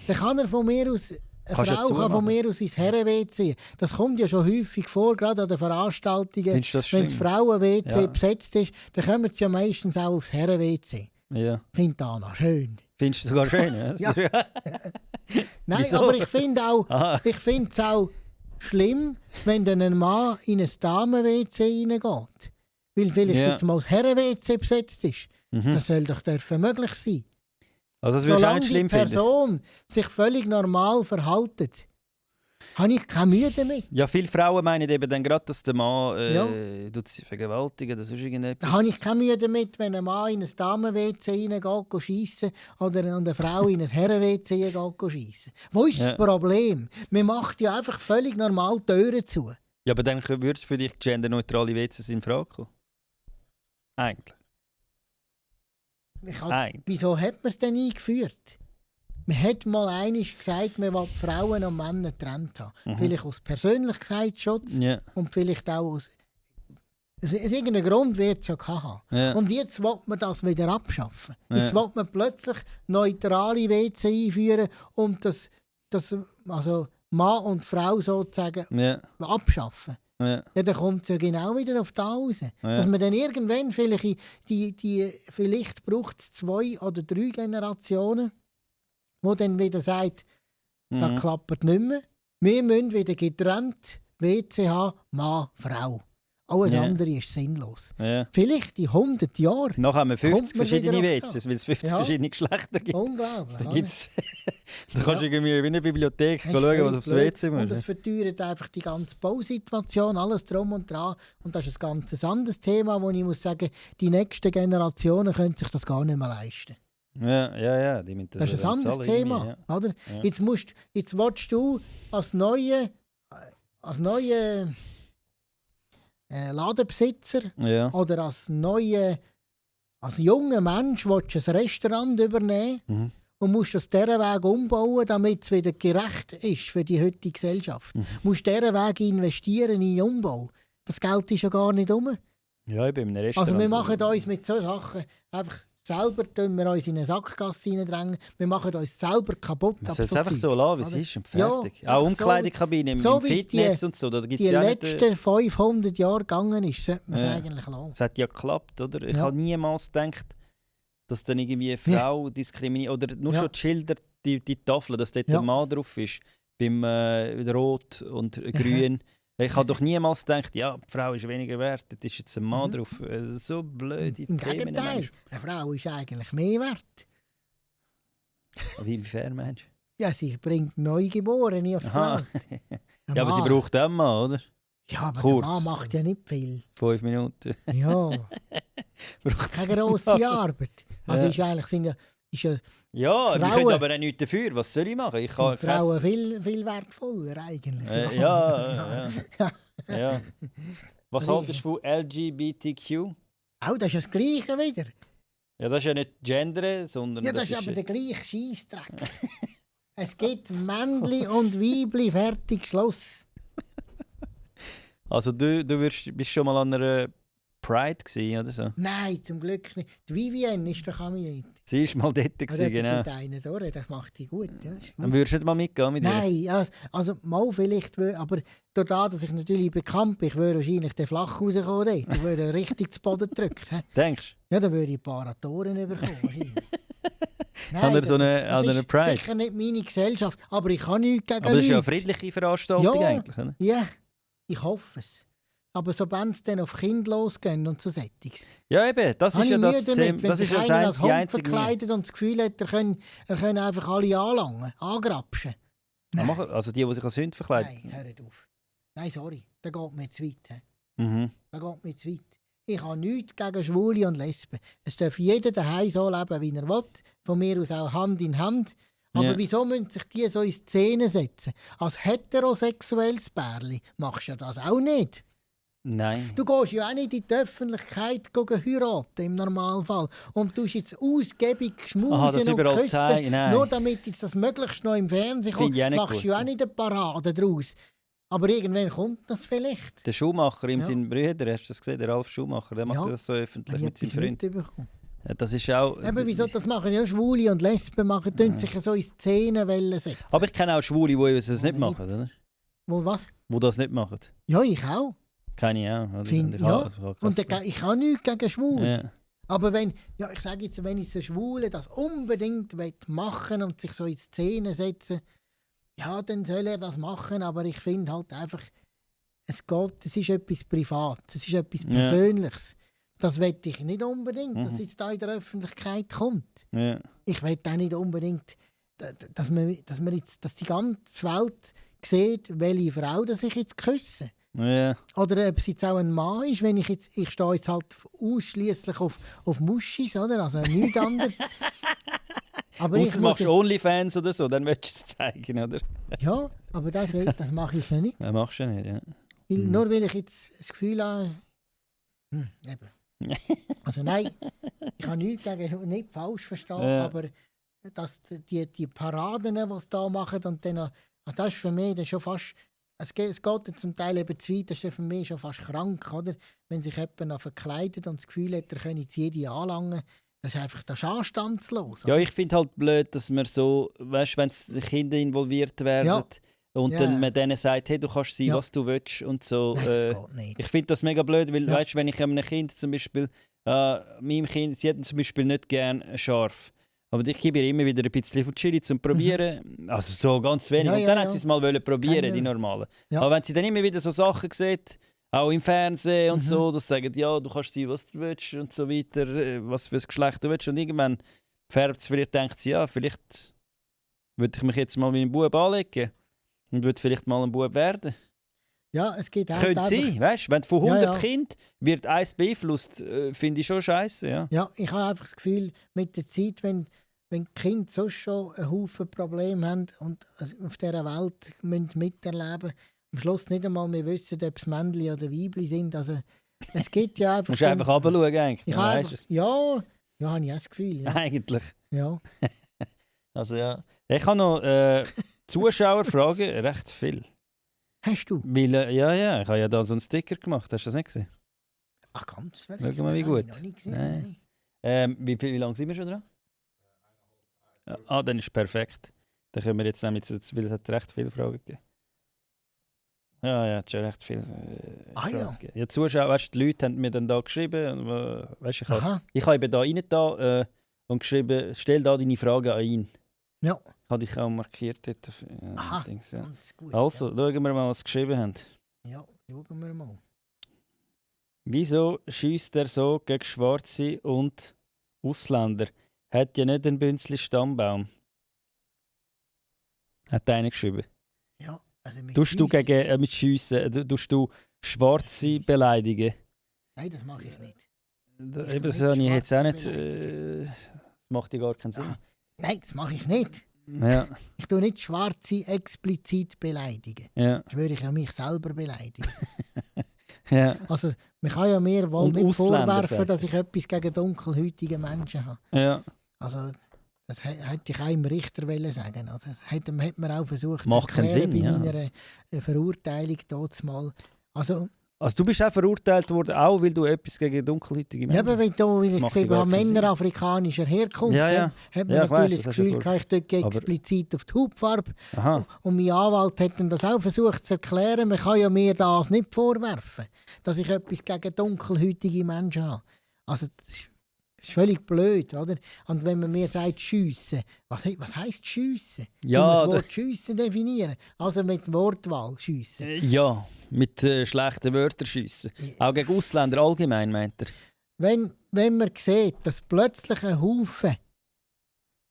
dann kann er von mir aus... Eine Frau kann von mir aus ins Herren-WC. Das kommt ja schon häufig vor, gerade an den Veranstaltungen. Wenn das Frauen-WC besetzt ist, dann kommen sie ja meistens auch aufs Herren-WC. Ja. Finde ich noch schön. Findest du sogar schön, ja? Nein, wieso? Aber ich finde es auch schlimm, wenn dann ein Mann in ein Damen-WC reingeht. Weil vielleicht jetzt mal das Herren-WC besetzt ist. Das soll doch möglich sein. Also das solange die Person sich völlig normal verhält, habe ich keine Mühe damit. Ja, viele Frauen meinen eben dann gerade, dass der Mann sie vergewaltigen oder sonst irgendetwas. Da habe ich keine Mühe damit, wenn ein Mann in ein Damen-WC reingeht, schiessen oder eine Frau in ein Herren-WC geht schiessen. Wo ist das Problem? Man macht ja einfach völlig normal die Türen zu. Ja, aber dann würdest du für dich genderneutrale WCs in Frage kommen? Eigentlich. Wieso hat man es denn eingeführt? Man hat mal einmal gesagt, man will Frauen und Männer getrennt haben. Vielleicht aus Persönlichkeitsschutz und vielleicht auch aus... irgendeinen Grund wird es ja haben. Und jetzt will man das wieder abschaffen. Jetzt will man plötzlich neutrale WC einführen und das also Mann und Frau sozusagen abschaffen. Ja, dann kommt es ja genau wieder auf da raus. Dass man dann irgendwann vielleicht braucht es 2 oder 3 Generationen, wo dann wieder sagt, das klappt nicht mehr. Wir müssen wieder getrennt WC haben, Mann, Frau. Alles andere ist sinnlos. Vielleicht in 100 Jahren. Noch haben wir 50 verschiedene WCs, weil es 50 verschiedene Geschlechter gibt. Unglaublich. Da kannst du irgendwie wie eine Bibliothek schauen, was aufs WC muss. Und das verteuert einfach die ganze Bausituation, alles drum und dran. Und das ist ein ganz anderes Thema, wo ich muss sagen, die nächsten Generationen können sich das gar nicht mehr leisten. Ja. Das ist ein anderes Thema. Oder? Ja. Jetzt willst du als neuer Ladenbesitzer oder als junger Mensch willst du ein Restaurant übernehmen und musst das dieser Weg umbauen, damit es wieder gerecht ist für die heutige Gesellschaft. Musst diesen Weg investieren in den Umbau. Das Geld ist ja gar nicht rum. Ja, ich bin in einem Restaurant. Also wir machen uns mit solchen Sachen einfach selber wir uns in eine Sackgasse reindrängen. Wir machen uns selber kaputt. Man soll es einfach so lassen, wie es ist und fertig. Ja, auch Umkleidekabine im Fitness und so. Da gibt's die ja letzten 500 Jahre gegangen ist, sollte man es eigentlich lassen. Es hat ja geklappt, oder? Ich habe niemals gedacht, dass dann irgendwie eine Frau diskriminiert. Oder nur schon die Schilder, die Tafel, dass dort der Mann drauf ist. Beim Rot und Grün. Ich habe doch niemals gedacht, ja, die Frau ist weniger wert, da ist jetzt ein Mann drauf. So blöde Im Themen. Gegenteil, eine Frau ist eigentlich mehr wert. Inwiefern, Mensch? Ja, sie bringt Neugeborene auf die Welt. Ja, aber sie braucht auch einen Mann, oder? Ja, aber kurz. der Mann macht ja nicht viel. 5 Minuten. Ja. Keine grosse Arbeit. Also ist eigentlich ja, Frauen, wir können aber auch nichts dafür. Was soll ich machen? Ich kann Frauen viel wertvoller eigentlich. Ja. Was haltest du von LGBTQ? Oh, das ist das Gleiche wieder. Ja, das ist ja nicht Gender, sondern... Ja, das ist aber der gleiche Scheissdreck. Es gibt Männli und Weibli, fertig, Schluss. Also du bist schon mal an einer Pride gewesen, oder so? Nein, zum Glück nicht. Die Vivienne ist doch auch nicht. Sie ist mal dort gewesen, genau. Das macht die gut. Ja, dann würdest du nicht mal mitgehen mit ihr? Nein, also mal vielleicht, aber dadurch, dass ich natürlich bekannt bin, ich würde wahrscheinlich den flach rauskommen dort. Ich würde richtig zu Boden gedrückt. Denkst du? Ja, dann würde ich Paratoren bekommen. Nein, das ist Pride. Sicher nicht meine Gesellschaft, aber ich kann nichts gegen Aber das ist ja eine friedliche Veranstaltung eigentlich, oder? Ja, ich hoffe es. Aber sobald es dann auf Kinder losgehen und so Sättiges. Ja, eben, das ist ja das Thema. Wenn sich einer als Hund verkleidet und das Gefühl hat, er kann einfach alle anlangen, angrapschen. Also die sich als Hund verkleiden? Nein, hört auf. Nein, sorry, da geht mir zu weit. Da geht mir zu weit. Ich habe nichts gegen Schwule und Lesben. Es darf jeder daheim so leben, wie er will. Von mir aus auch Hand in Hand. Aber wieso müssen sich die so in Szene setzen? Als heterosexuelles Pärchen machst du ja das auch nicht. Nein. Du gehst ja auch nicht in die Öffentlichkeit heiraten, im Normalfall. Und tust jetzt ausgiebig schmusen und küssen, nur damit jetzt das möglichst noch im Fernsehen kommt. Machst du ja auch nicht eine Parade daraus. Aber irgendwann kommt das vielleicht. Der Schuhmacher, seinen Brüder, hast du das gesehen? Der Ralf Schuhmacher, der macht das so öffentlich mit seinem Freund. Ja, das ist auch... Aber wieso das machen ja Schwule und Lesben, sich so in Szenen setzen. Aber ich kenne auch Schwule, die das nicht machen, oder? Wo was? Wo das nicht machen. Ja, ich auch. Kenne ich auch. Und ich habe nichts gegen Schwule. Ja. Aber wenn jetzt so Schwule das unbedingt machen und sich so in Szene setzen, ja, dann soll er das machen. Aber ich finde halt einfach, es ist etwas Privates, es ist etwas Persönliches. Das will ich nicht unbedingt, dass es jetzt da in der Öffentlichkeit kommt. Ja. Ich will auch nicht unbedingt, dass die ganze Welt sieht, welche Frau das ich jetzt küsse. Ja. Oder ob es jetzt auch ein Mann ist, wenn ich stehe jetzt halt ausschliesslich auf Muschis, oder? Also nichts anderes. Aber du machst Onlyfans oder so, dann willst du es zeigen, oder? Ja, aber das mache ich ja nicht. Das machst du ja nicht, ja. Nur weil ich jetzt das Gefühl habe, eben. Also nein, ich habe nichts gegen, nicht falsch verstehen, aber dass die Paraden, die sie da machen, und dann, also das ist für mich dann schon fast, es geht zum Teil eben zu weit, das ist für mich schon fast krank, oder? Wenn sich jemand noch verkleidet und das Gefühl hat, er könne jetzt jede anlangen, das ist einfach anstandslos. Ja, ich finde halt blöd, dass man so, weißt, wenn Kinder involviert werden und dann man denen sagt, hey, du kannst sein, was du willst und so. Nein, das geht nicht. Ich finde das mega blöd, weil weißt, wenn ich einem Kind zum Beispiel, meinem Kind, sie hätten zum Beispiel nicht gerne scharf. Aber ich gebe ihr immer wieder ein bisschen von Chili zum Probieren. Also so ganz wenig. Und dann hat sie es mal probieren, die normalen. Ja. Aber wenn sie dann immer wieder so Sachen sieht, auch im Fernsehen und so, dass sie sagen, ja, du kannst sein, was du willst und so weiter, was für ein Geschlecht du willst. Und irgendwann färbt sie vielleicht, denkt sie, ja, vielleicht würde ich mich jetzt mal mit einem Bub anlegen und würde vielleicht mal ein Bub werden. Ja, es geht auch. Könnte sein, weißt du? Wenn von 100 Kindern wird eins beeinflusst, finde ich schon scheiße. Ja. Ja, ich habe einfach das Gefühl, mit der Zeit, wenn die Kinder sonst schon einen Haufen Probleme haben und auf dieser Welt müssen miterleben, am Schluss nicht einmal mehr wissen, ob es Männchen oder Weibli sind. Also, es gibt ja einfach... Du musst einfach runterschauen, eigentlich. Habe ich auch das Gefühl. Ja. Eigentlich. Ja. Also ja. Ich habe noch Zuschauerfragen, recht viel. Hast du? Weil, ja, ich habe ja da so einen Sticker gemacht, hast du das nicht gesehen? Ach, ganz verrückt. Schau mal, wie gut. Ich noch nicht gesehen, Wie lange sind wir schon dran? Dann ist es perfekt. Dann können wir jetzt nämlich, weil es hat recht viele Fragen gegeben. Ja, es hat schon recht viele ja. Ja, Zuschauer, weißt, die Leute haben mir dann da geschrieben, weißt, ich habe eben da rein da, und geschrieben, stell da deine Fragen an ihn. Ja. Habe ich auch markiert dort. Aha, Dings, ja. ganz gut. Also, schauen wir mal, was sie geschrieben haben. Ja, schauen wir mal. Wieso schießt er so gegen Schwarze und Ausländer? Hat ja nicht einen Bünzli Stammbaum. Hat einer geschrieben. Ja, also tust du gegen mit Schiessen, tust du Schwarze beleidigen? Nein, das mache ich nicht. Das habe ich jetzt auch nicht. Das macht ja gar keinen Sinn. Ah, nein, das mache ich nicht. Ja. Ich tue nicht Schwarze explizit beleidigen. Ja. Das würde ich ja mich selber beleidigen. Ja. Also, man kann ja mir wohl nicht vorwerfen, dass ich etwas gegen dunkelhäutige Menschen habe. Ja. Also, das hätte ich auch im Richter wollen sagen. Also, das hat man auch versucht macht zu erklären Sinn, bei ja. meiner Verurteilung dort mal. Also du bist auch verurteilt worden, auch weil du etwas gegen dunkelhäutige Menschen... Ja, aber wenn ich gesehen habe, Männer afrikanischer Herkunft, hat man natürlich das Gefühl, ich drücke explizit auf die Hautfarbe. Aha. Und mein Anwalt hat dann das auch versucht zu erklären. Man kann ja mir das nicht vorwerfen, dass ich etwas gegen dunkelhäutige Menschen habe. Also, das ist völlig blöd, oder? Und wenn man mir sagt, schiessen, was heisst schiessen? Ja, das Wort schiessen definieren. Also mit Wortwahl schiessen. Ja, mit schlechten Wörtern schiessen. Auch gegen Ausländer allgemein, meint er. Wenn man sieht, dass plötzlich ein Haufen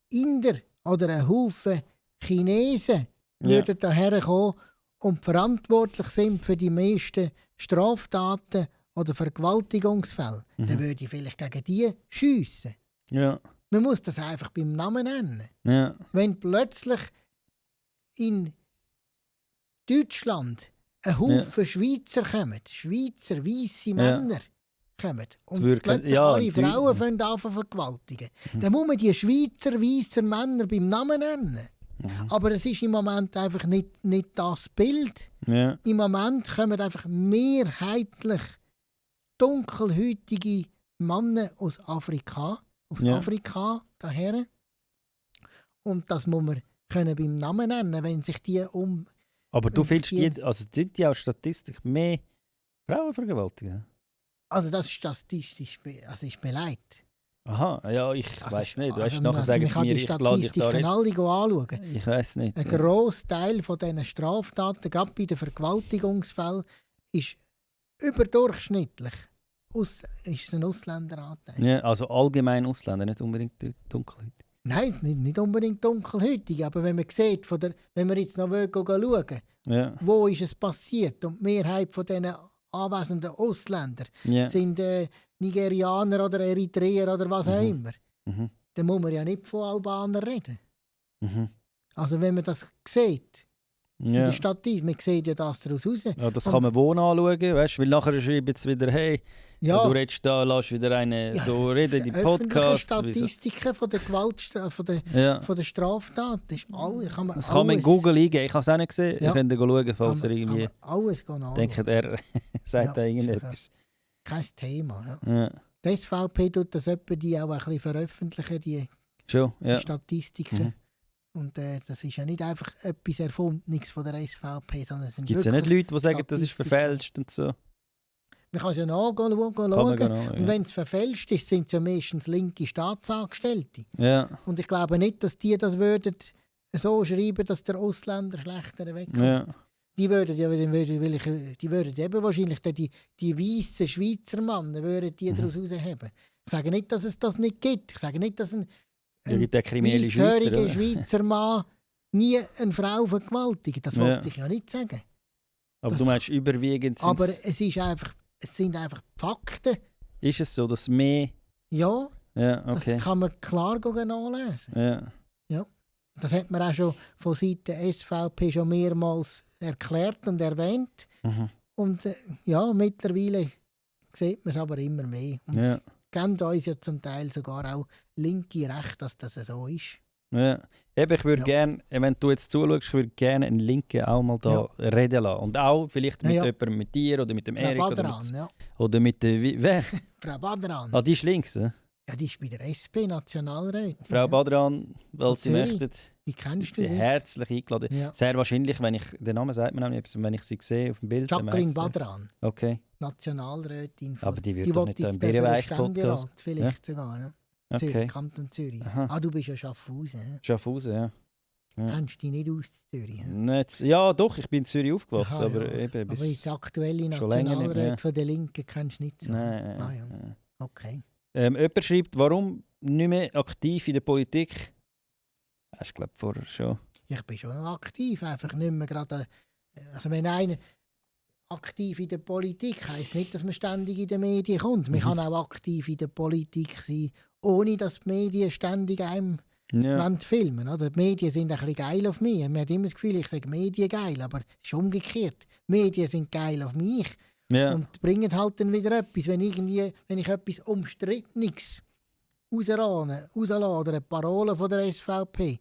Inder oder ein Haufen Chinesen würden daher kommen und verantwortlich sind für die meisten Straftaten oder Vergewaltigungsfälle, dann würde ich vielleicht gegen die schiessen. Ja. Man muss das einfach beim Namen nennen. Ja. Wenn plötzlich in Deutschland ein Haufen Schweizer kommen, Schweizer weisse Männer kommen und plötzlich alle Frauen anfangen zu vergewaltigen, dann muss man die Schweizer weisser Männer beim Namen nennen. Aber es ist im Moment einfach nicht das Bild. Ja. Im Moment kommen einfach mehrheitlich dunkelhäutige Männer aus Afrika, Afrika daher. Und das muss man beim Namen nennen, wenn sich die Aber du findest, sind die auch statistisch mehr Frauen vergewaltigen? Also das ist statistisch ist beleidigt. Aha, ja, ich weiß nicht. Du hast nachher sagen sie mir, ich lade dich da nicht. Alle anschauen. Ich weiß nicht. Ein grosser Teil von diesen Straftaten, gerade bei den Vergewaltigungsfällen, ist überdurchschnittlich. Ist es ein Ausländeranteil. Ja, also allgemein Ausländer, nicht unbedingt dunkelhäutig. Nein, nicht unbedingt dunkelhäutig, aber wenn man sieht, wenn wir jetzt noch schauen, wo ist es passiert und die Mehrheit von diesen anwesenden Ausländer sind Nigerianer oder Eritreer oder was auch immer, dann muss man ja nicht von Albanern reden. Also wenn man das sieht, in der Statistik, man sieht ja das daraus raus. Ja, das kann man wohl anschauen, weißt, weil nachher schreiben jetzt wieder, hey, du redest da, lass wieder eine so reden, die Podcasts. Statistiken von der Gewaltstrafe, von der Straftat, das kann man in Google eingeben, ich habe es auch nicht gesehen, ich könnte schauen, falls er irgendwie denkt, er sagt da irgendetwas. Kein Thema, ja. Die SVP tut das etwa die auch ein bisschen veröffentlichen, die Statistiken. Und das ist ja nicht einfach etwas Erfundenes von der SVP, sondern es sind gibt es ja nicht Leute, die sagen, das ist verfälscht und so? Man kann es ja nachschauen. Und wenn es verfälscht ist, sind es ja meistens linke Staatsangestellte. Ja. Und ich glaube nicht, dass die das würden so schreiben, dass der Ausländer schlechter wegkommt. Ja. Die würden eben wahrscheinlich die weißen Schweizer Männer würden die daraus rausheben. Ich sage nicht, dass es das nicht gibt. Ich sage nicht, dass ein Schweizer Mann nie eine Frau vergewaltigt. Das wollte ich ja nicht sagen. Aber du meinst überwiegend sind aber es sind einfach Fakten. Ist es so, dass mehr... Ja, okay. Das kann man klar nachlesen. Ja. Das hat man auch schon von Seiten SVP schon mehrmals erklärt und erwähnt. Und mittlerweile sieht man es aber immer mehr. Und geben uns ja zum Teil sogar auch linke Recht, dass das so ist. Ja. Eben, ich würde gerne, wenn du jetzt zuschaust, ich würde gerne einen Linken auch mal da reden lassen. Und auch vielleicht mit jemandem, mit dir oder mit dem Erik oder mit der... Wer? Frau Badran. Ah, die ist links, Ja, die ist bei der SP Nationalrätin. Frau Badran, weil sie möchten... Die kennst du sie herzlich eingeladen. Ja. Sehr wahrscheinlich, wenn ich... Den Namen sagt man auch nicht, wenn ich sie sehe auf dem Bild. Jacqueline Badran. Okay. Nationalrätin. Aber die wird doch nicht im Bärenweich-Podcast. Vielleicht sogar, ne? Okay. Zürich, Kanton Zürich. Aha. Ah, du bist ja Schaffhausen. Ja? Schaffhausen, ja. Kennst du dich nicht aus Zürich? Ja? Nicht, ja, doch, ich bin in Zürich aufgewachsen, Aha, aber ja. eben... Aber die aktuelle Nationalrätin von der Linken kennst du nicht so? Nein. Ah, ja. Okay. Jemand schreibt, warum nicht mehr aktiv in der Politik? Hast du, glaube ich, vorher schon... Ich bin schon noch aktiv, einfach nicht mehr gerade... Also wenn einer aktiv in der Politik heisst nicht, dass man ständig in den Medien kommt. Man kann auch aktiv in der Politik sein, ohne dass die Medien ständig einem filmen. Oder? Die Medien sind ein bisschen geil auf mich. Man hat immer das Gefühl, ich sage Medien geil, aber es ist umgekehrt. Die Medien sind geil auf mich und bringen halt dann wieder etwas. Wenn ich etwas Umstrittenes rauslasse oder eine Parole von der SVP,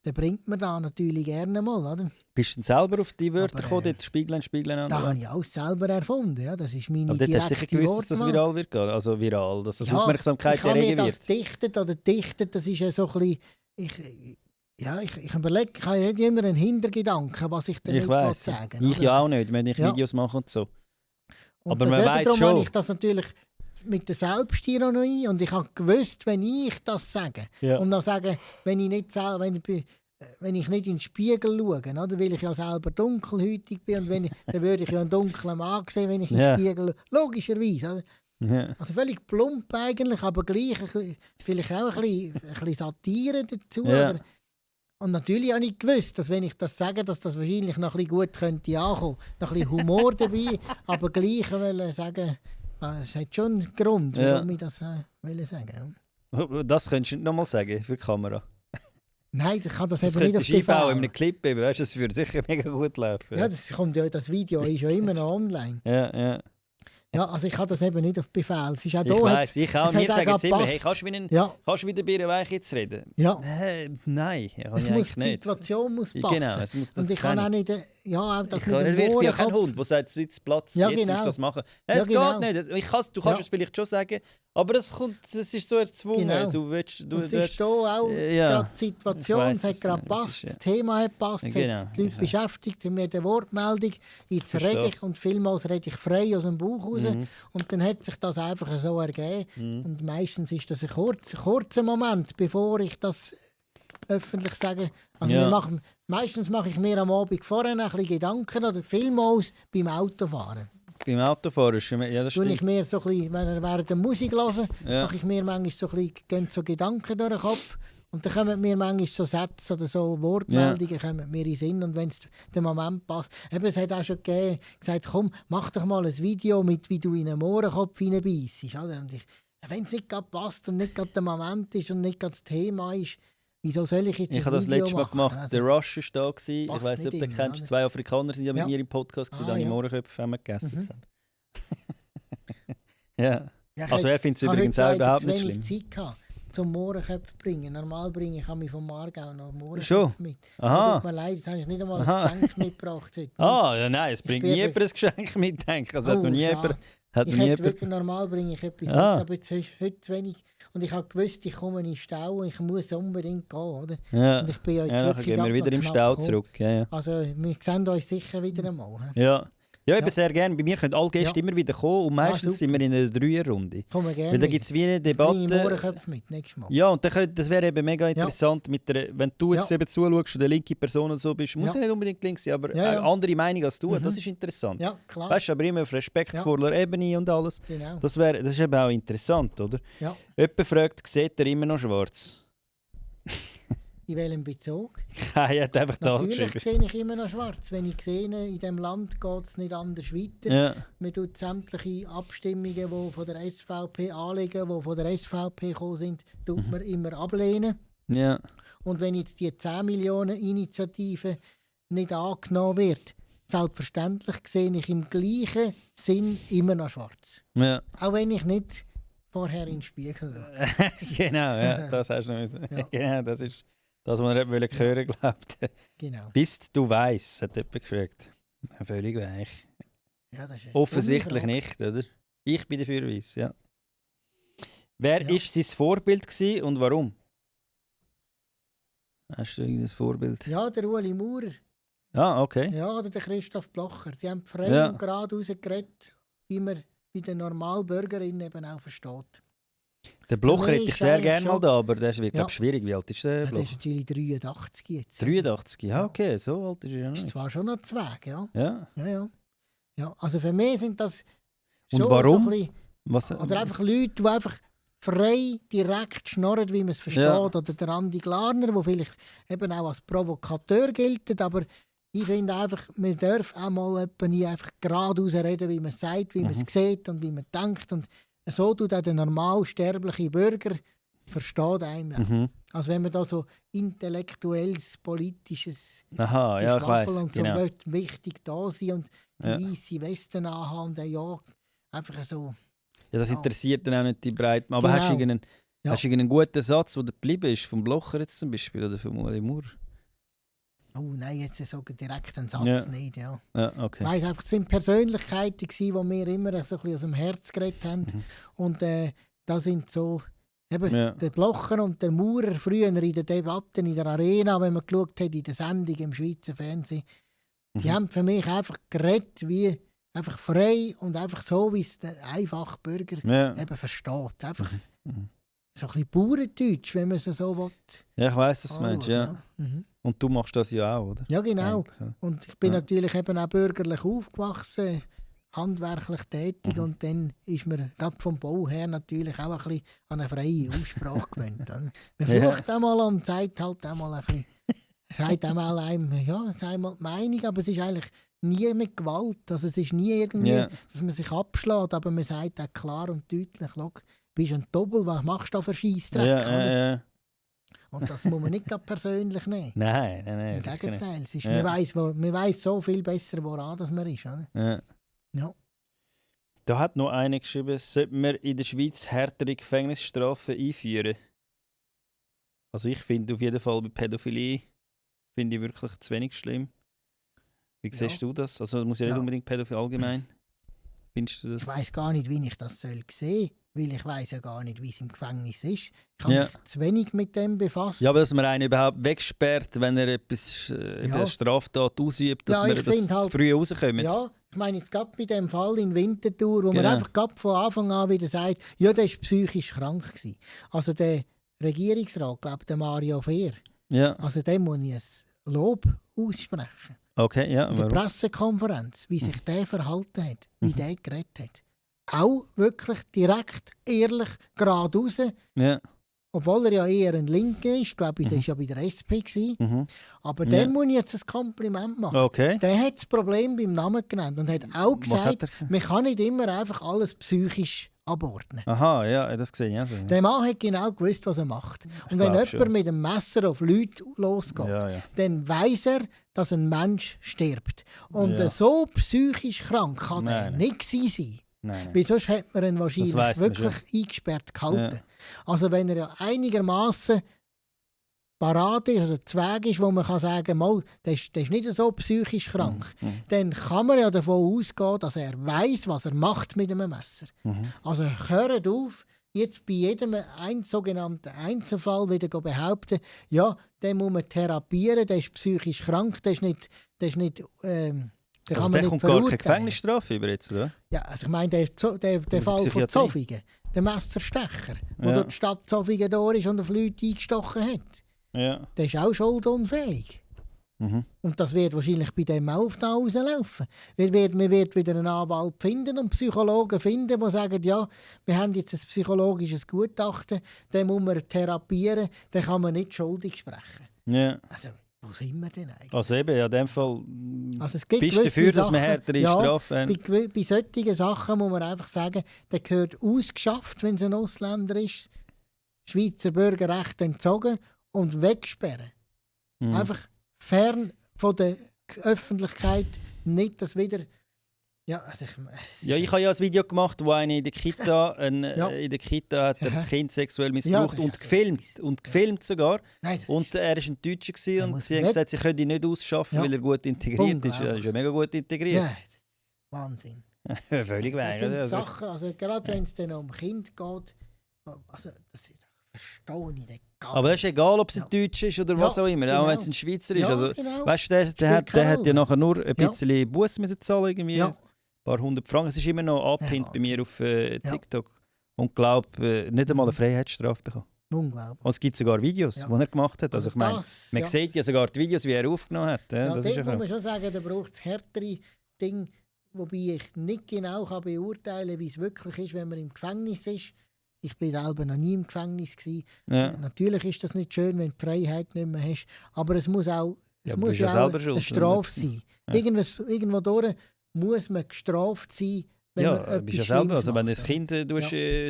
dann bringt man da natürlich gerne mal, oder? Bist du denn selber auf die Wörter gekommen, dort Spiegeln? Das habe ich auch selber erfunden, ja. Das ist meine direkte Wortwahl. Aber dort hast du sicher gewusst, dass das viral wird gehen, also viral, dass das Aufmerksamkeit erregen wird. Das dichtet, das ist ja so ein bisschen... Ich überlege, ich habe nicht immer einen Hintergedanken, was ich damit sagen will. Ich ja auch nicht, wenn ich Videos mache und so. Und aber man weiß schon... habe ich das natürlich mit der Selbstironie und ich habe gewusst, wenn ich das sage und dann sage, wenn ich nicht nicht in den Spiegel schaue, oder, weil ich ja selber dunkelhäutig bin und dann würde ich ja einen dunklen Mann sehen, wenn ich in den Spiegel schaue. Logischerweise. Oder? Ja. Also völlig plump eigentlich, aber gleich vielleicht auch ein bisschen Satire dazu. Ja. Oder? Und natürlich habe ich gewusst, dass wenn ich das sage, dass das wahrscheinlich noch ein bisschen gut könnte ankommen. Noch ein bisschen Humor dabei, aber gleich will sagen, es hat schon einen Grund, warum ich das will sagen. Das könntest du nicht nochmal sagen für die Kamera. Nein, ich kann das eben nicht auf die Fall. In einem Clip, weißt du, das würde sicher mega gut laufen. Ja, das Video ist ja immer noch online. Ja. Ja, also ich kann das eben nicht auf Befehl. Es ist auch ich weiss, ich auch. Wir sagen jetzt immer, hey, kannst du wieder Bärenweich jetzt reden? Ja. Nein, die Situation muss passen. Genau, es muss das. Und ich kann auch nicht... Ja, auch das ich bin ja kein Hund, der sagt, jetzt Platz, jetzt musst du das machen. Es geht nicht. Du kannst es vielleicht schon sagen, aber es ist so erzwungen. Genau. Es ist hier auch gerade die Situation, es hat gerade gepasst, das Thema hat gepasst, die Leute beschäftigt, haben mir eine Wortmeldung, jetzt rede ich und vielmals rede ich frei aus dem Bauch raus. Und dann hat sich das einfach so ergeben. Und meistens ist das ein kurzer Moment, bevor ich das öffentlich sage. Also meistens mache ich mir am Abend vorher ein bisschen Gedanken oder vielmals beim Autofahren. Beim Autofahren ist das stimmt. Ich mir so ein bisschen, während der Musik höre, mache ich mir manchmal so ein bisschen, so Gedanken durch den Kopf. Und dann kommen mir manchmal so Sätze oder so Wortmeldungen kommen mir in den Sinn. Und wenn es der Moment passt. Eben, es hat auch schon gesagt, komm, mach doch mal ein Video mit, wie du in einen Mohrenkopf hineinbeissst. Wenn es nicht gerade passt und nicht gerade der Moment ist und nicht gerade das Thema ist, wieso soll ich jetzt Ich habe das letzte Mal gemacht, also, der Rush war da. Ich weiss nicht, ob du kennst. Oder? 2 Afrikaner sind ja mit mir im Podcast, da habe ich Mohrenköpfe gegessen. Ja. Also er findet es übrigens auch überhaupt nicht schlimm. Zeit gehabt, zum Mohrenköpfe bringen. Normal bringe ich mich vom Aargau noch Mohrenköpfe mit. Aha. Tut mir leid, jetzt habe ich nicht einmal ein Geschenk mitgebracht heute. Ja, nein, es bringt nie jemand ein Geschenk mit, denke ich. Also hat noch nie jemand... Normal bringe ich etwas mit, aber jetzt ist heute zu wenig. Und ich habe gewusst, ich komme in den Stau und ich muss unbedingt gehen, oder? Ja. Und ich bin ja jetzt dann gehen wir wieder im Stau zurück. Ja. Also wir sehen uns sicher wieder einmal. Ja. Ja, eben sehr gerne. Bei mir können alle Gäste immer wieder kommen und meistens sind wir in einer 3er-Runde. Kommen wir gerne. Weil da gibt es wie eine Debatte. Mohrenköpfe mit, nächstes Mal. Ja, und das wäre eben mega interessant, wenn du jetzt eben zuschaust und eine linke Person und so bist, muss ja nicht unbedingt links sein, aber eine andere Meinung als du, das ist interessant. Ja, klar. Weißt du, aber immer auf respektvoller Ebene und alles. Genau. Das ist eben auch interessant, oder? Ja. Jemand fragt, sieht er immer noch schwarz? In welchem Bezug? Er hat einfach das geschrieben. Natürlich sehe ich immer noch schwarz. Wenn ich sehe, in diesem Land geht es nicht anders weiter. Ja. Man tut sämtliche Abstimmungen, die von der SVP anliegen, die von der SVP gekommen sind, tut man immer ablehnen. Ja. Und wenn jetzt die 10 Millionen Initiative nicht angenommen wird, selbstverständlich sehe ich im gleichen Sinn immer noch schwarz. Ja. Auch wenn ich nicht vorher in den Spiegel schaue. Genau, ja, das hast du noch. Ja. Genau, das Das, was er wollte hören, glaubt. Genau. Bist du weiss, hat jemand gefragt. Völlig weich. Ja, das ist offensichtlich nicht, oder? Ich bin dafür weiss, ja. Wer war sein Vorbild gewesen und warum? Hast du irgendein Vorbild? Ja, der Ueli Maurer. Ah, okay. Ja, oder der Christoph Blocher. Sie haben frei und gerade rausgeredet, wie man bei den Normalbürgerinnen eben auch versteht. Der Blocher hätte ich sehr gerne mal da, aber das wird, glaube ich, schwierig. Wie alt ist der Blocher? Der ist natürlich 83 jetzt. 83? Ja, okay, so alt ist er ja nicht. Ist zwar schon noch Zweig, ja. Ja. Also für mich sind das schon und warum? So ein bisschen, oder einfach Leute, die einfach frei, direkt schnurren, wie man es versteht. Ja. Oder der Andi Glarner, der vielleicht eben auch als Provokateur gilt, aber ich finde einfach, man darf auch mal nie einfach geradeaus reden, wie man es sagt, wie man es sieht und wie man denkt. Und so tut auch der normalsterbliche Bürger versteht einem. Also wenn man da so intellektuelles, politisches Aha, ja, ich weiss, und so genau. Wichtig da sein und die weiße Westen anhaben und ja, einfach so. Ja, das interessiert dann auch nicht die Breite. Aber genau. Hast du irgendeinen guten Satz, der geblieben ist, vom Blocher jetzt zum Beispiel oder vom Ueli Maurer? Oh nein, jetzt so direkt einen Satz nicht, ja. Okay. Ich weiss einfach, es sind Persönlichkeiten gewesen, die mir immer so ein bisschen aus dem Herz geredet haben. Und da sind so eben der Blocher und der Maurer früher in den Debatten in der Arena, wenn man geschaut hat, in der Sendung im Schweizer Fernsehen, die haben für mich einfach geredet, wie einfach frei und einfach so, wie es der einfache Bürger eben versteht. Einfach so ein bisschen Bauerndeutsch, wenn man es so will. Ja, ich weiss, was du meinst, ja. Und du machst das ja auch, oder? Ja, genau. Und ich bin natürlich eben auch bürgerlich aufgewachsen, handwerklich tätig und dann ist man gerade vom Bau her natürlich auch ein bisschen an eine freie Aussprache gewöhnt. Man flucht einmal und sagt halt einmal ein bisschen, sagt einmal einem, ja, sei mal die Meinung, aber es ist eigentlich nie mit Gewalt. Also es ist nie irgendwie, dass man sich abschlägt, aber man sagt auch klar und deutlich, schau, bist ein Doppel, was machst du da für Scheissdreck? Und das muss man nicht persönlich nehmen. Nein. Im Gegenteil. Es ist, man weiss so viel besser, woran das man ist. Oder? Ja. Da hat noch einer geschrieben, sollte man in der Schweiz härtere Gefängnisstrafen einführen? Also ich finde auf jeden Fall bei Pädophilie finde ich wirklich zu wenig schlimm. Wie siehst du das? Also muss ja nicht unbedingt Pädophilie allgemein. Findest du das? Ich weiss gar nicht, wie ich das sehen soll. Weil ich weiss ja gar nicht, wie es im Gefängnis ist. Ich habe mich zu wenig mit dem befasst. Ja, aber dass man einen überhaupt wegsperrt, wenn er etwas eine Straftat ausübt, dass wir das halt, früh rauskommen. Ja, ich meine, es gab bei dem Fall in Winterthur, wo man einfach von Anfang an wieder sagt, ja, der war psychisch krank gewesen. Also der Regierungsrat, glaube ich, der Mario Fehr, also dem muss ich ein Lob aussprechen. Okay, ja. In der Pressekonferenz, wie sich der verhalten hat, wie der geredet hat. Auch wirklich direkt, ehrlich, geradeaus. Ja. Obwohl er ja eher ein Linker ist, glaube ich, der war ja bei der SP. Aber dem muss ich jetzt ein Kompliment machen. Okay. Der hat das Problem beim Namen genannt und hat auch gesagt, man kann nicht immer einfach alles psychisch abordnen. Aha, ja, das gesehen. Also. Der Mann hat genau gewusst, was er macht. Und wenn jemand mit einem Messer auf Leute losgeht, dann weiss er, dass ein Mensch stirbt. Und so psychisch krank kann er nicht sein. Nein. Weil sonst hätte man ihn wahrscheinlich wirklich eingesperrt gehalten. Also wenn er ja einigermaßen parat ist, also Zweig ist, wo man kann sagen kann, der ist nicht so psychisch krank, dann kann man ja davon ausgehen, dass er weiss, was er macht mit einem Messer. Also hört auf, jetzt bei jedem sogenannten Einzelfall wieder behaupten, ja, den muss man therapieren, der ist psychisch krank, der ist nicht also der kommt gar keine Gefängnisstrafe über jetzt, oder? Ja, also ich meine, der Fall von Zofingen, der Messerstecher, der durch die Stadt Zofingen da ist und auf Leute eingestochen hat, der ist auch schuldunfähig. Und das wird wahrscheinlich bei dem auch auf da rauslaufen. Man wird wieder einen Anwalt finden und Psychologen finden, die sagen, ja, wir haben jetzt ein psychologisches Gutachten, den muss man therapieren, den kann man nicht schuldig sprechen. Ja. Also, wo sind wir denn eigentlich? Also eben, in dem Fall also es gibt bist du dafür, dass man härtere Strafen haben? Bei solchen Sachen muss man einfach sagen, der gehört ausgeschafft, wenn es ein Ausländer ist, Schweizer Bürgerrecht entzogen und wegsperren. Einfach fern von der Öffentlichkeit, nicht, dass wieder Ja, also ich habe ja ein Video gemacht, wo einer in der Kita, hat er das Kind sexuell missbraucht und gefilmt sogar. Nein, und er war ein Deutscher und sie haben gesagt, sie können ihn nicht ausschaffen, weil er gut integriert ist. Er ist ja mega gut integriert. Ja, Wahnsinn. Völlig das sind Sachen, also gerade wenn es dann um Kind geht, also das verstehe ich nicht. Aber es ist egal, ob es ein Deutscher ist oder was auch immer, auch wenn es ein Schweizer ist. Also, weißt du, der hat ja nachher nur ein bisschen Buß müssen zahlen, irgendwie ein paar 100 Franken. Es ist immer noch abgehängt bei mir auf TikTok. Und glaube, nicht einmal eine Freiheitsstrafe bekommen. Unglaublich. Und es gibt sogar Videos, die er gemacht hat. Also ich meine, man sieht ja sogar die Videos, wie er aufgenommen hat. Ja, das muss man schon sagen, da braucht es härtere Dinge, wobei ich nicht genau beurteilen kann, wie es wirklich ist, wenn man im Gefängnis ist. Ich war selber noch nie im Gefängnis. Ja. Natürlich ist das nicht schön, wenn du die Freiheit nicht mehr hast. Aber es muss auch, eine Strafe sein. Ja. Irgendwo durch muss man gestraft sein, wenn man etwas bist ja selber. Also wenn du ein Kind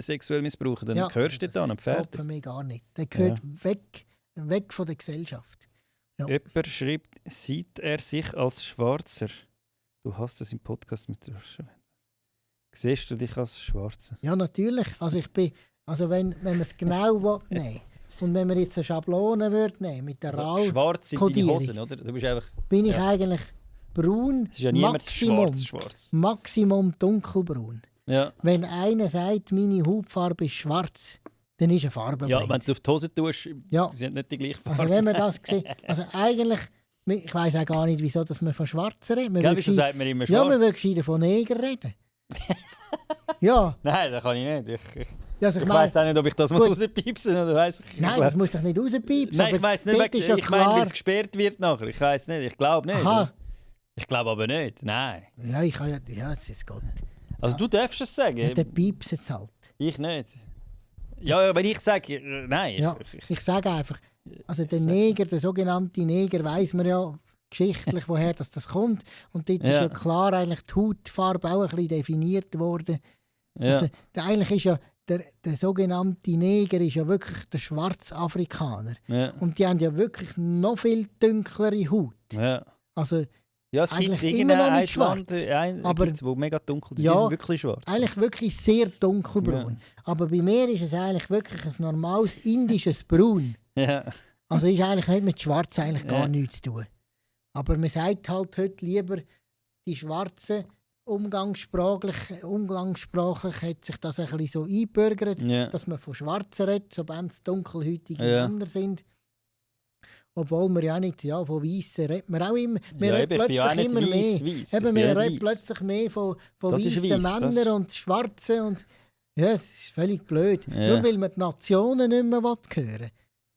sexuell missbrauchen, dann gehörst du da an fertig. Das für mich gar nicht. Der gehört weg von der Gesellschaft. Ja. Jemand schreibt, sieht er sich als Schwarzer? Du hast das im Podcast mit siehst du dich als Schwarzer? Ja, natürlich. Also wenn man es genau will, und wenn man jetzt eine Schablone nehmen mit der schwarz sind deine Hosen, oder? Du bist einfach, bin ich eigentlich braun, es ist ja niemand schwarz. Maximum dunkelbraun. Ja. Wenn einer sagt, meine Hautfarbe ist schwarz, dann ist eine Farbe. Ja, wenn du auf die Hose tust, sie haben nicht die gleiche Farbe. Also wenn man das sieht, also eigentlich, ich weiss auch gar nicht, wieso dass man von Schwarzen redet. Wieso sagt man immer schwarz? Ja, man will gescheiter von Neger reden. Ja. Nein, das kann ich nicht. Ich weiss auch nicht, ob ich das rauspiepsen muss. Nein, das musst du doch nicht rauspiepsen. Nein, ich weiss nicht, ich meine, wie es gesperrt wird nachher. Ich weiss nicht, ich glaube nicht. Aha. Ich glaube aber nicht, nein. Ja, es ist Gott. Also du darfst es sagen. Ja, der piepst es halt. Ich nicht. Ja, wenn ich sage, nein. Ja, ich sage einfach, also der Neger, der sogenannte Neger, weiss man ja geschichtlich, woher das kommt. Und dort ist ja klar eigentlich die Hautfarbe auch ein bisschen definiert worden. Ja. Also, eigentlich ist ja der sogenannte Neger ist ja wirklich der Schwarzafrikaner. Ja. Und die haben ja wirklich noch viel dunklere Haut. Ja. Also ja, es gibt immer noch nicht schwarz, aber wo mega dunkel sind, die sind wirklich schwarz. Eigentlich wirklich sehr dunkelbraun. Ja. Aber bei mir ist es eigentlich wirklich ein normales indisches Braun. Ja. Also ist eigentlich nicht mit Schwarz eigentlich gar nichts zu tun. Aber man sagt halt heute lieber, die Schwarzen, umgangssprachlich hat sich das ein bisschen so eingebürgert, dass man von Schwarzen redet, sobald es dunkelhäutige Männer sind. Obwohl wir ja nicht, von Weissen redet man auch immer. Wir reden plötzlich immer mehr. Wir reden plötzlich mehr von weißen Männern und Schwarzen. Und, ja, es ist völlig blöd. Ja. Nur weil man die Nationen nicht mehr hören will.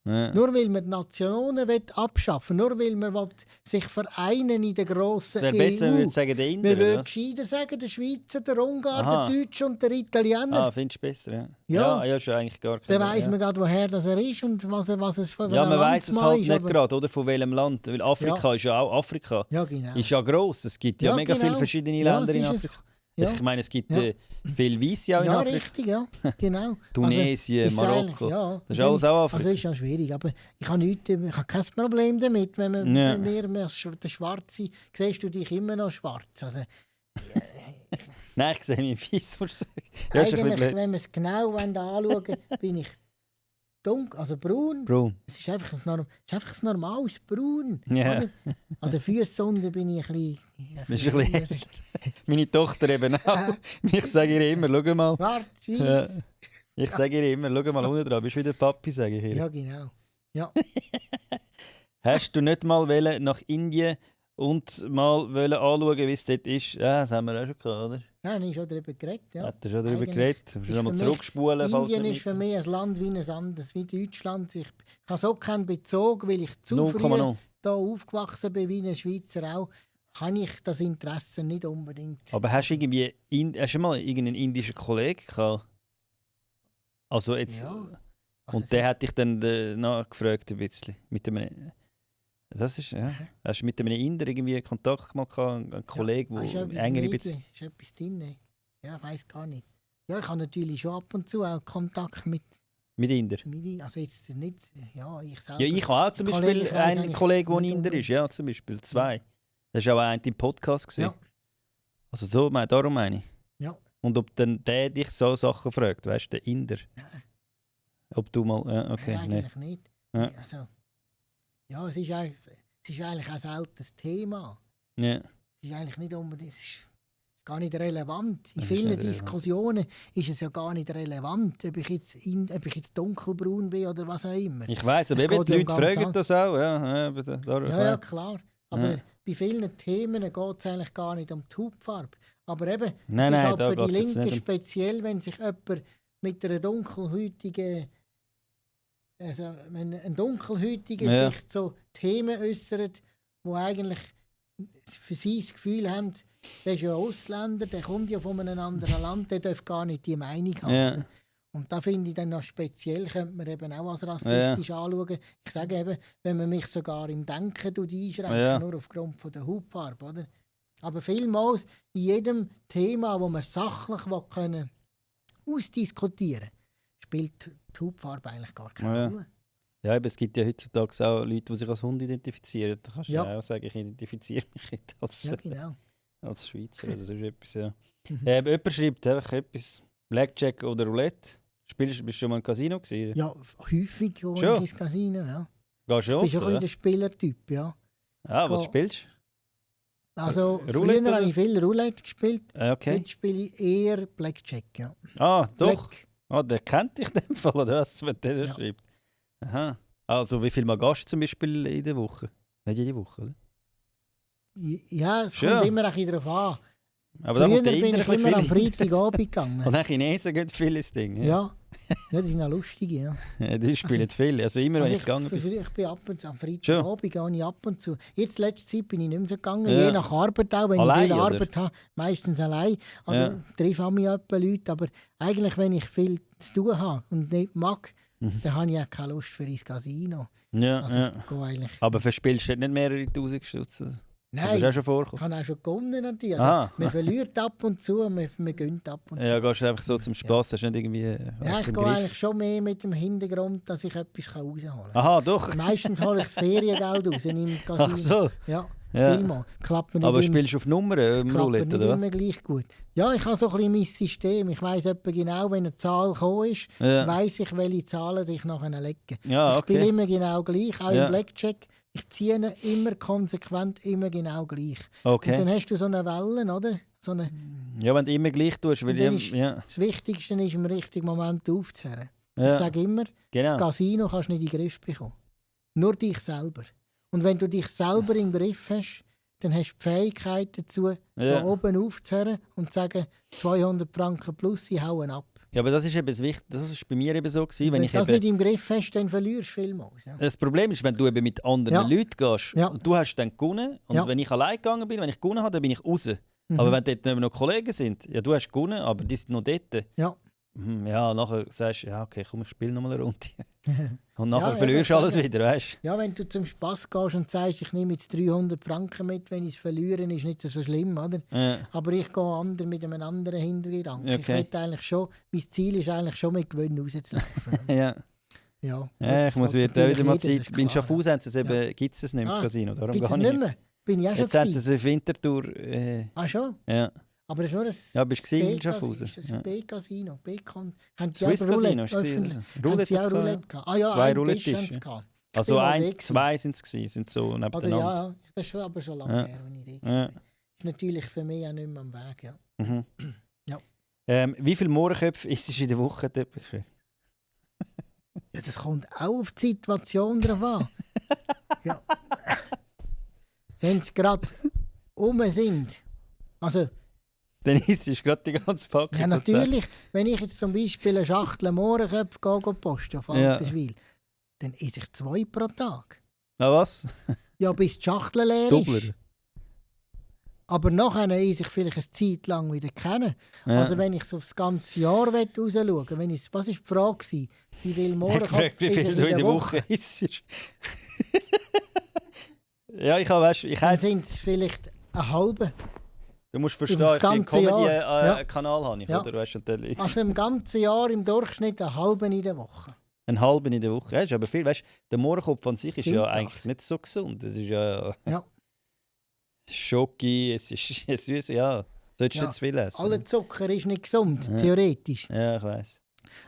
Ja. Nur weil man die Nationen abschaffen will, nur weil man sich vereinen in der grossen EU. Wäre besser, wenn wir sagen, der Inder. Wir würden gescheiter sagen, der Schweizer, der Ungar, der Deutsche und der Italiener. Ah, findest du besser, ja. Ja, schon eigentlich gar kein. Dann weiss man gerade, woher das er ist und was es von ja, man weiss es halt nicht gerade, oder? Von welchem Land. Weil Afrika ist ja auch Afrika. Ja, genau. Ist ja gross. Es gibt ja mega viele verschiedene Länder in Afrika. Ja. Ich meine, es gibt viel Weisse auch in Afrika. Ja, richtig, ja. Genau. Tunesien, Marokko. Das ist alles auch Afrika. Also ist ja schwierig, aber ich habe kein Problem damit, wenn wir den Schwarzen siehst du dich immer noch schwarz. Also, nein, ich sehe mich weiss, muss ich sagen. Eigentlich, wenn wir es genau anschauen, bin ich dunkel, also braun. Es ist einfach ein normales Braun. Yeah. An den Füßen unten bin ich ein bisschen meine Tochter eben auch. Ich sage ihr immer, schau mal. Schwarz-Weiß. Ich sage ihr immer, schau mal unten dran, bist du wieder Papi, sage ich ihr. Ja, genau. Ja. Hast du nicht mal nach Indien und mal anschauen, wie es dort ist? Ja, das haben wir auch schon gehabt, oder? Ja, ich habe schon darüber geredet. Ja. Hat er schon darüber geredet? Du musst nochmal zurückspulen. Indien ist für mich ein Land wie ein anderes, wie Deutschland. Ich habe so keinen Bezug, weil ich zu früh hier aufgewachsen bin, wie ein Schweizer auch. Habe ich das Interesse nicht unbedingt. Aber hast du mal irgendeinen indischen Kollegen gehabt? Also jetzt... Ja. Also und der hat dich dann nachgefragt ein bisschen. Das ist, ja. Hast du mit einem Inder irgendwie Kontakt mal gehabt? Ein Kollege, der engere Beziehung... Ist etwas drin? Ja, ich weiss gar nicht. Ja, ich habe natürlich schon ab und zu auch Kontakt mit Inder? Also jetzt nicht... Ja, ich selber... Ja, ich habe auch zum Beispiel einen Kollegen, der Inder ist. Ja, zum Beispiel 2. Das war auch ein im Podcast. Ja. Also so, darum meine ich. Ja. Und ob dann der dich so Sachen fragt, weißt du, der Inder? Nein. Ob du mal... okay, Nein, eigentlich nicht. Ja. Also, ja, es ist eigentlich auch selten das Thema. Ja. Es ist eigentlich nicht unbedingt... Es ist gar nicht relevant. In Es ist vielen nicht Diskussionen ist es ja gar nicht relevant, ob ich jetzt dunkelbraun bin oder was auch immer. Ich weiss, aber eben die Leute fragen das auch. Ja, klar. Aber bei vielen Themen geht es eigentlich gar nicht um die Hautfarbe. Aber eben, Nein, es ist halt da für die geht's jetzt Linken nicht speziell, wenn sich jemand mit einer dunkelhäutigen, also wenn ein Dunkelhäutiger sich zu Themen äußert, wo eigentlich für sie das Gefühl haben, der ist ja ein Ausländer, der kommt ja von einem anderen Land, der darf gar nicht die Meinung haben. Ja. Und da finde ich dann noch speziell, könnte man eben auch als rassistisch anschauen. Ich sage eben, wenn man mich sogar im Denken einschränkt, nur aufgrund von der Hautfarbe. Oder? Aber vielmals in jedem Thema, wo man sachlich können ausdiskutieren kann, spielt die Hautfarbe eigentlich gar keine Rolle. Ja, aber es gibt ja heutzutage auch Leute, die sich als Hund identifizieren. Da kannst du ja auch sagen, ich identifiziere mich nicht als Schweizer oder so etwas. Ja. Jemand schreibt einfach etwas, Blackjack oder Roulette. Bist du schon mal im Casino gewesen? Ja, häufig gehe ich ins Casino, ja. Gehst du oft, ich bin schon ein der Spielertyp, ja. Ah, was spielst du? Also, früher habe ich viel Roulette gespielt. Okay. Jetzt spiele ich eher Blackjack, ja. Ah, doch? Der kennt dich in dem Fall, oder was, wenn der schreibt? Aha. Also, wie viel mal gehst du zum Beispiel in der Woche? Nicht jede Woche, oder? Ja, es kommt immer ein bisschen darauf an. Aber früher bin ich immer am Freitagabend gegangen. Und dann Chinesen gehen viel ins Ding. Ja, das ist noch lustig, ja. Die spielen viel. Also immer, wenn ich gegangen bin. Ich bin ab und zu, am Freitagabend gehe ich ab und zu. Jetzt, letzte Zeit, bin ich nicht mehr so gegangen. Je nach Arbeit auch, wenn ich viel Arbeit habe. Meistens allein. Also treffe ich auch Leute. Aber eigentlich, wenn ich viel zu tun habe und nicht mag, dann habe ich auch keine Lust für ins Casino. Ja, aber verspielst du nicht mehrere Tausend Stutz? Nein, das ist auch schon ich habe auch schon gewonnen natürlich. Also, man verliert ab und zu, man gönnt ab und zu. Ja, gehst du einfach so zum Spass, hast du nicht irgendwie... Ja, ich gehe eigentlich schon mehr mit dem Hintergrund, dass ich etwas rausholen kann. Aha, doch. Meistens hole ich das Feriengeld raus im Casino. Ach so. Ja, vielmal. Klappt mir nicht aber spielst du auf Nummern im Roulette, oder? Klappt nicht immer gleich gut. Ja, ich habe so ein bisschen mein System. Ich weiss etwa genau, wenn eine Zahl gekommen ist, weiss ich, welche Zahlen sich nachher legen. Ja, ich spiele immer genau gleich, auch im Blackjack. Ich ziehe immer konsequent, immer genau gleich. Okay. Und dann hast du so eine Welle, oder? So eine ja, wenn du immer gleich tust. Weil das Wichtigste ist, im richtigen Moment aufzuhören. Ich sage immer, das Casino kannst du nicht in den Griff bekommen. Nur dich selber. Und wenn du dich selber im Griff hast, dann hast du die Fähigkeit dazu, da oben aufzuhören und zu sagen, 200 Franken plus, sie hauen ab. Ja, aber das ist eben das Wichtige. Das ist bei mir eben so gewesen, wenn du das nicht im Griff hast, dann verlierst du vielmals. Ja. Das Problem ist, wenn du eben mit anderen Leuten gehst und du hast dann gewonnen und wenn ich allein gegangen bin, wenn ich gewonnen habe, dann bin ich raus. Aber wenn dort noch Kollegen sind, ja, du hast gewonnen, aber die sind noch dort. Ja. Ja, nachher sagst du, ja, okay, komm, ich spiele nochmal eine Runde. Und nachher verlierst du alles wieder, weißt du? Ja, wenn du zum Spass gehst und sagst, ich nehme jetzt 300 Franken mit, wenn ich es verliere, ist nicht so schlimm, oder? Ja. Aber ich gehe mit einem anderen Hintergedanken. Okay. Mein Ziel ist eigentlich schon, mit Gewinn rauszulaufen. Ja, ich muss wieder mal Zeit. Bei Schaffhausen gibt es nicht mehr, das Casino. Gibt es nicht mehr? Bin ich auch schon jetzt haben sie es auf Winterthur. Schon? Ja. Aber das ist nur ein ja, bist du in Schaffhausen? Das ist ein B-Casino. Swiss Casino ist Roulette gehabt. Ah ja, 2 Roulette-Tische. Also zwei sind es gewesen, sind so nebeneinander. Ja, das ist aber schon lange her, wenn ich da war. Das ist natürlich für mich auch nicht mehr am Weg, ja. Mhm. Ja. Wie viele Mohrenköpfe ist es in der Woche? Ja, das kommt auch auf die Situation drauf an. Ja. Wenn sie gerade sind, also dann ist es gerade die ganze Packung. Ja, natürlich. Wenn ich jetzt zum Beispiel eine Schachtel Mohrenköpfe poste auf Alterswil, dann esse ich 2 pro Tag. Na was? Ja, bis die Schachtel leer Doppler. Ist. Aber nachher esse ich vielleicht eine Zeit lang wieder kennen. Ja. Also wenn ich so aufs ganze Jahr rausschauen will, was war die Frage? Wie viel Mohrenköpfe wie viel du in der Woche isst? Ja, dann sind es vielleicht eine halbe. Du musst verstehen, ich bin Comedy-Kanal habe ich, oder? Weißt du, also im ganzen Jahr im Durchschnitt eine halbe in der Woche. Eine halbe in der Woche? Ja, ist aber viel. Weißt, der Mohrenkopf an sich ist ja eigentlich nicht so gesund. Es ist ja... Schoki, es ist süß, ja. Solltest du nicht zu viel essen? Aller Zucker ist nicht gesund, theoretisch. Ja, ich weiss.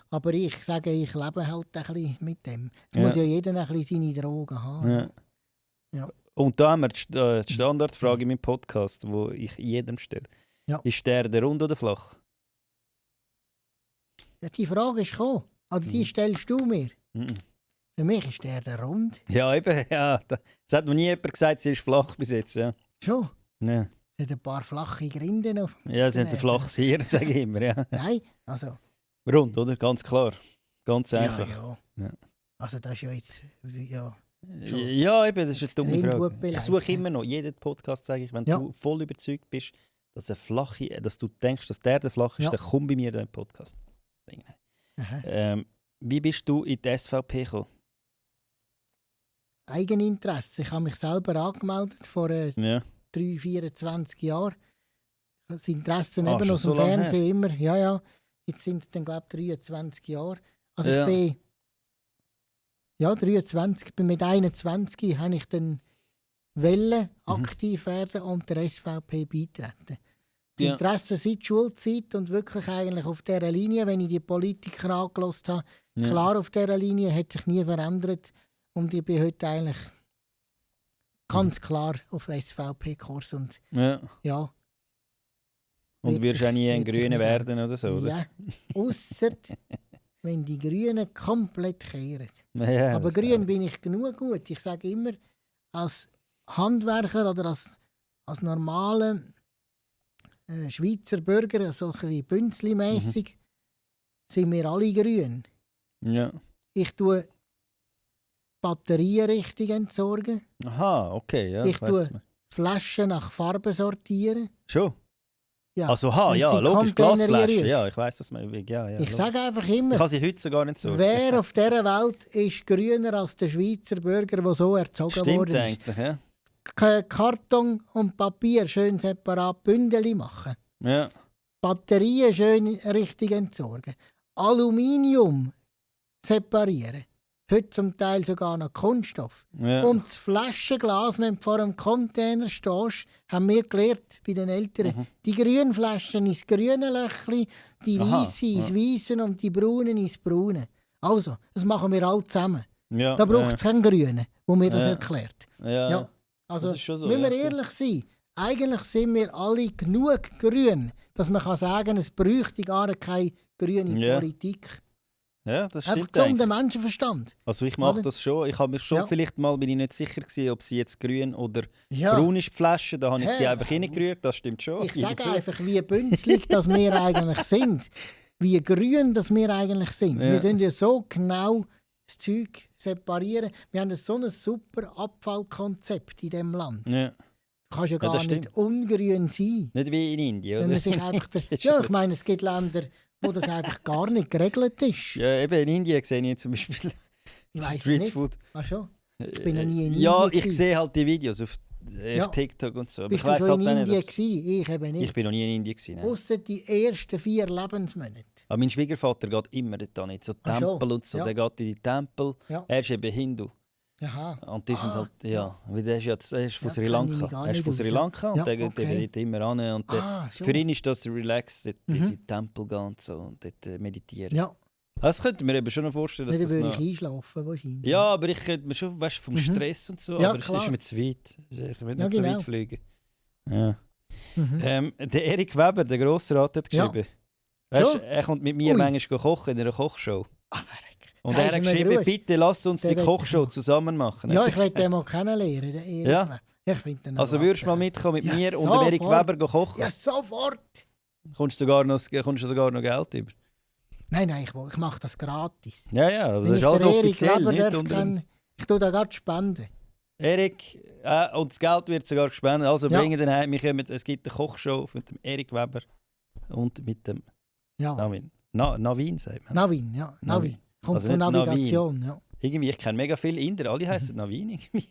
Aber ich sage, ich lebe halt ein bisschen mit dem. Es muss ja jeder ein bisschen seine Drogen haben. Ja. Und da haben wir die Standardfrage in meinem Podcast, die ich jedem stelle. Ja. Ist der rund oder flach? Ja, die Frage ist gekommen. Also die stellst du mir. Für mich ist der rund. Ja, eben. Ja. Das hat noch nie jemand gesagt, sie ist flach bis jetzt. Ja. Schon? Ja. Es hat ein paar flache Grinden auf. Ja, es hat ein flaches Hirn, sage ich immer. Ja. Nein, also... Rund, oder? Ganz klar. Ganz einfach. Ja. Also das ist ja jetzt... Ja, ja eben, das ist eine dumme Frage. Ich suche immer noch, jeden Podcast sage ich, wenn du voll überzeugt bist, dass du denkst, dass der flach ist, dann komm bei mir in den Podcast. Wie bist du in die SVP gekommen? Eigeninteresse. Ich habe mich selber angemeldet vor 24 Jahren. Das Interesse eben aus dem Fernsehen immer. Ja. Jetzt sind es dann, glaube ich, 23 Jahre. Also ich bin 23. Mit 21 habe ich dann aktiv werden und der SVP beitreten. Das Interesse seit Schulzeit und wirklich eigentlich auf dieser Linie, wenn ich die Politiker angehört habe, klar auf dieser Linie, hat sich nie verändert. Und ich bin heute eigentlich ganz klar auf SVP-Kurs. Und Und wirst auch nie ein Grüner werden oder so, oder? Ja, ausser wenn die Grünen komplett kehren. Ja, aber grün bin ich genug gut. Ich sage immer, als Handwerker oder als normaler Schweizer Bürger, so ein bisschen bünzli-mässig, sind wir alle grün. Ja. Ich tue Batterien richtig entsorgen. Aha, okay. Ja, ich tue Flaschen nach Farbe sortieren. Schon? Ja. Also, logisch, Glasflaschen. Ja, ich weiss, was man will. Ja, ich sage einfach immer, ich kann sie heute sogar nicht sorgen. Wer auf dieser Welt ist grüner als der Schweizer Bürger, der so erzogen worden ist? Stimmt eigentlich, ja. Karton und Papier schön separat Bündeli machen. Ja. Batterien schön richtig entsorgen. Aluminium separieren. Heute zum Teil sogar noch Kunststoff. Ja. Und das Flaschenglas, wenn du vor einem Container stehst, haben wir gelernt bei den Eltern, die grünen Flaschen ins grüne Löchli, die weiße ins weiße und die braunen ins braune. Also, das machen wir alle zusammen. Ja, da braucht es keinen Grünen, der mir das erklärt. Ja. Also, das ist schon so, müssen wir ehrlich sein, eigentlich sind wir alle genug grün, dass man kann sagen, es bräuchte gar keine grüne Politik. Ja, das stimmt. Einfach zum Menschenverstand. Also ich mache das schon. Ich habe mich schon vielleicht mal, bin ich nicht sicher gewesen, ob sie jetzt grün oder braun ist die Flasche. Da habe ich sie einfach reingerührt, das stimmt schon. Ich sage einfach, wie bünzlig dass wir eigentlich sind. Wie grün dass wir eigentlich sind. Wir können ja so genau das Zeug separieren. Wir haben so ein super Abfallkonzept in diesem Land. Ja. Du kannst ja gar nicht ungrün sein. Nicht wie in Indien, oder? Wenn man sich einfach ich meine, es gibt Länder, wo das einfach gar nicht geregelt ist. Ja, eben in Indien sehe ich zum Beispiel Streetfood. Ach schon? Ich bin noch nie in Indien. Ja, ich sehe halt die Videos auf TikTok und so. Aber bist ich weiss du schon halt in Indien gewesen? Ich eben nicht. Ich bin noch nie in Indien gewesen. Ausser die ersten 4 Lebensmonate. Aber mein Schwiegervater geht immer dort nicht. So Tempel und so. Der geht in die Tempel. Ja. Er ist eben Hindu. Aha. Und die sind halt, weil der ist von Sri Lanka. Er ist von Sri Lanka und der geht dort immer an. Und für ihn ist das relaxed, dort in die Tempel gehen und so und dort meditieren. Ja. Das könnte mir eben schon noch vorstellen, dass das würde ich einschlafen wahrscheinlich. Ja, aber ich könnte mir schon, weißt, vom Stress und so, aber es ist mir zu weit. Ich will nicht so weit fliegen. Ja. Der Erik Weber, der Grossrat, hat geschrieben, weißt, er kommt mit mir manchmal kochen in einer Kochshow. Und er hat geschrieben, bitte lass uns die Kochshow zusammen machen. Ja, ich will den mal kennenlernen, den Erik Weber. Also würdest du mal mitkommen mit mir und dem Erik Weber kochen? Ja, sofort! Kommst du sogar noch Geld über? Nein, ich mache das gratis. Ja, aber das ist alles offiziell. Nicht ich tue da gerade spenden. Erik, und das Geld wird sogar gespendet. Also bringen den heim. Es gibt eine Kochshow mit dem Erik Weber und mit dem Navin. Navin, sagt man. Navin, ja. Navin. Kommt also von Navigation, Navin. Ja. Irgendwie, ich kenne mega viele Inder, alle heißen Navin irgendwie.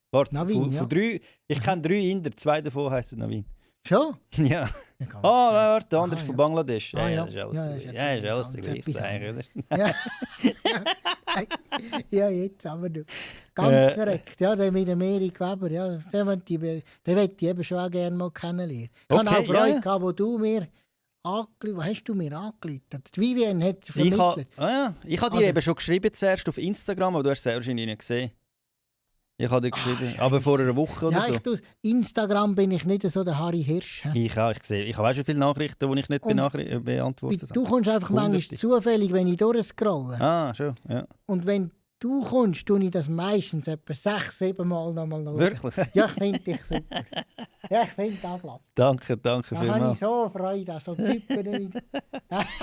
Warte, Navin, von 3, ich kenne 3 Inder, 2 davon heißen Navin. Schon? Ja. Warte, der andere ist von Bangladesch. Ja, ist alles der gleiche, oder? Ja, jetzt aber du. Ganz verreckt. Ja, der mit dem Erik Weber, ja, den möchte ich eben schon auch gerne mal kennenlernen. Ich hatte auch Freude gehabt, wo du mir hast du mir angerufen? Die Vivienne hat es vermittelt. Ich habe dir eben schon geschrieben zuerst auf Instagram, aber du hast es wahrscheinlich nicht gesehen. Ich habe dir geschrieben, aber vor einer Woche oder so. Instagram bin ich nicht so der Harry Hirsch. Ich habe auch schon viele Nachrichten, die ich nicht beantwortet habe. Du kommst einfach manchmal zufällig, wenn ich durchscrolle. Ah, schon, ja. Und wenn du kommst, tue ich das meistens etwa 6-7 Mal nochmal schauen. Wirklich? Ja, ich finde dich super. Ja, ich finde das glatt. Danke vielmals. Da habe ich so Freude an so Typen wieder.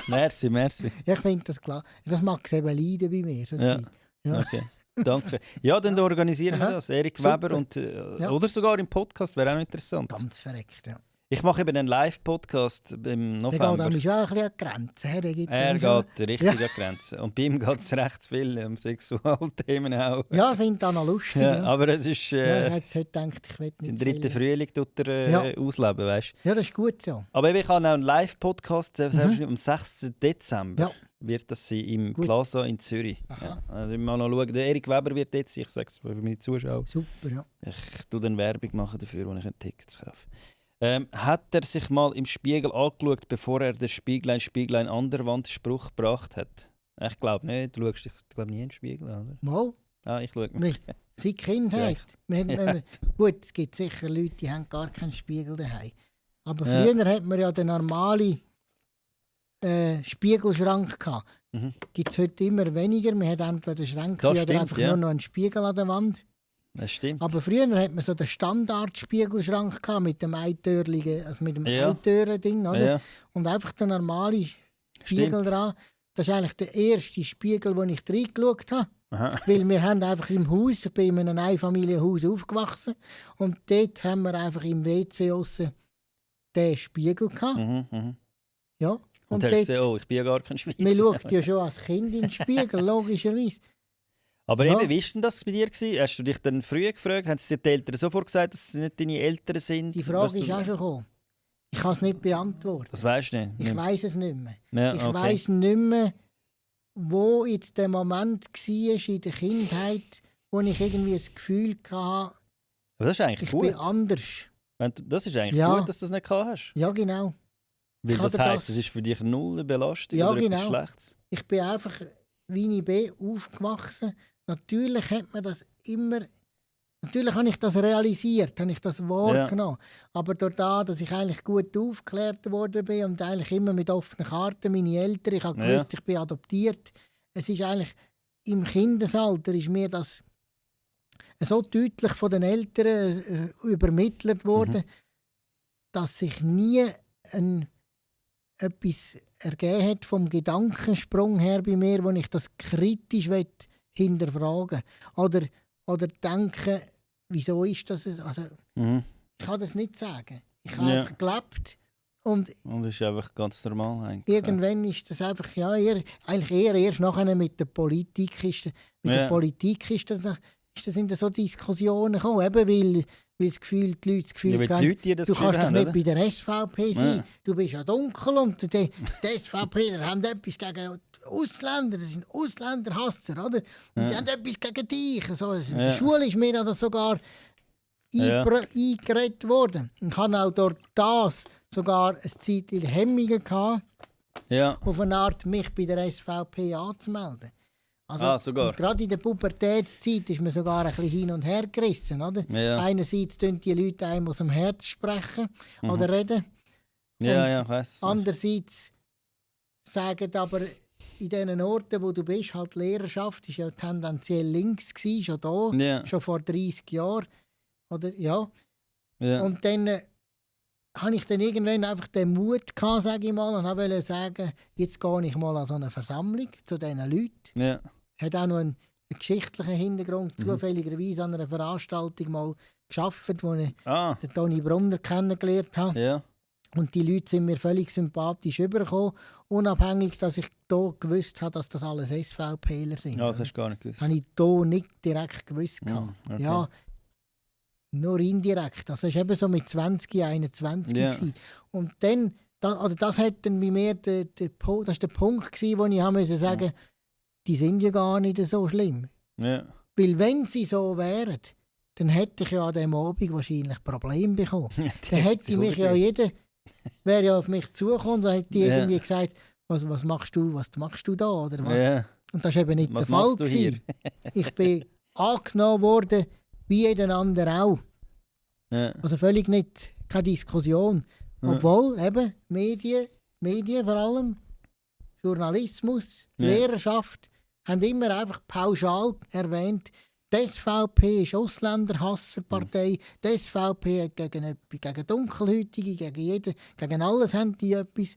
Merci. Ja, ich finde das klar. Das mag es eben leiden bei mir. So ja. Okay. Danke. Ja, dann organisieren wir das. Erik Weber und, oder sogar im Podcast, wäre auch interessant. Ganz verreckt, ja. Ich mache eben einen Live-Podcast im November. Der geht auch ein bisschen an die Grenzen. Er geht richtig an die Grenzen. Und bei ihm geht es recht viel um Sexualthemen auch. Ja, ich finde das noch lustig. Ja, aber es ist... ich hätte heute gedacht, ich will nicht den 3. Frühling tut er ausleben, weißt du? Ja, das ist gut so. Aber ich habe auch einen Live-Podcast, am 6. Dezember. Ja. Wird das sein im Plaza in Zürich. Ja. Also mal noch schauen. Der Erik Weber wird jetzt, ich sage es für meine Zuschauer. Super, ja. Ich tue dann Werbung machen dafür, wo ich ein Ticket kaufe. Hat er sich mal im Spiegel angeschaut, bevor er den Spieglein an der Wand Spruch gebracht hat? Ich glaube nicht. Du schaust dich nie in den Spiegel an, oder? Mal. Ah, ich schaue mich. Seit Kindheit. Gut, es gibt sicher Leute, die haben gar keinen Spiegel daheim. Aber früher hat man ja den normalen Spiegelschrank gehabt. Gibt es heute immer weniger. Man hat entweder Schränke oder einfach nur noch einen Spiegel an der Wand. Das stimmt. Aber früher hat man so den Standard-Spiegelschrank gehabt mit dem Eintürligen, also mit dem Eintüren-Ding, oder? Ja. Und einfach der normale Spiegel dran. Das ist eigentlich der erste Spiegel, wo ich reingeschaut habe. Aha. Weil wir haben einfach im Haus, ich bin in einem Einfamilienhaus aufgewachsen und dort haben wir einfach im WC aussen den Spiegel gehabt. Ja. Und er hat gesehen, ich bin ja gar kein Schweizer. Man schaut ja schon als Kind in den Spiegel, logischerweise. Aber eben, wie war denn das bei dir? Hast du dich dann früher gefragt? Haben dir die Eltern sofort gesagt, dass sie nicht deine Eltern sind? Die Frage ist auch schon gekommen. Ich kann es nicht beantworten. Das weisst du nicht? Ich weiss es nicht mehr. Ja, ich weiss nicht mehr, wo jetzt der Moment war in der Kindheit, wo ich irgendwie das Gefühl hatte, aber das ist eigentlich ich bin anders. Das ist eigentlich gut, dass du das nicht gehabt hast. Ja, genau. Weil das heisst, es ist für dich null eine Belastung oder etwas Schlechtes? Ich bin einfach, wie ich bin, aufgewachsen. Natürlich hat man das immer... Natürlich habe ich das realisiert, habe ich das wahrgenommen. Ja. Aber durch das, dass ich eigentlich gut aufgeklärt worden bin und eigentlich immer mit offenen Karten, meine Eltern, ich habe gewusst, ich bin adoptiert. Es ist eigentlich, im Kindesalter ist mir das so deutlich von den Eltern übermittelt worden, dass sich nie etwas ergeben hat vom Gedankensprung her bei mir, wo ich das kritisch hinterfragen will. Oder denken, wieso ist das? Also, ich kann das nicht sagen. Ich habe einfach gelebt. Und das ist einfach ganz normal eigentlich. Irgendwann ist das einfach, eigentlich eher erst nachher mit der Politik sind so Diskussionen gekommen, eben weil das Gefühl, die Leute das Gefühl haben, du kannst doch nicht bei der SVP sein, du bist ja dunkel und die SVP haben etwas gegen Ausländer, das sind Ausländerhasser, oder? Und die haben etwas gegen dich. So, in der Schule ist mir das sogar eingeredet worden. Ich hatte auch durch das sogar eine Zeit in Hemmungen gehabt, auf eine Art, mich bei der SVP anzumelden. Also, sogar. Gerade in der Pubertätszeit ist man sogar ein bisschen hin und her gerissen. Oder? Ja. Einerseits tun die Leute einem aus dem Herz sprechen oder reden. Ja, ich weiss. Andererseits sagen aber in den Orten, wo du bist, halt die Lehrerschaft ist ja tendenziell links gewesen, schon da, schon vor 30 Jahren. Oder, ja. Und dann habe ich dann irgendwann einfach den Mut gehabt, sage ich mal, und wollte sagen, jetzt gehe ich mal an so eine Versammlung zu diesen Leuten. Ja. Hat auch noch einen geschichtlichen Hintergrund, zufälligerweise an einer Veranstaltung mal gearbeitet, wo ich den Toni Brunner kennengelernt habe. Ja. Und die Leute sind mir völlig sympathisch übergekommen, unabhängig, dass ich hier gewusst habe, dass das alles SVPler sind. Ja, das hast du gar nicht gewusst. Das habe ich hier nicht direkt gewusst. Okay. Ja, nur indirekt. Also es war eben so mit 20, 21 gewesen. Und dann, das hat dann bei mir das war der Punkt gewesen, wo ich musste sagen, die sind ja gar nicht so schlimm. Ja. Weil wenn sie so wären, dann hätte ich ja an diesem Abend wahrscheinlich Probleme bekommen. Dann hätte mich ja jeder, wäre ja auf mich zugekommen und hätte irgendwie gesagt, was machst du da? Oder was? Ja. Und das war eben nicht der Fall. Ich bin angenommen worden, wie jeder andere auch. Ja. Also völlig nicht, keine Diskussion. Obwohl eben Medien vor allem, Journalismus, Lehrerschaft, haben immer einfach pauschal erwähnt, die SVP ist Ausländerhasserpartei, die SVP hat gegen Dunkelhäutige, gegen alles haben die etwas.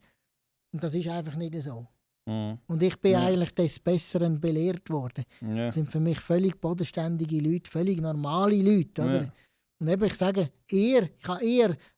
Und das ist einfach nicht so. Und ich bin eigentlich des Besseren belehrt worden. Das sind für mich völlig bodenständige Leute, völlig normale Leute. Oder? Und eben, ich sage,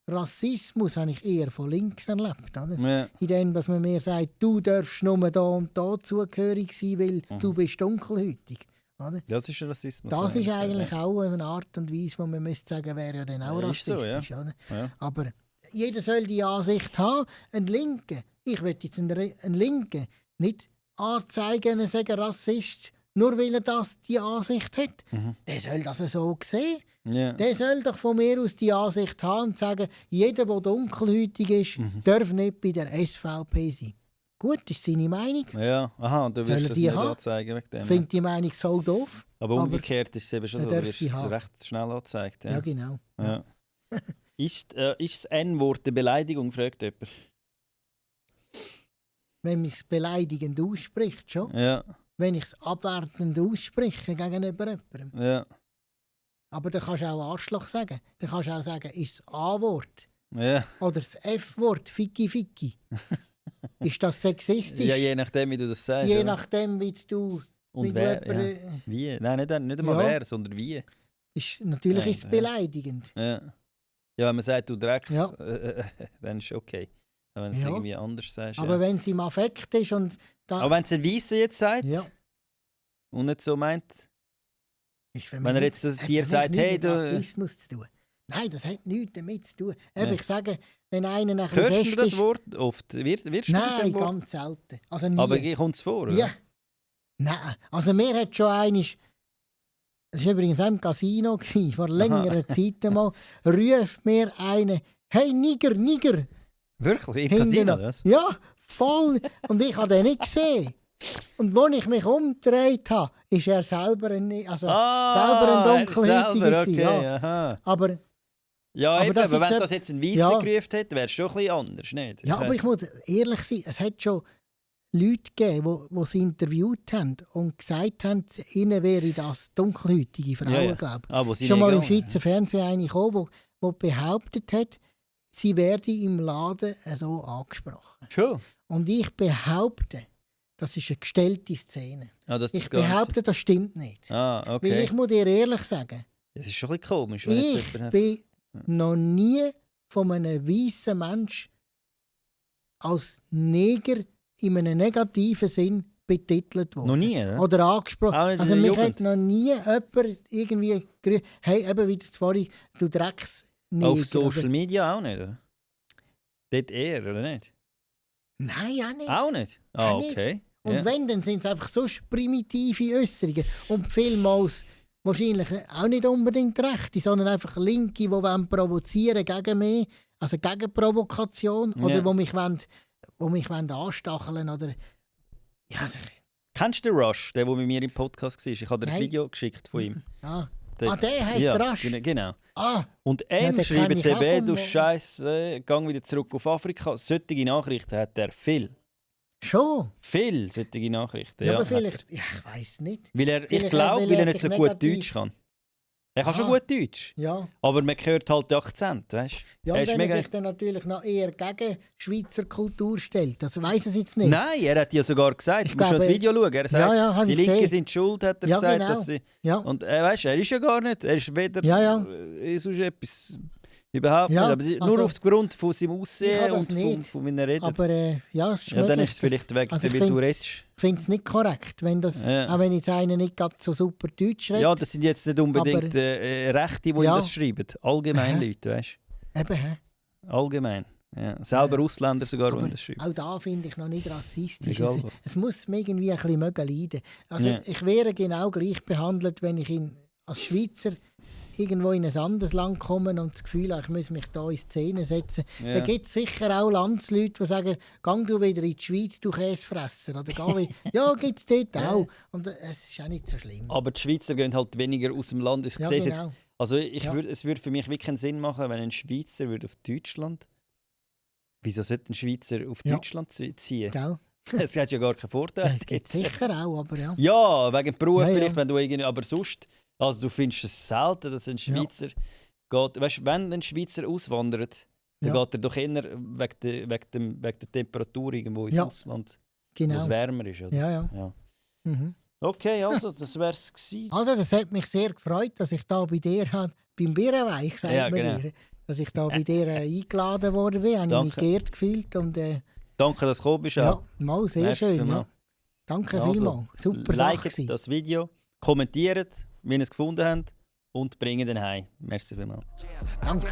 Rassismus habe ich eher von links erlebt. Oder? In dem, dass man mir sagt, du darfst nur da und da zugehörig sein, weil du bist dunkelhäutig. Oder? Das ist Rassismus. Das ist eigentlich auch eine Art und Weise, wo man müsste sagen, wäre ja dann auch rassistisch. So, oder? Ja. Aber jeder soll die Ansicht haben. Ein Linker, ich will jetzt einen Linken nicht anzeigen und sagen, Rassist, nur weil er die Ansicht hat. Der soll das so sehen. Yeah. Der soll doch von mir aus die Ansicht haben und sagen, jeder, der dunkelhäutig ist, darf nicht bei der SVP sein. Gut, das ist seine Meinung. Ja, aha, und du willst das nicht anzeigen wegen dem. Ich finde die Meinung so doof. Aber umgekehrt ist es eben schon so, du wirst es recht schnell angezeigt. Ja, genau. Ja. Ist das N-Wort eine Beleidigung, fragt jemand. Wenn man es beleidigend ausspricht, schon. Ja. Wenn ich es abwertend ausspreche gegenüber jemandem. Ja. Aber dann kannst du auch Arschloch sagen. Dann kannst du auch sagen, ist das A-Wort. Ja. Oder das F-Wort, Ficky. Ist das sexistisch? Ja, je nachdem, wie du das sagst. Je nachdem, wie du... Und wer, wie? Nein, nicht einmal wer, sondern wie. Natürlich ist es beleidigend. Ja. Ja, wenn man sagt, du Drecks, dann ist es okay. Aber wenn du es irgendwie anders sagst. Aber wenn es im Affekt ist und... Aber wenn es ein Weisser jetzt sagt und nicht so meint... Wenn er jetzt dir sagt, hey, du... Rassismus zu tun. Nein, das hat nichts damit zu tun. Ich sage, wenn einer nachher fest ist... Hörst du das Wort oft? Wirst du Nein, ganz selten. Also nie. Aber kommt es vor, oder? Ja. Nein, also mir hat schon einmal... Das war übrigens auch im Casino, vor längerer Zeit einmal, ruft mir einer, hey, Niger! Wirklich? Im Casino, das? Ja, voll. Und ich habe den nicht gesehen. Und als ich mich umgedreht habe, ist er selber ein Dunkelhäutiger. Okay, ja. Aber wenn das jetzt ein Weisser gerufen hätte, wäre es schon ein bisschen anders, nicht? Ja, aber ich muss ehrlich sein, es hat schon Leute gegeben, die sie interviewt haben und gesagt haben, ihnen wäre das dunkelhäutige Frauen, glaube ich. Schon mal im Schweizer Fernsehen eine gekommen, die behauptet hat, sie werde im Laden so angesprochen. Schon? Und ich behaupte, das ist eine gestellte Szene. Ich behaupte, das stimmt nicht. Okay. Weil ich muss dir ehrlich sagen, das ist schon ein bisschen komisch. Ich bin noch nie von einem weißen Menschen als Neger in einem negativen Sinn betitelt worden. Noch nie, oder? Oder angesprochen. Also mich hat noch nie jemand irgendwie gerührt, hey, eben wie das vorhin, du Drecks Neger. Auf Social Media auch nicht, oder? Dort eher, oder nicht? Nein, auch nicht. Auch nicht? Ah, okay. Und wenn, dann sind es einfach so primitive Äußerungen. Und vielmals wahrscheinlich auch nicht unbedingt Rechte, sondern einfach Linke, die provozieren gegen mich, also gegen Provokation, oder die mich anstacheln oder... Ja, kennst du den Rush, der mit mir im Podcast war? Ich habe dir ein Video geschickt von ihm. Der heisst Rush? Genau. Ah, und schreibt CB, du Scheiße, gang wieder zurück auf Afrika. Solche Nachrichten hat er viel. Schon? Viel solche Nachrichten. Ja, aber vielleicht, ich weiß nicht. Ich glaube, weil er nicht so gut Deutsch kann. Er kann schon gut Deutsch. Ja. Aber man hört halt den Akzent, weißt du? Ja, und wenn er sich dann natürlich noch eher gegen Schweizer Kultur stellt, das weiss es jetzt nicht. Nein, er hat ja sogar gesagt, du musst schon das Video schauen. Er sagt, die Linken sind schuld, hat er gesagt. Genau. Dass sie, und weißt, er ist ja gar nicht, er ist weder sonst etwas... Überhaupt nicht, aber nur aufgrund von seinem Aussehen und von meiner Rede. Aber es ist dann ist es vielleicht wegen, weil du redest. Ich finde es nicht korrekt, wenn das, auch wenn jetzt einer nicht so super Deutsch redet. Ja, das sind jetzt nicht unbedingt Rechte, die das schreiben. Allgemein Leute, weißt du? Eben, allgemein. Ja. Selber Ausländer sogar, die das schreiben. Auch da finde ich noch nicht rassistisch. Es muss mir irgendwie ein bisschen leiden. Also ich wäre genau gleich behandelt, wenn ich als Schweizer irgendwo in ein anderes Land komme und das Gefühl habe, ich muss mich da in Szene setzen. Da gibt es sicher auch Landsleute, die sagen, «Gang du wieder in die Schweiz, du Käsefresser.» Oder «Ja, gibt es dort auch.» Und es ist auch nicht so schlimm. Aber die Schweizer gehen halt weniger aus dem Land. Ich sehe jetzt, also es würde für mich wirklich keinen Sinn machen, wenn ein Schweizer würde auf Deutschland. Wieso sollte ein Schweizer auf Deutschland ziehen? Gell? Es hat ja gar keinen Vorteil. Gibt sicher auch, aber ja. Ja, wegen dem Beruf vielleicht, wenn du irgendwie, aber sonst, also du findest es selten, dass ein Schweizer geht, weißt du, wenn ein Schweizer auswandert, dann geht er doch eher wegen der Temperatur irgendwo ins Ausland, wo es wärmer ist, oder? Ja. Mhm. Okay, also, das wäre es gewesen. Also, das hat mich sehr gefreut, dass ich da bei dir beim Birrenweich, sagt man dir, dass ich da bei dir eingeladen worden bin. Habe ich mich geehrt gefühlt. Und, danke, dass du gekommen bist. Ja, mal sehr schön. Ja. Danke vielmals. Super Sache. Liket das Video, kommentiert, wie ihr es gefunden habt und bringt den heim. Merci vielmals. Danke.